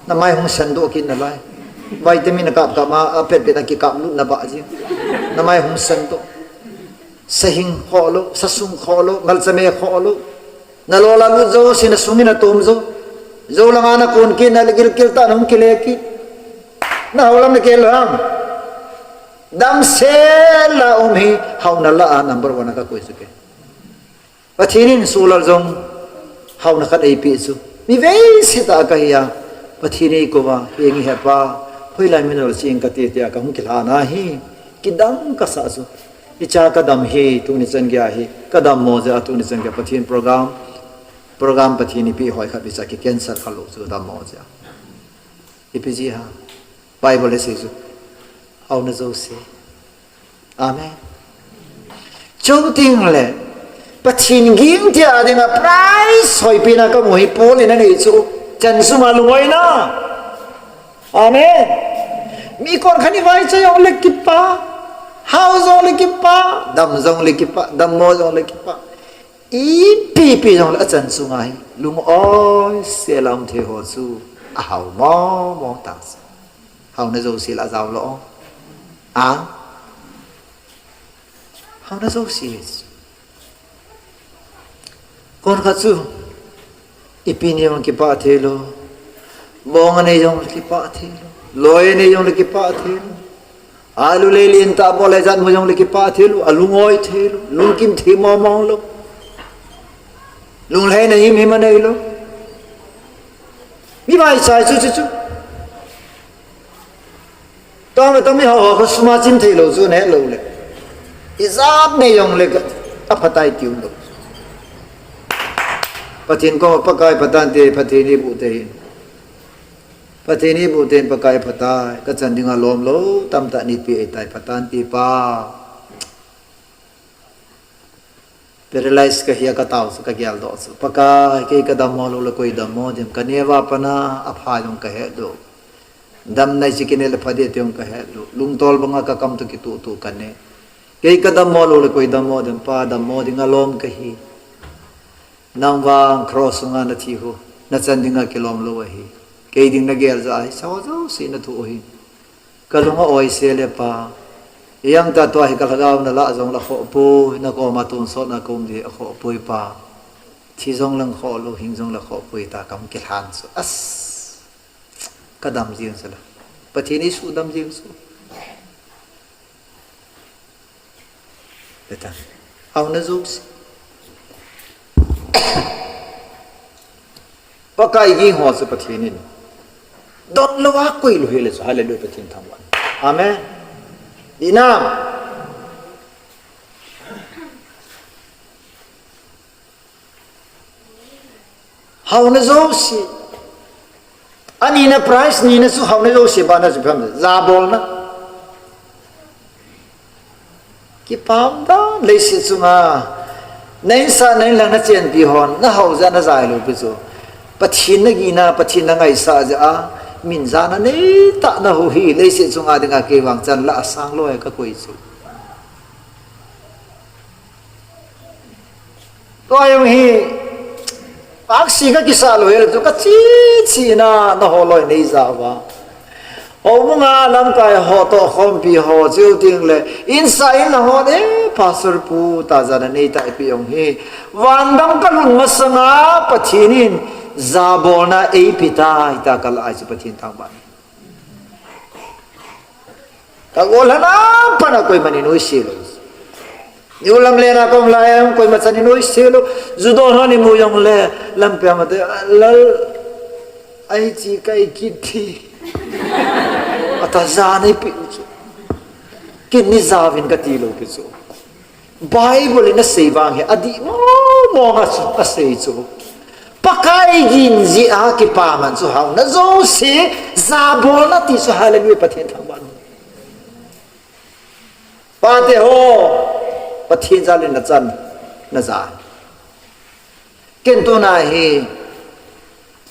Namai hung sen doh kit nalai. Vitamin nakap kap ma, apet pet a kikap lut nabah ji. Namai hung sen doh. Sahing kho lou, sasung kho lou, malcha me kho lou. Nalo la lut jouse nasung in atom jou. Jou langa nakon kit na gilkel tah nahung kile kit. Nahao lam nakel lou ham. Damsel a um hi hauna lah a number one a kakoi chu kei. Pathen in sulal jong hauna khat eipeh chu. Mi veise tah kahi a. Pathen eikou va, henge hepa. Hoilai min lol ching kate tia kahung kilhan ahi. Kidang kasa chu. Icha kadam hi, tuni chan geiya hi. Kadammo jeh a tuni chan geiya Pathen program. Program Pathen in eipeh hoi khat icha kicancel kha lou chu dammo jeh a. Ipi jeh ham. Bible in asei chu. Hauna jouse. Amen. Chuteng le. Pathen gin tia dinga prize hoipina kamu hi Paul in anei chu. Chan sunga lungoina. Amen. Mi kon khat in vaicha jong le kipah. Hao jong le kipah. Dam jong le kipah. Dammo jong le kipah. Ipi pi jong le achan sunga hi. Lung-oi sel a um thei ho chu. Ahao mong mong tah chu. Hauna jouse la jao lou. A? Hauna jouse. Kon khat chu. Ipi nei jong kipah thei lou. Bong anei jong kipah thei lou. Loi anei jong kipah thei lou. Alu lei lentah bol le jat mu jong le kipah thei lou. Alung-oi thei lou. Lungkim thei mong mong lou. Lunglhaina himhim anei lou. Mi vaichai chu chu chu. Tama tami ho ho suma chim thei lou chu ne lou le. Ijat nei jong le aphatai tiu lou. Pathen koma Pakai phatante, Pathen iboh te hin. Pathen iboh ten Pakai phatai, kachan dinga lom lou tamtah nei pe tai, phatante Pa. Paralyze kahi a katao chu kagel doh chu. Pakai, kei kadammo lou le koi dammo dem, kaneo a pat a apha jong kahe lou. Damna ichi kinei le pha ding ti jong kahe lou. Lungtol banga kakam toh kitoh toh kane. Kei kadammo lou le koi dammo dem, Pa, dammo dinga lom kahi. Nang vang cross sunga nathi u, nachan dinga kilom lou ahi. Kei ding nagel jeh ahi, sao jouse nathu u hi. Kalung a oi se le Pa. Ijemtia tua hi kalhagao nalah jong lah khoh poi, nakoma tonsot na kom ding khoh poi Pa. Thi jong lah khoh lou, hing jong lah khoh poi tia kam kilhan chu. As. Kadam jing chu la. Pathen isuhdam jing chu. Beta. Haona jouse. Pakai ging ho chu Pathen in don lou a koi lou hile chu. Hallelujah, Pathen thangvah. Amen. Ina. Haona jouse. Anina prize nina chu haona jouse bana chu phem jabolna. Kipah dan leiset chunga. Na insung na inlang na chenpi hon, na hao jeh a na jai lou pi chu. Pathen na gina, Pathen na ngaisah jeh a, min jana nei tah na hou hi, leiset chunga dinga kei vang chan lah a sang lou e kakoi chu. Tua jong hi, aksi kakisah lou hile chu kachi chi na, na ho loi nei ja uva. Houbung a lamkai ho toh khompi ho cheu ting le, insung inlang ho le, Pastor pu tia jana nei tah ipi jong hi. Van gam kalhun masanga Pathen in jabolna eipe tai tia kalah a chu Pathen thangvah. Ka gollhang a pat a koiman in nuisat lou. Niu lam le na kom lai em koima chan in nuisat lou. Ju don hon imu jong le lampi a mate lal ai chi kai kiti. Ata jana ipi u chu. Kin ni jauvin kati lou pi chu. Bible in asei vang hi adih mong mong a chu asei chu. Pakai gin jeh a kipaman chu haona jouse jabolna ti chu hallelujah Pathen thangvah. Pate ho, Pathen jal in nachan, naja. Ken tuna hi,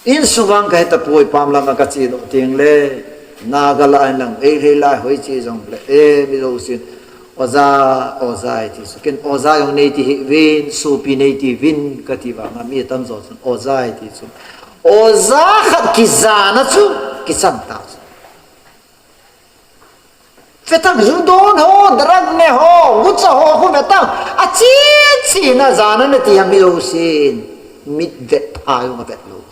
insung vang kahe tapoi pam langa kache doh teng le, Naga lai lang, Meitei lai hoiche jong le, eh, mi jousen, Oja, Oja iti chu. Ken Oja jong neiti hih uvin, sopi neiti uvin, kati vanga mi atamjo chun, Oja iti chu. Oja khat kijana chu, kichang ta chu. Vetang ju don ho, drug ne ho, gucha ho khu vetang. Achi chi na jana nati ham mi jousen. Mit vet pha jong avet lou.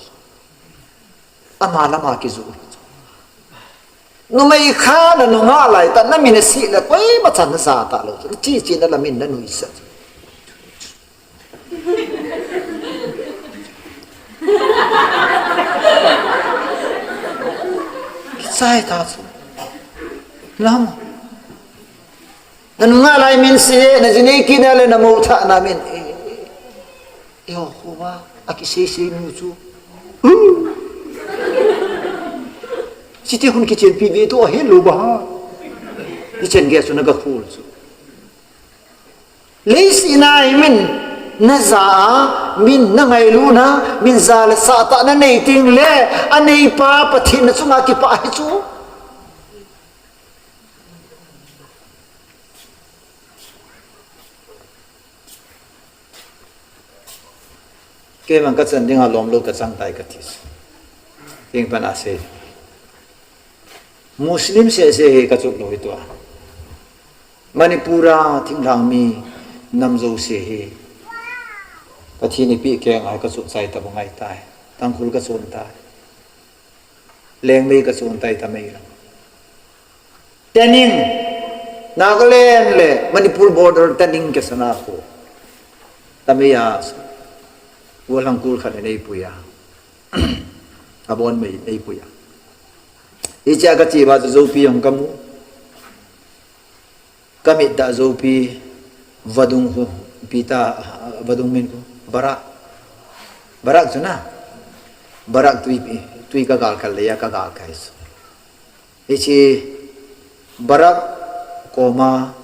Ama lama kiju. Numei khat na nungah lai tah na min asih le koima chan naja talou. Chi chi na la min nanuisat. Kichai ta chu. Lam. Na nungah lai min sih e, na jinei kit na le na mou thah na min. E, e, e, ho, ho ba, akisei sei nu chu. Hu. Chiti hun kichenpi ve tu ahe lou ba ha. Kichen ge chu na ga khul chu. Leiset a hi min naja a, min nangailutna, min ja le sah tah nanei teng le, aneipa Pathen na chunga kipah hi chu. Keiman kachan dinga lom lou kachang tai kati. Teng pan asei. Muslim sese hi kachuk lou hi tua. Manipur a thinglhang mi nam jouse hi Pathen ipeh keng a hi kachuk chai tabang ahitai. Tangkhul kachun tai. Lengmei kachun tai Tamei lang. Tening, Nagaland le Manipur border Tening kisana khu. Tamei a, Wolhang kul khat in eipui a. Abon mei eipui a. Hichea kache uva chu Zopi jong kamu. Kamit tah joupi vadung khu, pi ta, vadung min khu, Barak. Barak chu na. Barak tui, tui ka gal kal le ya ka gal kai chu. Hiche Barak koma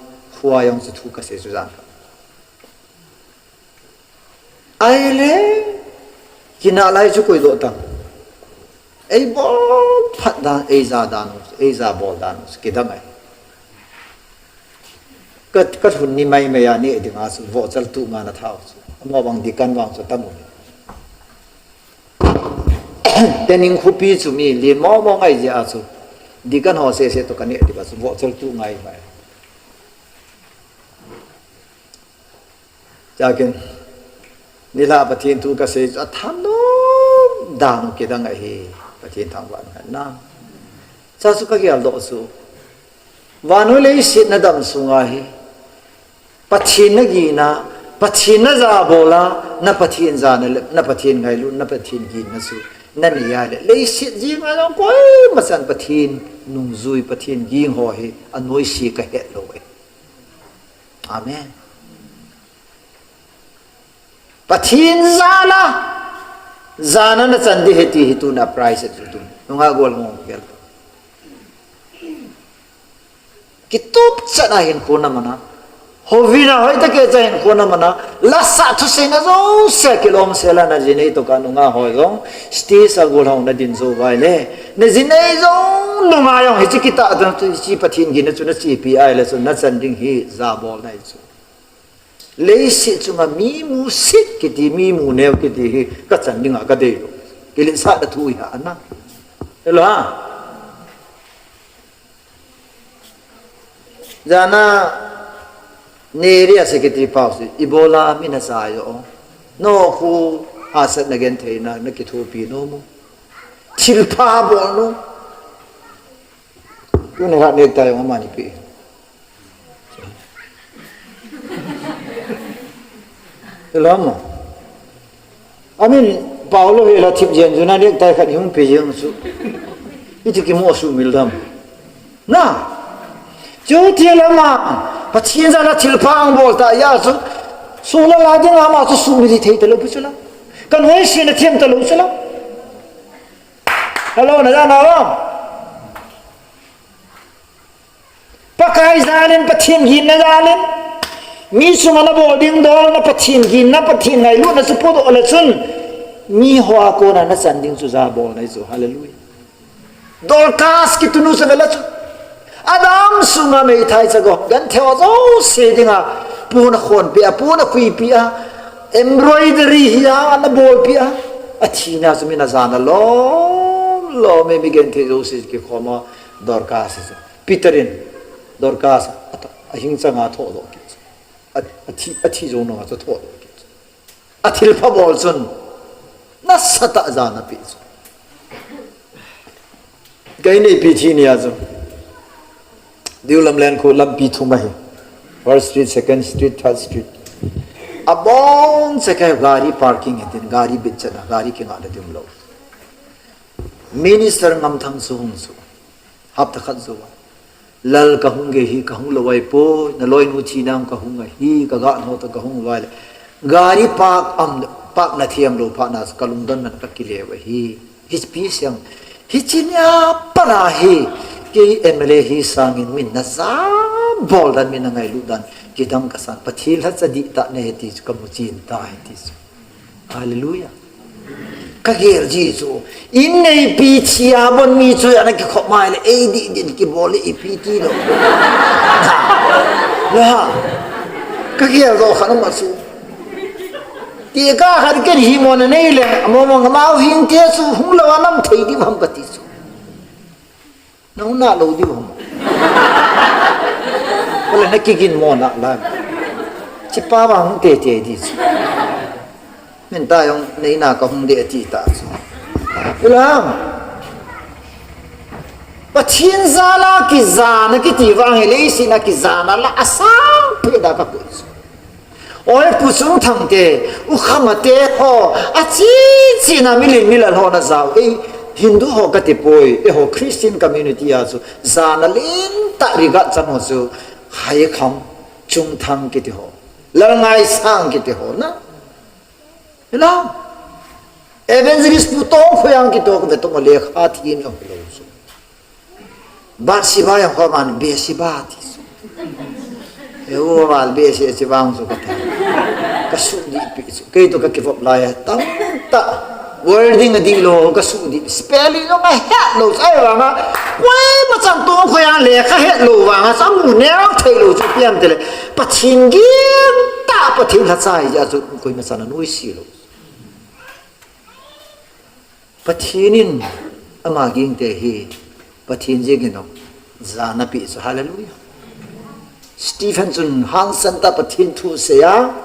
hua jong chu thu ka sei chu jan. Ahile, kinah lai chu koi doh tam. Ei bol phat dan, ei ja dan, ei ja bol dan, kidang ahi. Ka, ka lhun ni mai mai a neh dinga chu, vohchal tu nga na thau chu. Amavang deacon vang chu tam u. Tening khopi chu mi lin mo mo ngai jeh a chu. Deacon ho sese toh ka neh dinga chu, vohchal tu ngai mai. Chuin, nilhah Pathen thu ka sei chu athanom dan u kidang ahi, Pathen thangvah in umhen. Chua chu ka geldoh chu, vannoi leiset na dam sunga hi, Pathen na gin a, Pathen na jabol a, na Pathen jana le, na Pathen ngailut, na Pathen ginna chu na nei a le, leiset jeng a jong koima chan Pathen nungjui, Pathen ging ho hi anoise ka het lou e. Amen. Pathen jal a, jana na chan ding ahi ti hi tuna prize chu tun. Nungah gol ngong gel. Kitup chan a hinkho na man a. Houin a hoitah kei cha hinkho na man a. Lasah thuseina jouse kilom sel a na jinei toh ka nungah ho jong. Stage a gol hung na din jou uva le. Na jinei jong nungah jong hiche kitah dan chu hiche Pathen ginna chu na chepi a le chu na chan ding hi jabol na hi chu. Leiset chunga mi musit kiti, mi muneo kiti hi ka chan dinga ka dei lou. Kiletsah na thu hi ha ana. Hello ha. Jana neria se kiti pau si. Ibola mi na sa yo. No khu hahsatna gentheina na kithopi nom u. Thilpha bol nom u. Tuni khat necktie jong amani pe. Hello mo. Amin, Paulo hi la thip jen juna necktie khat hung pe jeng chu. Iti kimu sumil dam. Na. Chuti lama. Pathen jal a thilpha ahung bol ta a chu. Sula la dinga ama chu sumil thei talou pi chu la. Ka noise na them talou chu la. Hello, na jana lo. Pakai jal in, Pathen ginna jal in. Mi chunga na bol ding dol, na Pathen ginna, Pathen ngailutna chu podoh le chun. Mi hoa kona na chan ding chu jabol na hi chu. Hallelujah. Dorcas kiti nu chu vela chu. Adam sunga meithai cha go. Genthei ho jouse dinga. Pona khonpi a, pona khuipi a. Embroidery hi a, na bolpi a. Athina chu mi na jana lom lom e, mi genthei jouse kikhom a. Dorcas chu. Peter in, Dorcas, a, ahing changa thodoh kit chu. A, athi, athi jou nunga chu thodoh kit chu. Athilpha bol chun, nasatah a jana pe chu. Kei neipi thi nia chu. Diu lamlen khu lampi thum ahi. First Street, Second Street, Third Street. Abon cheh kei gari parking hitin, gari bitchet a, gari kingah na ding lou. Minister Ngamthang chu hung chu. Hapta khat jou a. Lal, ka hung gei hi, ka hung lou ahipoi, na loinu thina kahung ahi, ka gah nau toh kahung uva le. Gari park am, park na thiam lou phat na, ka lungdon nan ka kile uva hi. Hipi siang, hiche nia pat a hi, kei M L A hi sangin min na jabol dan, min na ngailut dan, kidang ka san, Pathen lhacha dihtah na hi ti chu ka mu chen tai ti chu. Hallelujah. Ka gel ji chu. In neipi thi a bon mi chu ana kikhop mai le, ei dih din kibol le ipi ti lou. La. Ka gel jo kha na ma chu. Ti ka kha ken hi mo na nei le, mo mo ngam au hing te chu hung lou a nam thei di ham ka ti chu. Nang na lou diu ham. Ole na kigin mo na la. Chipa ba hung tete di chu. Min ta jong nei na ka hung de ti ta chu. Ilam. Pathen jal a kijana kiti vang hi leiset a kijana la asang peh da ka koi chu. Oi, Pu Chungthang te, U Khama te ho, achi chi na milen milal ho na jao. Ei, Hindu ho ka ti poi, eiho Christian community a chu, jana lentah regard chan ho chu, Haikham, Chungthang kiti ho, Lalngaisang kiti ho na. Hila. Evangelist Pu Tongkhoyang kiti ho, kave tong lekha thi ni ho lo chu. Bathsheba jong kho man Bathsheba ti chu. He u mal Bathsheba chi vang chu kati. Ka su di pi chu. Kei to ka kivop lai a tam ta. Wording a di lo ka su di. Spelling lo ka het lo chu. Ai vang a. Koima chan Tongkhoyang lekha het lo vang a. Sa mu neo thei lo chu piam te le. Pathen ging ta Pathen lhacha hi a chu koima chan a nuisi lo. Pathen in ama ging te hi Pathen jeng hi no. Jana pi chu hallelujah. Stephen chun hangsan ta Pathen thu sei a.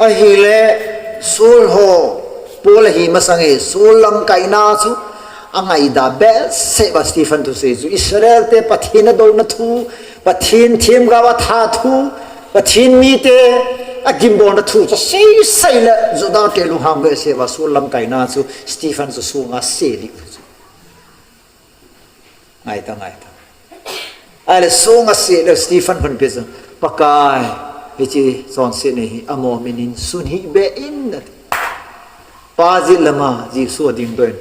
Ahile Saul ho, Paul ahi masang hi Saul lamkaina chu angaida behseh ba Stephen thusei chu Israel te Pathen adouna thu, Pathen themgao atha thu, Pathen mite agimbolna thu chu seisei le Juda te lunghang behseh ba Saul lamkaina chu Stephen chu sunga seli chu. Ngai ta, ngai ta. Ahile sunga sele Stephen hon pe chu, Pakai, hiche chonset nei hi amo min in sun hih beh in ati. Pa jet lama Jesu ading doh in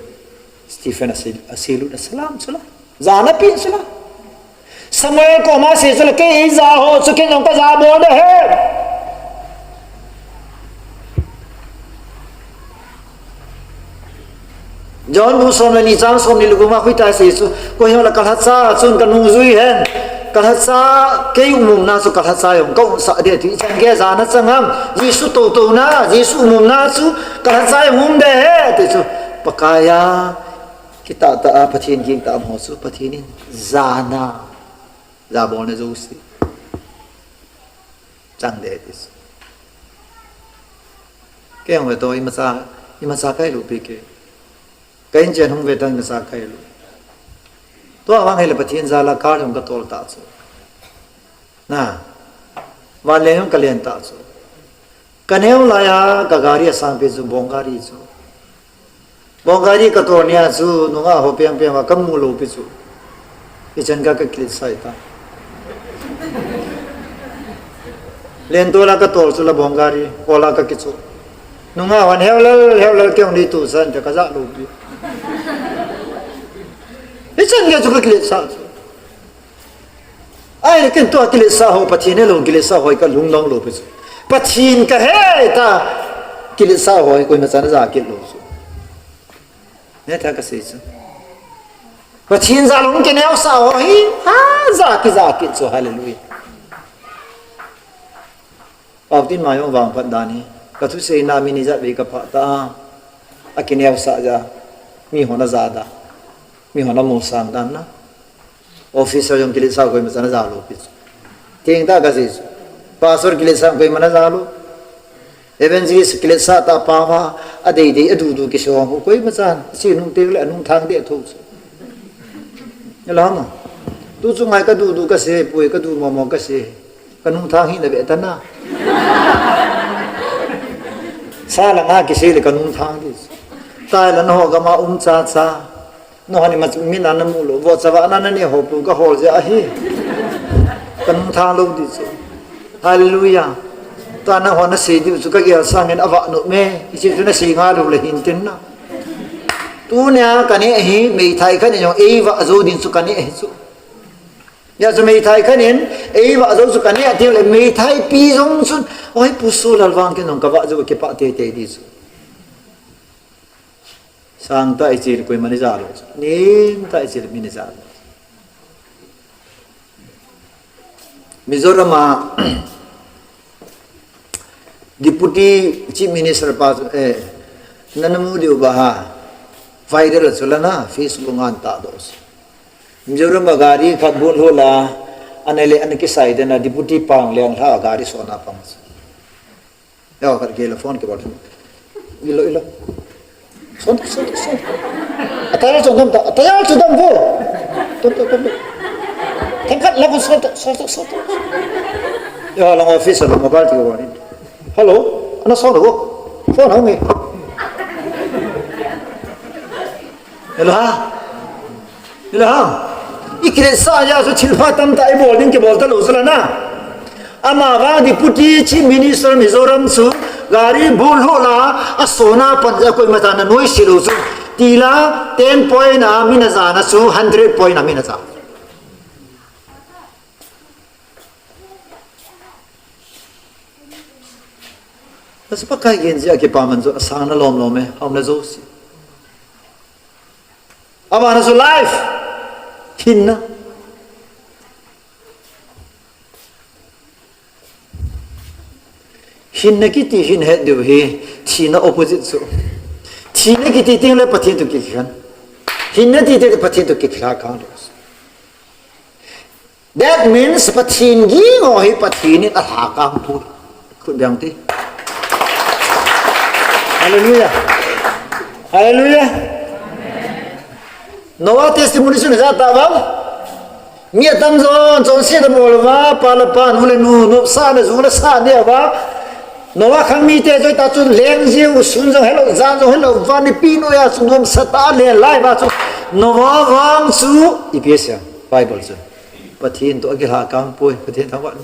Stephen ase, aselut a salam chu la. Jana pi chu la. Samuel koma sei chu la, kei ei ja ho chu ken jong ka ja bol de he. John bu som le ni chang som ni le gup ma khui ta sei chu, koi ho la ka lhacha chun ka nungjui hen, ka lhacha kei umumna chu ka lhacha jong ka umsah de ti chan gei jana chang ham, Jesu toutouna, Jesu umumna chu ka lhacha jong um de he ti chu, Pakai a, kitah tah a Pathen ging tah a um ho chu Pathen in jana, ja bolna jouse. Chang de ti chu. Kei jong ve to imacha, imacha ka hilou pi kei. Ka in chen hung ve tan imacha ka hilou. Tua vang hile Pathen jal a car jong ka tol ta chu. Na. Vanleng jong ka len ta chu. Ka neo lai a ka gari asang pi chu bong gari chu. Bong gari ka tol nia chu nungah ho peng peng a ka mu lou pi chu. Ichan ka ka kilet sai ta. Len tol a ka tol chu la bong gari, kol a ka kichu. Nungah hon heulel, heulel kei hung di tu san te ka ja lou pi. Ichan ka chu ka kilet sa chu. Ahile ken tua kiletsah ho, Pathen helou kiletsah ho hi ka lungdong lou pi chu. Pathen ka he ta kiletsah ho hi koima chan a ja kit lou chu. Ngai ta ka sei chu. Pathen jal a hung kineosah ho hi, ha, ja ki ja kit chu, hallelujah. Pau tin mai jong vangphat dan hi. Ka thuseina mi ni jat vei ka phah ta a. A kineosah ja. Mi hon a ja da. Mi hon a musang dan na. Officer jong kiletsah koima chan a ja lou pi chu. Theng ta ka sei chu. Pastor kiletsah koima na ja lou. Evangelist kiletsah ta pa va. A dei dei a du du kisong koima chan. Si nung teng le a nung thang de tho chu. Ela ma. Tu chu ngai ka du du ka sei, pui ka du mo mo ka sei. Ka nung thang hi na ve ta na. Sa la nga kisei le ka nung thang di. Tai la na ho gam a um cha cha. Na ho ni ma chu mi na na mu lou. Vo cha va na na ni ho pu ka hol je ahi. Ka nung thang lou di chu. Hallelujah. Ta na ho na sei di chu ka gel sang in a va no me. I chi chu na sei nga lou le hin tin na. Tunia ka neh hi meithai khat in jong ei vah jou ding chu ka neh hi chu. Hia chu meithai khat in ei vah jou chu ka neh a teng le meithai pi jong chun, oi, Pu Solal vang ken jong ka vah jou kipah teitei di chu. Sang ta i chi le koima ni ja lou chu. Nin ta i chi le mi ni ja lou. Mizoram a Deputy Chief Minister pa chu, eh, na na mu diu ba ha. Viral chu la na, Facebook a an tah doh chu. Mizoram a gari khat bun lhu la, ana le ana kisai den a Deputy Pangleng lha gari sona pang chu. Yo, khat ke la phone ke bol. Ilo, ilo. Son, son, son. Atayal chu dam ta, atayal chu dam vo. Tum, tum, tum, tum. Themkhat la vo, son, son, son, son. Yo, lang office lo mobile ti ko ni. Hello, ana son vo. Phone hung ni. Hello, ha. Hila ha. I kile sa ya chu thil pha tamtah i bol ding kibol ta lo chu la na. Ama vang Deputy Chief Minister Mizoram chu gari bol ho la a sona pan ja koi mata na noi si lo chu. Tila ten point a mina ja na chu hundred point a mina ja. Nasa pa kai gen ji a kipaman chu asang na lom lom e, hau na jo si. Ama na chu life. Hinna. Hinna kiti hin het diu hi, thina opposite chu. Thina kiti ting le Pathen to kikhen. Hinna ti te Pathen to kikhen kang diu. That means Pathen ging ho hi Pathen in alha kang pui. Khut biang ti. Hallelujah. Hallelujah. Noah testimony chu na ja ta va. Mi atam jon, chonset abol va, pa le pa, nu le nu, nopsa le ju le sa ne va. Noah khang mite joi ta chu leng jiu, sun jong hello, jan jong hello, va ni pi nu ya chu nopsa ta le lai va chu. Noah vang chu, ipi sia, Bible chu. Pathen to akilha kang pui, Pathen thangvah.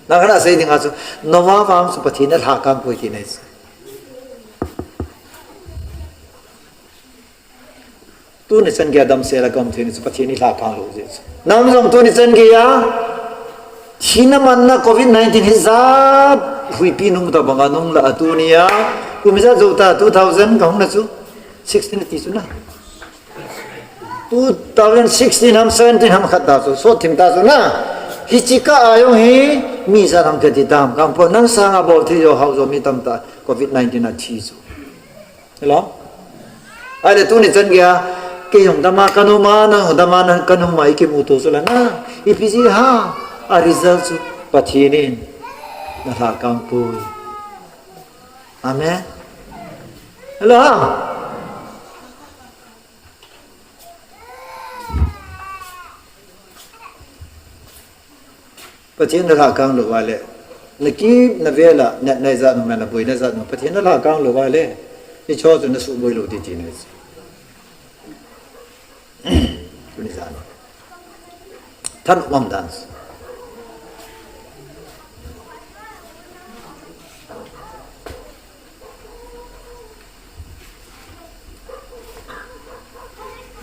Na kana sei ding a chu, Noah vang chu Pathen alha kang pui ti nei chu. Tuni chan geiya damsel a ka um thei ni chu Pathen in lha kang lou jeh chu. Nang jong tuni chan geiya thina manna covid nineteen hi jat huipi nung ta banga nung la a tuni a. Kum ijat jou ta two thousand ka hung na chu sixteen ti chu na. Two thousand sixteen ham seventeen ham khat ta chu, sot thim ta chu na. Hichi kah a jong hi mi ijat ham kati tam. Kang po nang sanga bol thei jo hao jo mi tam ta covid nineteen a thi chu. Hello? Ahile tuni chan geiya, kei jong dama ka um a, nang jong dama na ka um a, i kimuto chu la na. Ipi jeh ham, a result chu Pathen in na lha kang pui. Amen. Hello? Pathen na lha kang lou va le, na ki na vela, na, na ijat nung, na, na boi na ijat nung, Pathen na lha kang lou va le, i cho chu na suboi lou ti ti na. Tuni jan. Than um dan.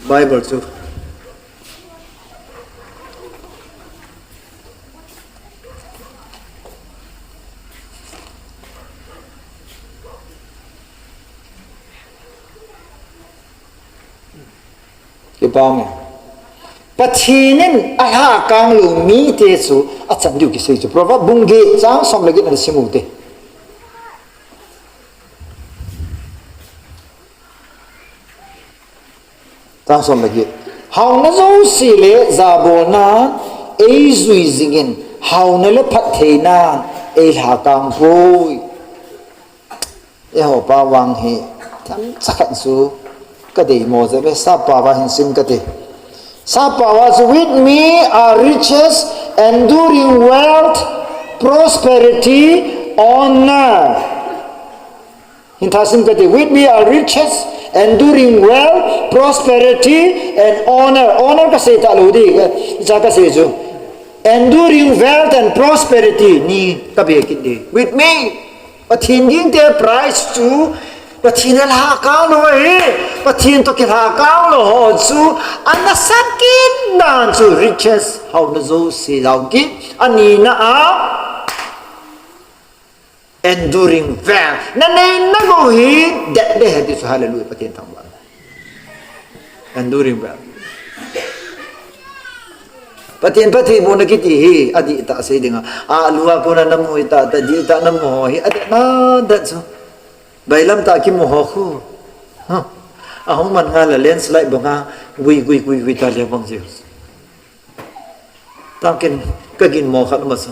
Bible chu. Kipa me. Pathen in a lha kang lou mite chu a chan diu kisei chu. Proverb bung get chang som le get na sim u te. Chang som le get. Hauna jouse le jabolna eijui jingin, hauna le phattheina eilha kang poi. Eiho pa vang hi, themcha khat chu ka deimo jeh ve, sap pa va hin sim kate. Sap pa va chu, "With me are riches, enduring wealth, prosperity, honor." Hin tha sim kate, "With me are riches, enduring wealth, prosperity, and honor." Honor kasei talou di, ka, cha kasei chu. Enduring wealth and prosperity ni kabe kit di. With me, Pathen gingte prize chu, Pathen a lha kang lou hi, Pathen to kilha kang lou ho chu, ana sat kit dan chu riches, hauna jouse jao kit, ani na a, enduring wealth. Na nei na lou hi, det de he ti chu hallelujah, Pathen thangvah. Enduring wealth. Pathen phatthei bohna kiti hi, adih tah sei dinga. A lua kona namu hi tah, tah dih tah namu ho hi, adih na, det chu. Bailam tah kimu ho khu. Huh. Ahung man nga la landslide banga, gui, gui, gui, gui ta le bang jeh. Tangken, ka ginmo khat um a chu.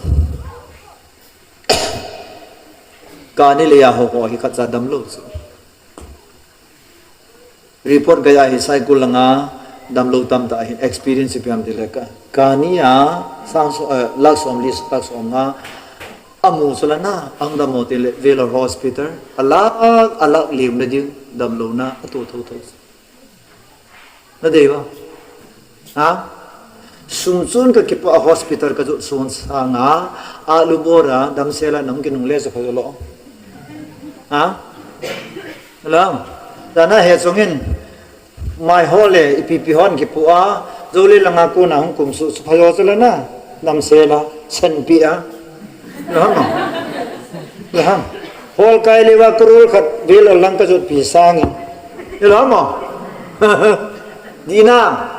Kani le ya ho ho hi khat cha damlou chu. Report gaya hi cycle langa damlou tamtah hin experience ipi ham tile ka, kani a sang so, eh, lakh som li, lakh som nga amu chu la na, ahung dammo tile Vellore Hospital, a lakh, a lakh lim na ding damlouna ato tho tho. Na dei va. Ha? Sum chun ka kipoh a hospital ka jot son sanga, alu bora, damsela nang kinungle sa pha lo. Ha? Lam. Dana he chungin, mai ho le, ipi pi hon kipoh a, jole langa kona hung kum su, su pha lo chala na, damsela, sen pi a. Lam. Lam. Hol kai lewa kurul khat, velo lang ka jot pi sangin. Lam. Dina.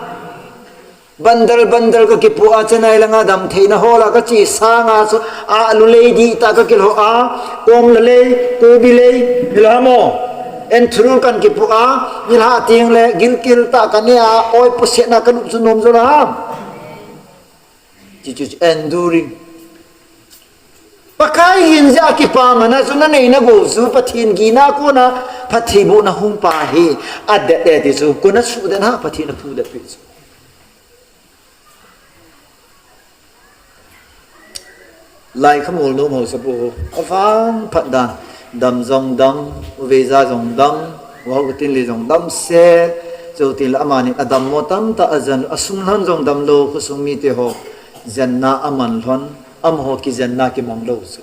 Bandal bandal ka kipoh a, Chennai langa damtheina hol a ka che sanga chu, alu lei dih tah ka kilhoh a, kom la lei, kobi lei, hilhamo, enthrul kan kipoh a, nilhah teng le gilkel tah ka ne a, oi pusetna ka lup chu nom jo la ham. Chi chu chu enduring. Pakai hin ja kipa mana chu na nei na go chu Pathen gina kona phattheibohna hung pa hi, adet det ti chu, kona suh den ha Pathen aphu det pi chu. Lai khamol nom ho sapu ho. Avang phat dan. Dam jong dam, uveija jong dam, uho katin le jong dam se. Chutile amani adammo tamtah ajan, asung lhon jong damlou, khosung mite ho. Jenna aman lhon, amaho kijenna kimang lou chu.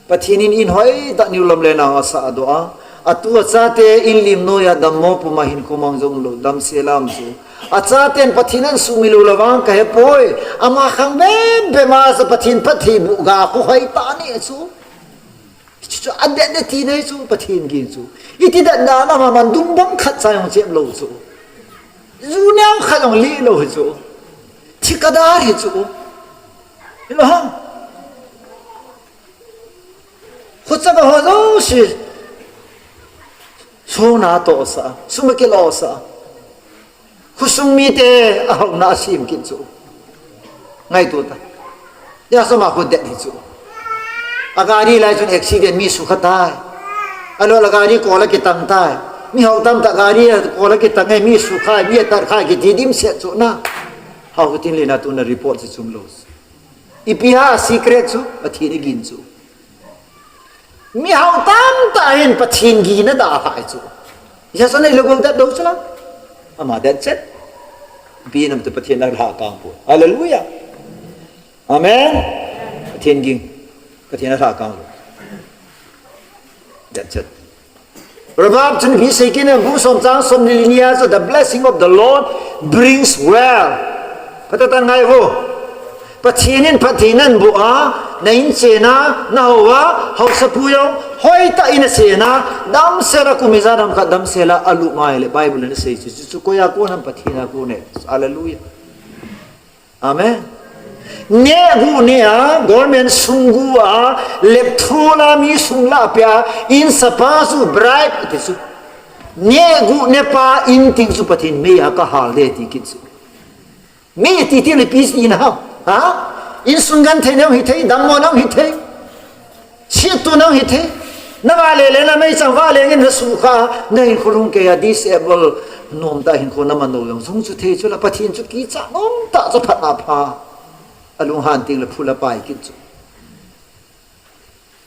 Pathen in in hoitah niu lam le nang asah doh a. Atu achate in lim noiya dammo puma hinkho mang jong lou, damsela um chu. Achaten Pathen ansuhmil u le vang kahepoi. Ama khang bem bem a chu Pathen phattheiboh ga khu hoitah ni chu. Chu chu adet det ti nei chu Pathen gin chu. Iti det dan ama man dum bang khat cha jong chem lou chu. Ju neo khat jong li lou hi chu. Thikadar hi chu. Hilou ham. Khocha ka ho jouse. Sona tohsa, sum akilosa. Khosung mite ahaona asim kit chu. Ngaito ta. Hijeh a sum akhu det hi chu. Agari lai chun accident mi sukha tai. Alou le gari kol a kitang tai. Mi hao tamtah gari a kol a kitang e, mi sukha, mi atat kha kiti dimset chu na. Hao hitin le na tuna report chu chum lou. Ipi ham secret chu, Pathen gin chu. Mi hao tamtah hin Pathen gin adalhah chu. Hijeh a nei le gou det dou chu la. Ama det chet. Ipi nam te Pathen alhah kang poi. Hallelujah. Amen. Pathen gin. Pathen alhah kang poi. Det chet. Proverbs chun ipi sei kit em, bung som chang som ni le ni a chu, "The blessing of the Lord brings wealth." Phatah tah ngai vo. Pathen in phatthei naboh a, na in chena, na hao a, haosapu jong hoitah in asena, damsela kum ijat ham khat damsela alu mai le Bible in asei chu, chu, chu koiya kon ham, Pathen a kon e. Hallelujah. Amen. Neh gu neh a, government sum gu a, lepthol a mi sum lah peh a, in sapa chu bribe ti chu. Neh gu neh pa in ting chu Pathen mei a kahal de ti kit chu. Mei ti ti le peace in ham. Ha? Insung genthei nau hithei, dammo nau hithei. Situ nang hithei. Na vale le na meichang vale ngin na sukha, na hinkho lungkei a disable nom tah hinkho na man lou jong sung chu thei chu la, Pathen chu kicha nom tah chu phat na pha. Alunghan ting le phul apai kit chu.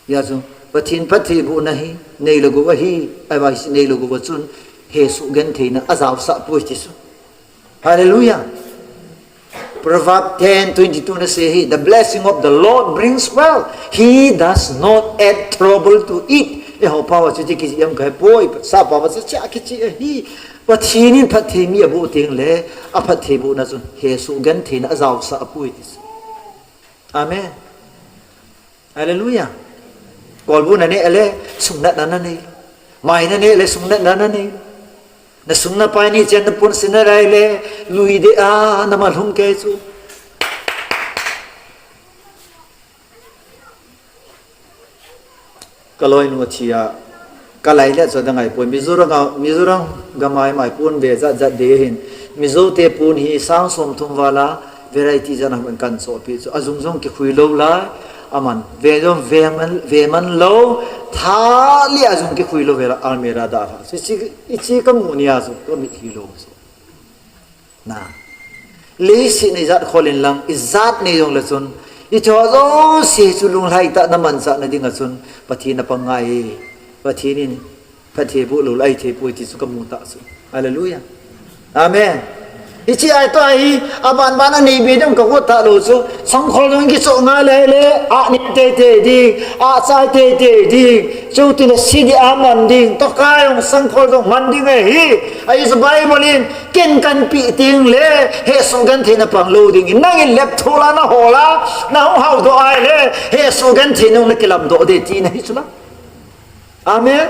Hijeh chun, Pathen phattheibohna hi, nei le gou ahi, ahivang chu nei le gou a chun, hesoh gentheina ajaosah poi ti chu. Hallelujah. Proverbs ten twenty-two na sei hi, "The blessing of the Lord brings wealth. He does not add trouble to it." Eiho pao a chu ti kichi em kahepoi, sap pao a chu cha kichi ahi. Pathen in phatthei mi aboh teng le, aphattheibohna chun, hesoh gentheina ajaosah poi ti chu. Amen. Hallelujah. Kolbu na neh le, sung natna na nei. Mai na neh le, sung natna na nei. Na sung na pai ni chen na pun sin na lai le, lui de a, na ma lhung kei chu. Ka loinu athi a, ka lai le chu dang ahi poi. Mizoram a, Mizoram gam a mai pun ve jat jat de hin. Mizo te pun hi sang som thum val a variety jat a man kan chohpeh chu. Ajung jong kikhui lou lai. Aman ve jong ve man, ve man lou. Tha le ajung kikhui lou ve la almirah dalha. Hichi, hichi ka mu ni a chu ka mit hi lou chu. Na. Leiset nei jat khol in lang, ijat nei jong le chun. Hiche ho jouse chu lunglhai tah na manchah na ding a chun. Pathen a pang ngai. Pathen in phattheiboh lou le ahi thei poi ti chu ka mu tah chu. Hallelujah. Amen. Hiche ahi tua hi, aban ban a nei be ding ka got ta lou chu. Sangkhol dong kichoh ngai le le, a nin teitei ding, a chai teitei ding. Chuti le si ding a man ding, tokai jong sangkhol dong man ding ahi. Ahi chu Bible in, ken kan pi ding le, hesoh gentheina pang lou ding. Nangin lep thol a na hol a, na hung hao doh a le, hesoh gentheina na kilam doh ding tina hi chu la. Amen.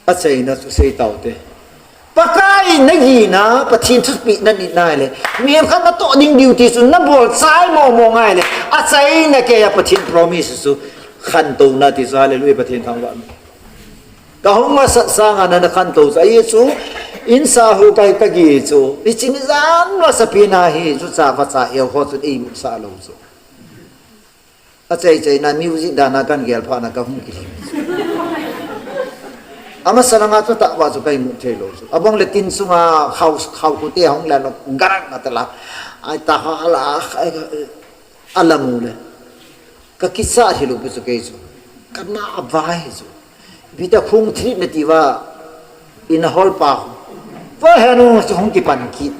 Achaina chu sei taute. Pakai na gina, Pathen thupeh na nit nai le. Mi khat na toh ding duty chu na bol chai mo mo ngai le. Achaina kei a Pathen promise chu khantouna ti chu, hallelujah, Pathen thangvah. Ka hung masat sanga na na khantou chu. Ahi chu, insa hu kai ka gi chu. Hiche ni jan masapen a hi chu cha va cha eo ho chu ei mu sa lou chu. Achai chai na music dan a kan gel pha na ka hung kili. Amasa langa chu tahbeh chu ka imut thei lou chu. Abang le tin sunga khau, khau khu te hung le lo garang ata la. Ai ta ha la, ai, ala mu le. Ka kisa hi lou pi chu kei chu. Ka na avai chu. Bita khung thrit na ti va, in a hol pa. Va henu chu hung kipan ki.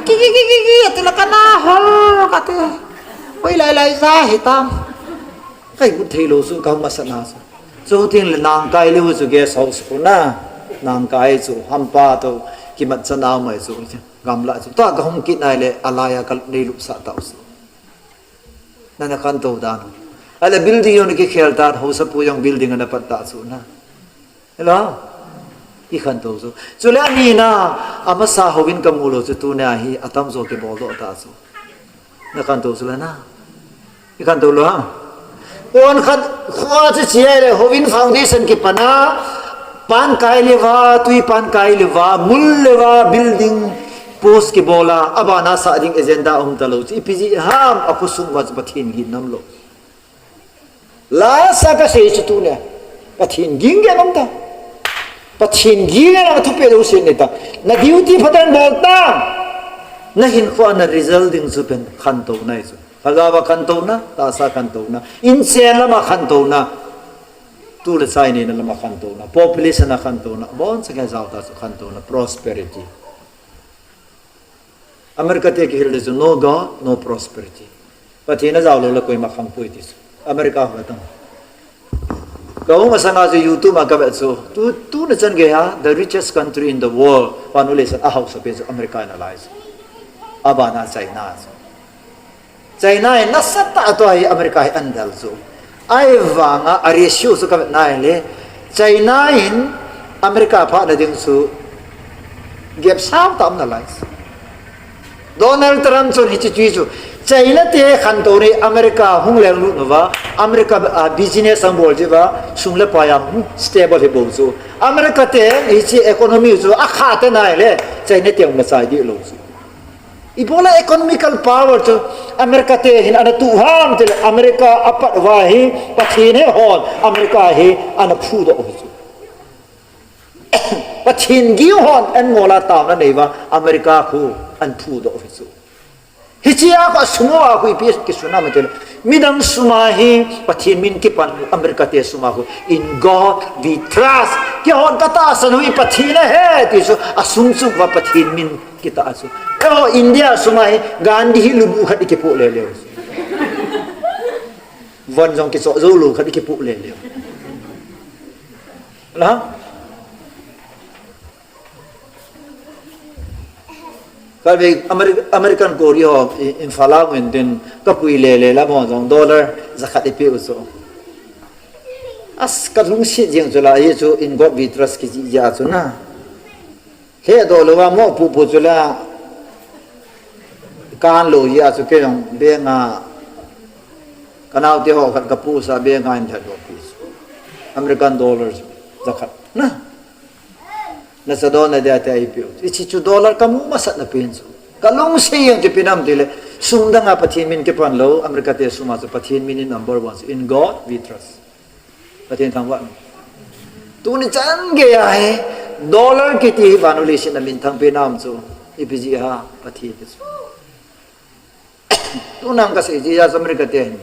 Ki, ki, ki, ki, ki, ati la ka na hol ka te. Oi lai lai za hi tam. Kai bu thei lou chu ka masa na chu. Chu tin le nang kai leu chu guest house khu na. Nang kai chu hampa to kimat cha na mai chu. Gamla chu. Ta ka hung kit nai le alai a ka nei lup sa ta chu. Na na khantou dan. Ahile building jong na kikhel tan, haosapu jong building ana pat ta chu na. Hello? I khantou chu. Chule ani na, amasa houin ka mu lou chu tunia hi atamjo kibol doh ta chu. Na khantou chu le na. I khantou lou ha. Pon khat khua chu chia le houin foundation kipan a, pan kai le va, tui pan kai le va, mul le va, building post kibol a, abana sa ding agenda um ta lou chu. Ipi jeh ham, akhosung uva chu Pathen gin nam lou. Lasa ka sei chu tunia. Pathen gin gin nam ta. Pathen gin gin nam thupeh lou sei ni ta. Na duty phatah in bol ta. Na hinkho a na result ding chu pen khantou nai chu. Lhagao va khantouna, tahsa khantouna. Inchen lama khantouna. Tu le chai neina lama khantouna. Population a khantouna. Boncha kei jao ta chu khantouna. Prosperity. America te kihil ding chu, no God, no prosperity. Pathen a jao lou le koima kham poi ti chu. America ho tang. Ka hung masanga chu YouTube a ka ve chu. Tu, tuna chan gei a, the richest country in the world. Vannoi leiset a haosa pen chu America in alai chu. Abana China chu. China in nasatah a tua hi America hi andal chu. Ahivanga a ratio chu ka vet nai le. China in America phah na ding chu gap sao tam na lai. Donald Trump chun hiche chu chu. China te khantou ni America hung lenglut uva. America, ah, business ang bol ji uva. Sum le pai a hung stable hi bou chu. America te hiche economy chu akha te nai le. China te hung na chai di lou chu. Ibola economical power chu America te hin ana tu ham tile America apat uva hi Pathen he hon America hi ana phu doh u chu. Pathen gin hon an ngol a taona nei uva America khu an phu doh u chu. Hiche a khu sum a khu ipi kisun am tile midang sum a hi Pathen min kipan America te sum a khu in God we trust. Kei hon ka tahsan u hi Pathen ahi ti chu a sum chu uva Pathen min Kita chu. Eiho India sum a hi Gandhi hi lubu khat i kipoh lele u. Von jong kichoh jou lou khat i kipoh lele u. La? Ka ve Ameri-, American Korea ho i, Imphal a ngen din ka pui lele la mo jong dollar jakhat i pe u chu. As ka lungset jeng chu la hi chu in God we trust kiji ja chu na. Lhedoh louva mo pupu chu la, kan lou jeh a chu kei jong bank a, ka naote ho khat ka pu sa bank a in lhedoh pi chu. American dollars jakhat na. Na sa dol na dia te ai piu. Hiche chu dollar ka mu masat na pen chu. Ka lungset jeng chu ipi nam tile, sum dang a Pathen min kipan lou, America te sum a chu Pathen min in number one chu, in God we trust. Pathen thangvah. Tuni chan gei a hi dollar kiti hi vannoi leiset a minthang pen a um chu. Ipi jeh ham Pathen ti chu. Tuna ka sei jeh a America te hin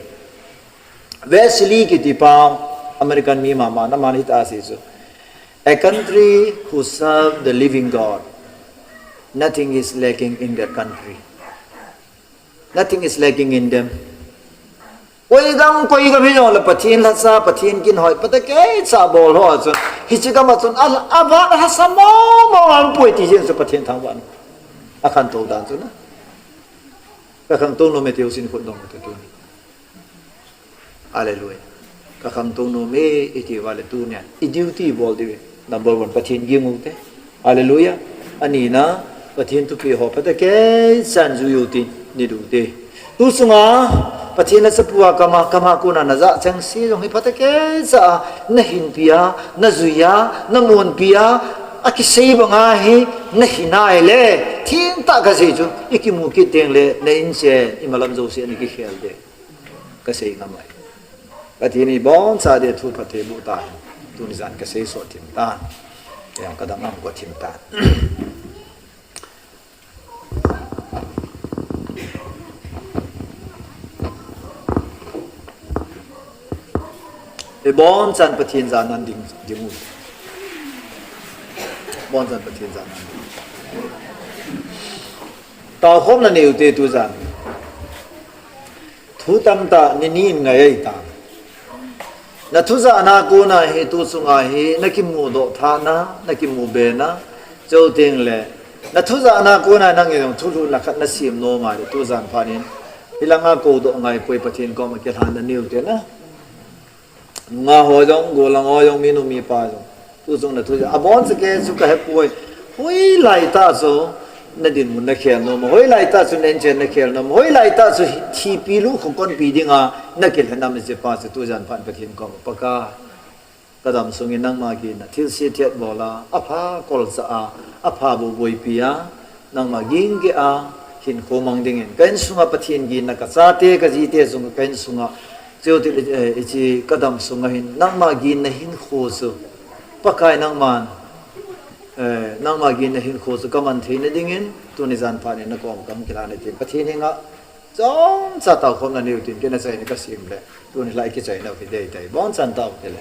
Wesley kiti pa, American mi mama, na man hita si chu. A country who serve the living God, nothing is lacking in that country. Nothing is lacking in them. Koi gam, koi gam hi jong le Pathen lhacha, Pathen kin hoi, pata kei cha bol ho chun. Hiche gam a chun, a, a va, a sa mo, mo, ang pui ti jeng chu Pathen thangvah. A khantou dan chu na. Ka khangtou nom e ti u sin khut dong ta tu. Hallelujah. Ka khangtou nom e, i ti uva le tunia. I duty bol diu. Number one, Pathen ging u te. Hallelujah. Ani na, Pathen thupeh ho pata kei chan jui u ti, ni diu te. Tu sunga, Pathen lhacha pu a kama, kama kona na ja cheng si jong hi pata kei cha, na hinpi a, na jui a, na monpi a, a kisei banga hi, na hi nai le, thim tah ka sei chu, i kimu kit teng le, na in se, i malam jouse, na kikhel de. Ka sei ngam ai. Pathen in ibon cha dia thu phatthei boh ta. Tuni jan ka sei sot thim tan. Yang ka dam am ko thim tan. Ibon chan Pathen jan nan ding, ding u. Ibon chan Pathen jan nan ding. Taokhomna neiu te tu jan. Thu tamtah ni ni in ngai ai ta. Na thujana kona hi tu chunga hi na kimu doh thana, na kimu bena, chuteng le. Na thujana kona nang in jong thulhuhna khat na sem nom a le tu jan phat in. Hilanga kou doh ngai poi Pathen koma kilhan na neiu te na. Nungah ho jong, gollhang ho jong, minu mipa jong. Tu chung na thu jong. Abon seh kei chu ka he poi. Hoilai tah chu na dinmun na khel nom. Hoilai tah chu na inchen na khel nom. Hoilai tah chu thipi lu khokon pi dinga na kilhen nam hiche pa chu tu jan phat Pathen koma Pakai. Ka dam sungin nangma gin na thilse thiat bol a, apha kolcha a, apha boipi a, nangma ging geh a, hinkho mang dingin. Ka insunga Pathen gin na ka chate, ka jite jong ka insunga. Chutile, eh, hiche ka dam sunga hin, nangma gin na hinkho chu. Pakai nangman, eh, nangma gin na hinkho chu ka man theina dingin, tuni jan phat in na koma ka hung kilhan e tin. Pathen henga, chomcha taokhomna neiu tin, kei na chai ni ka sem le. Tuni lai kichai nau hi dei tai. Bon chan tao kei le.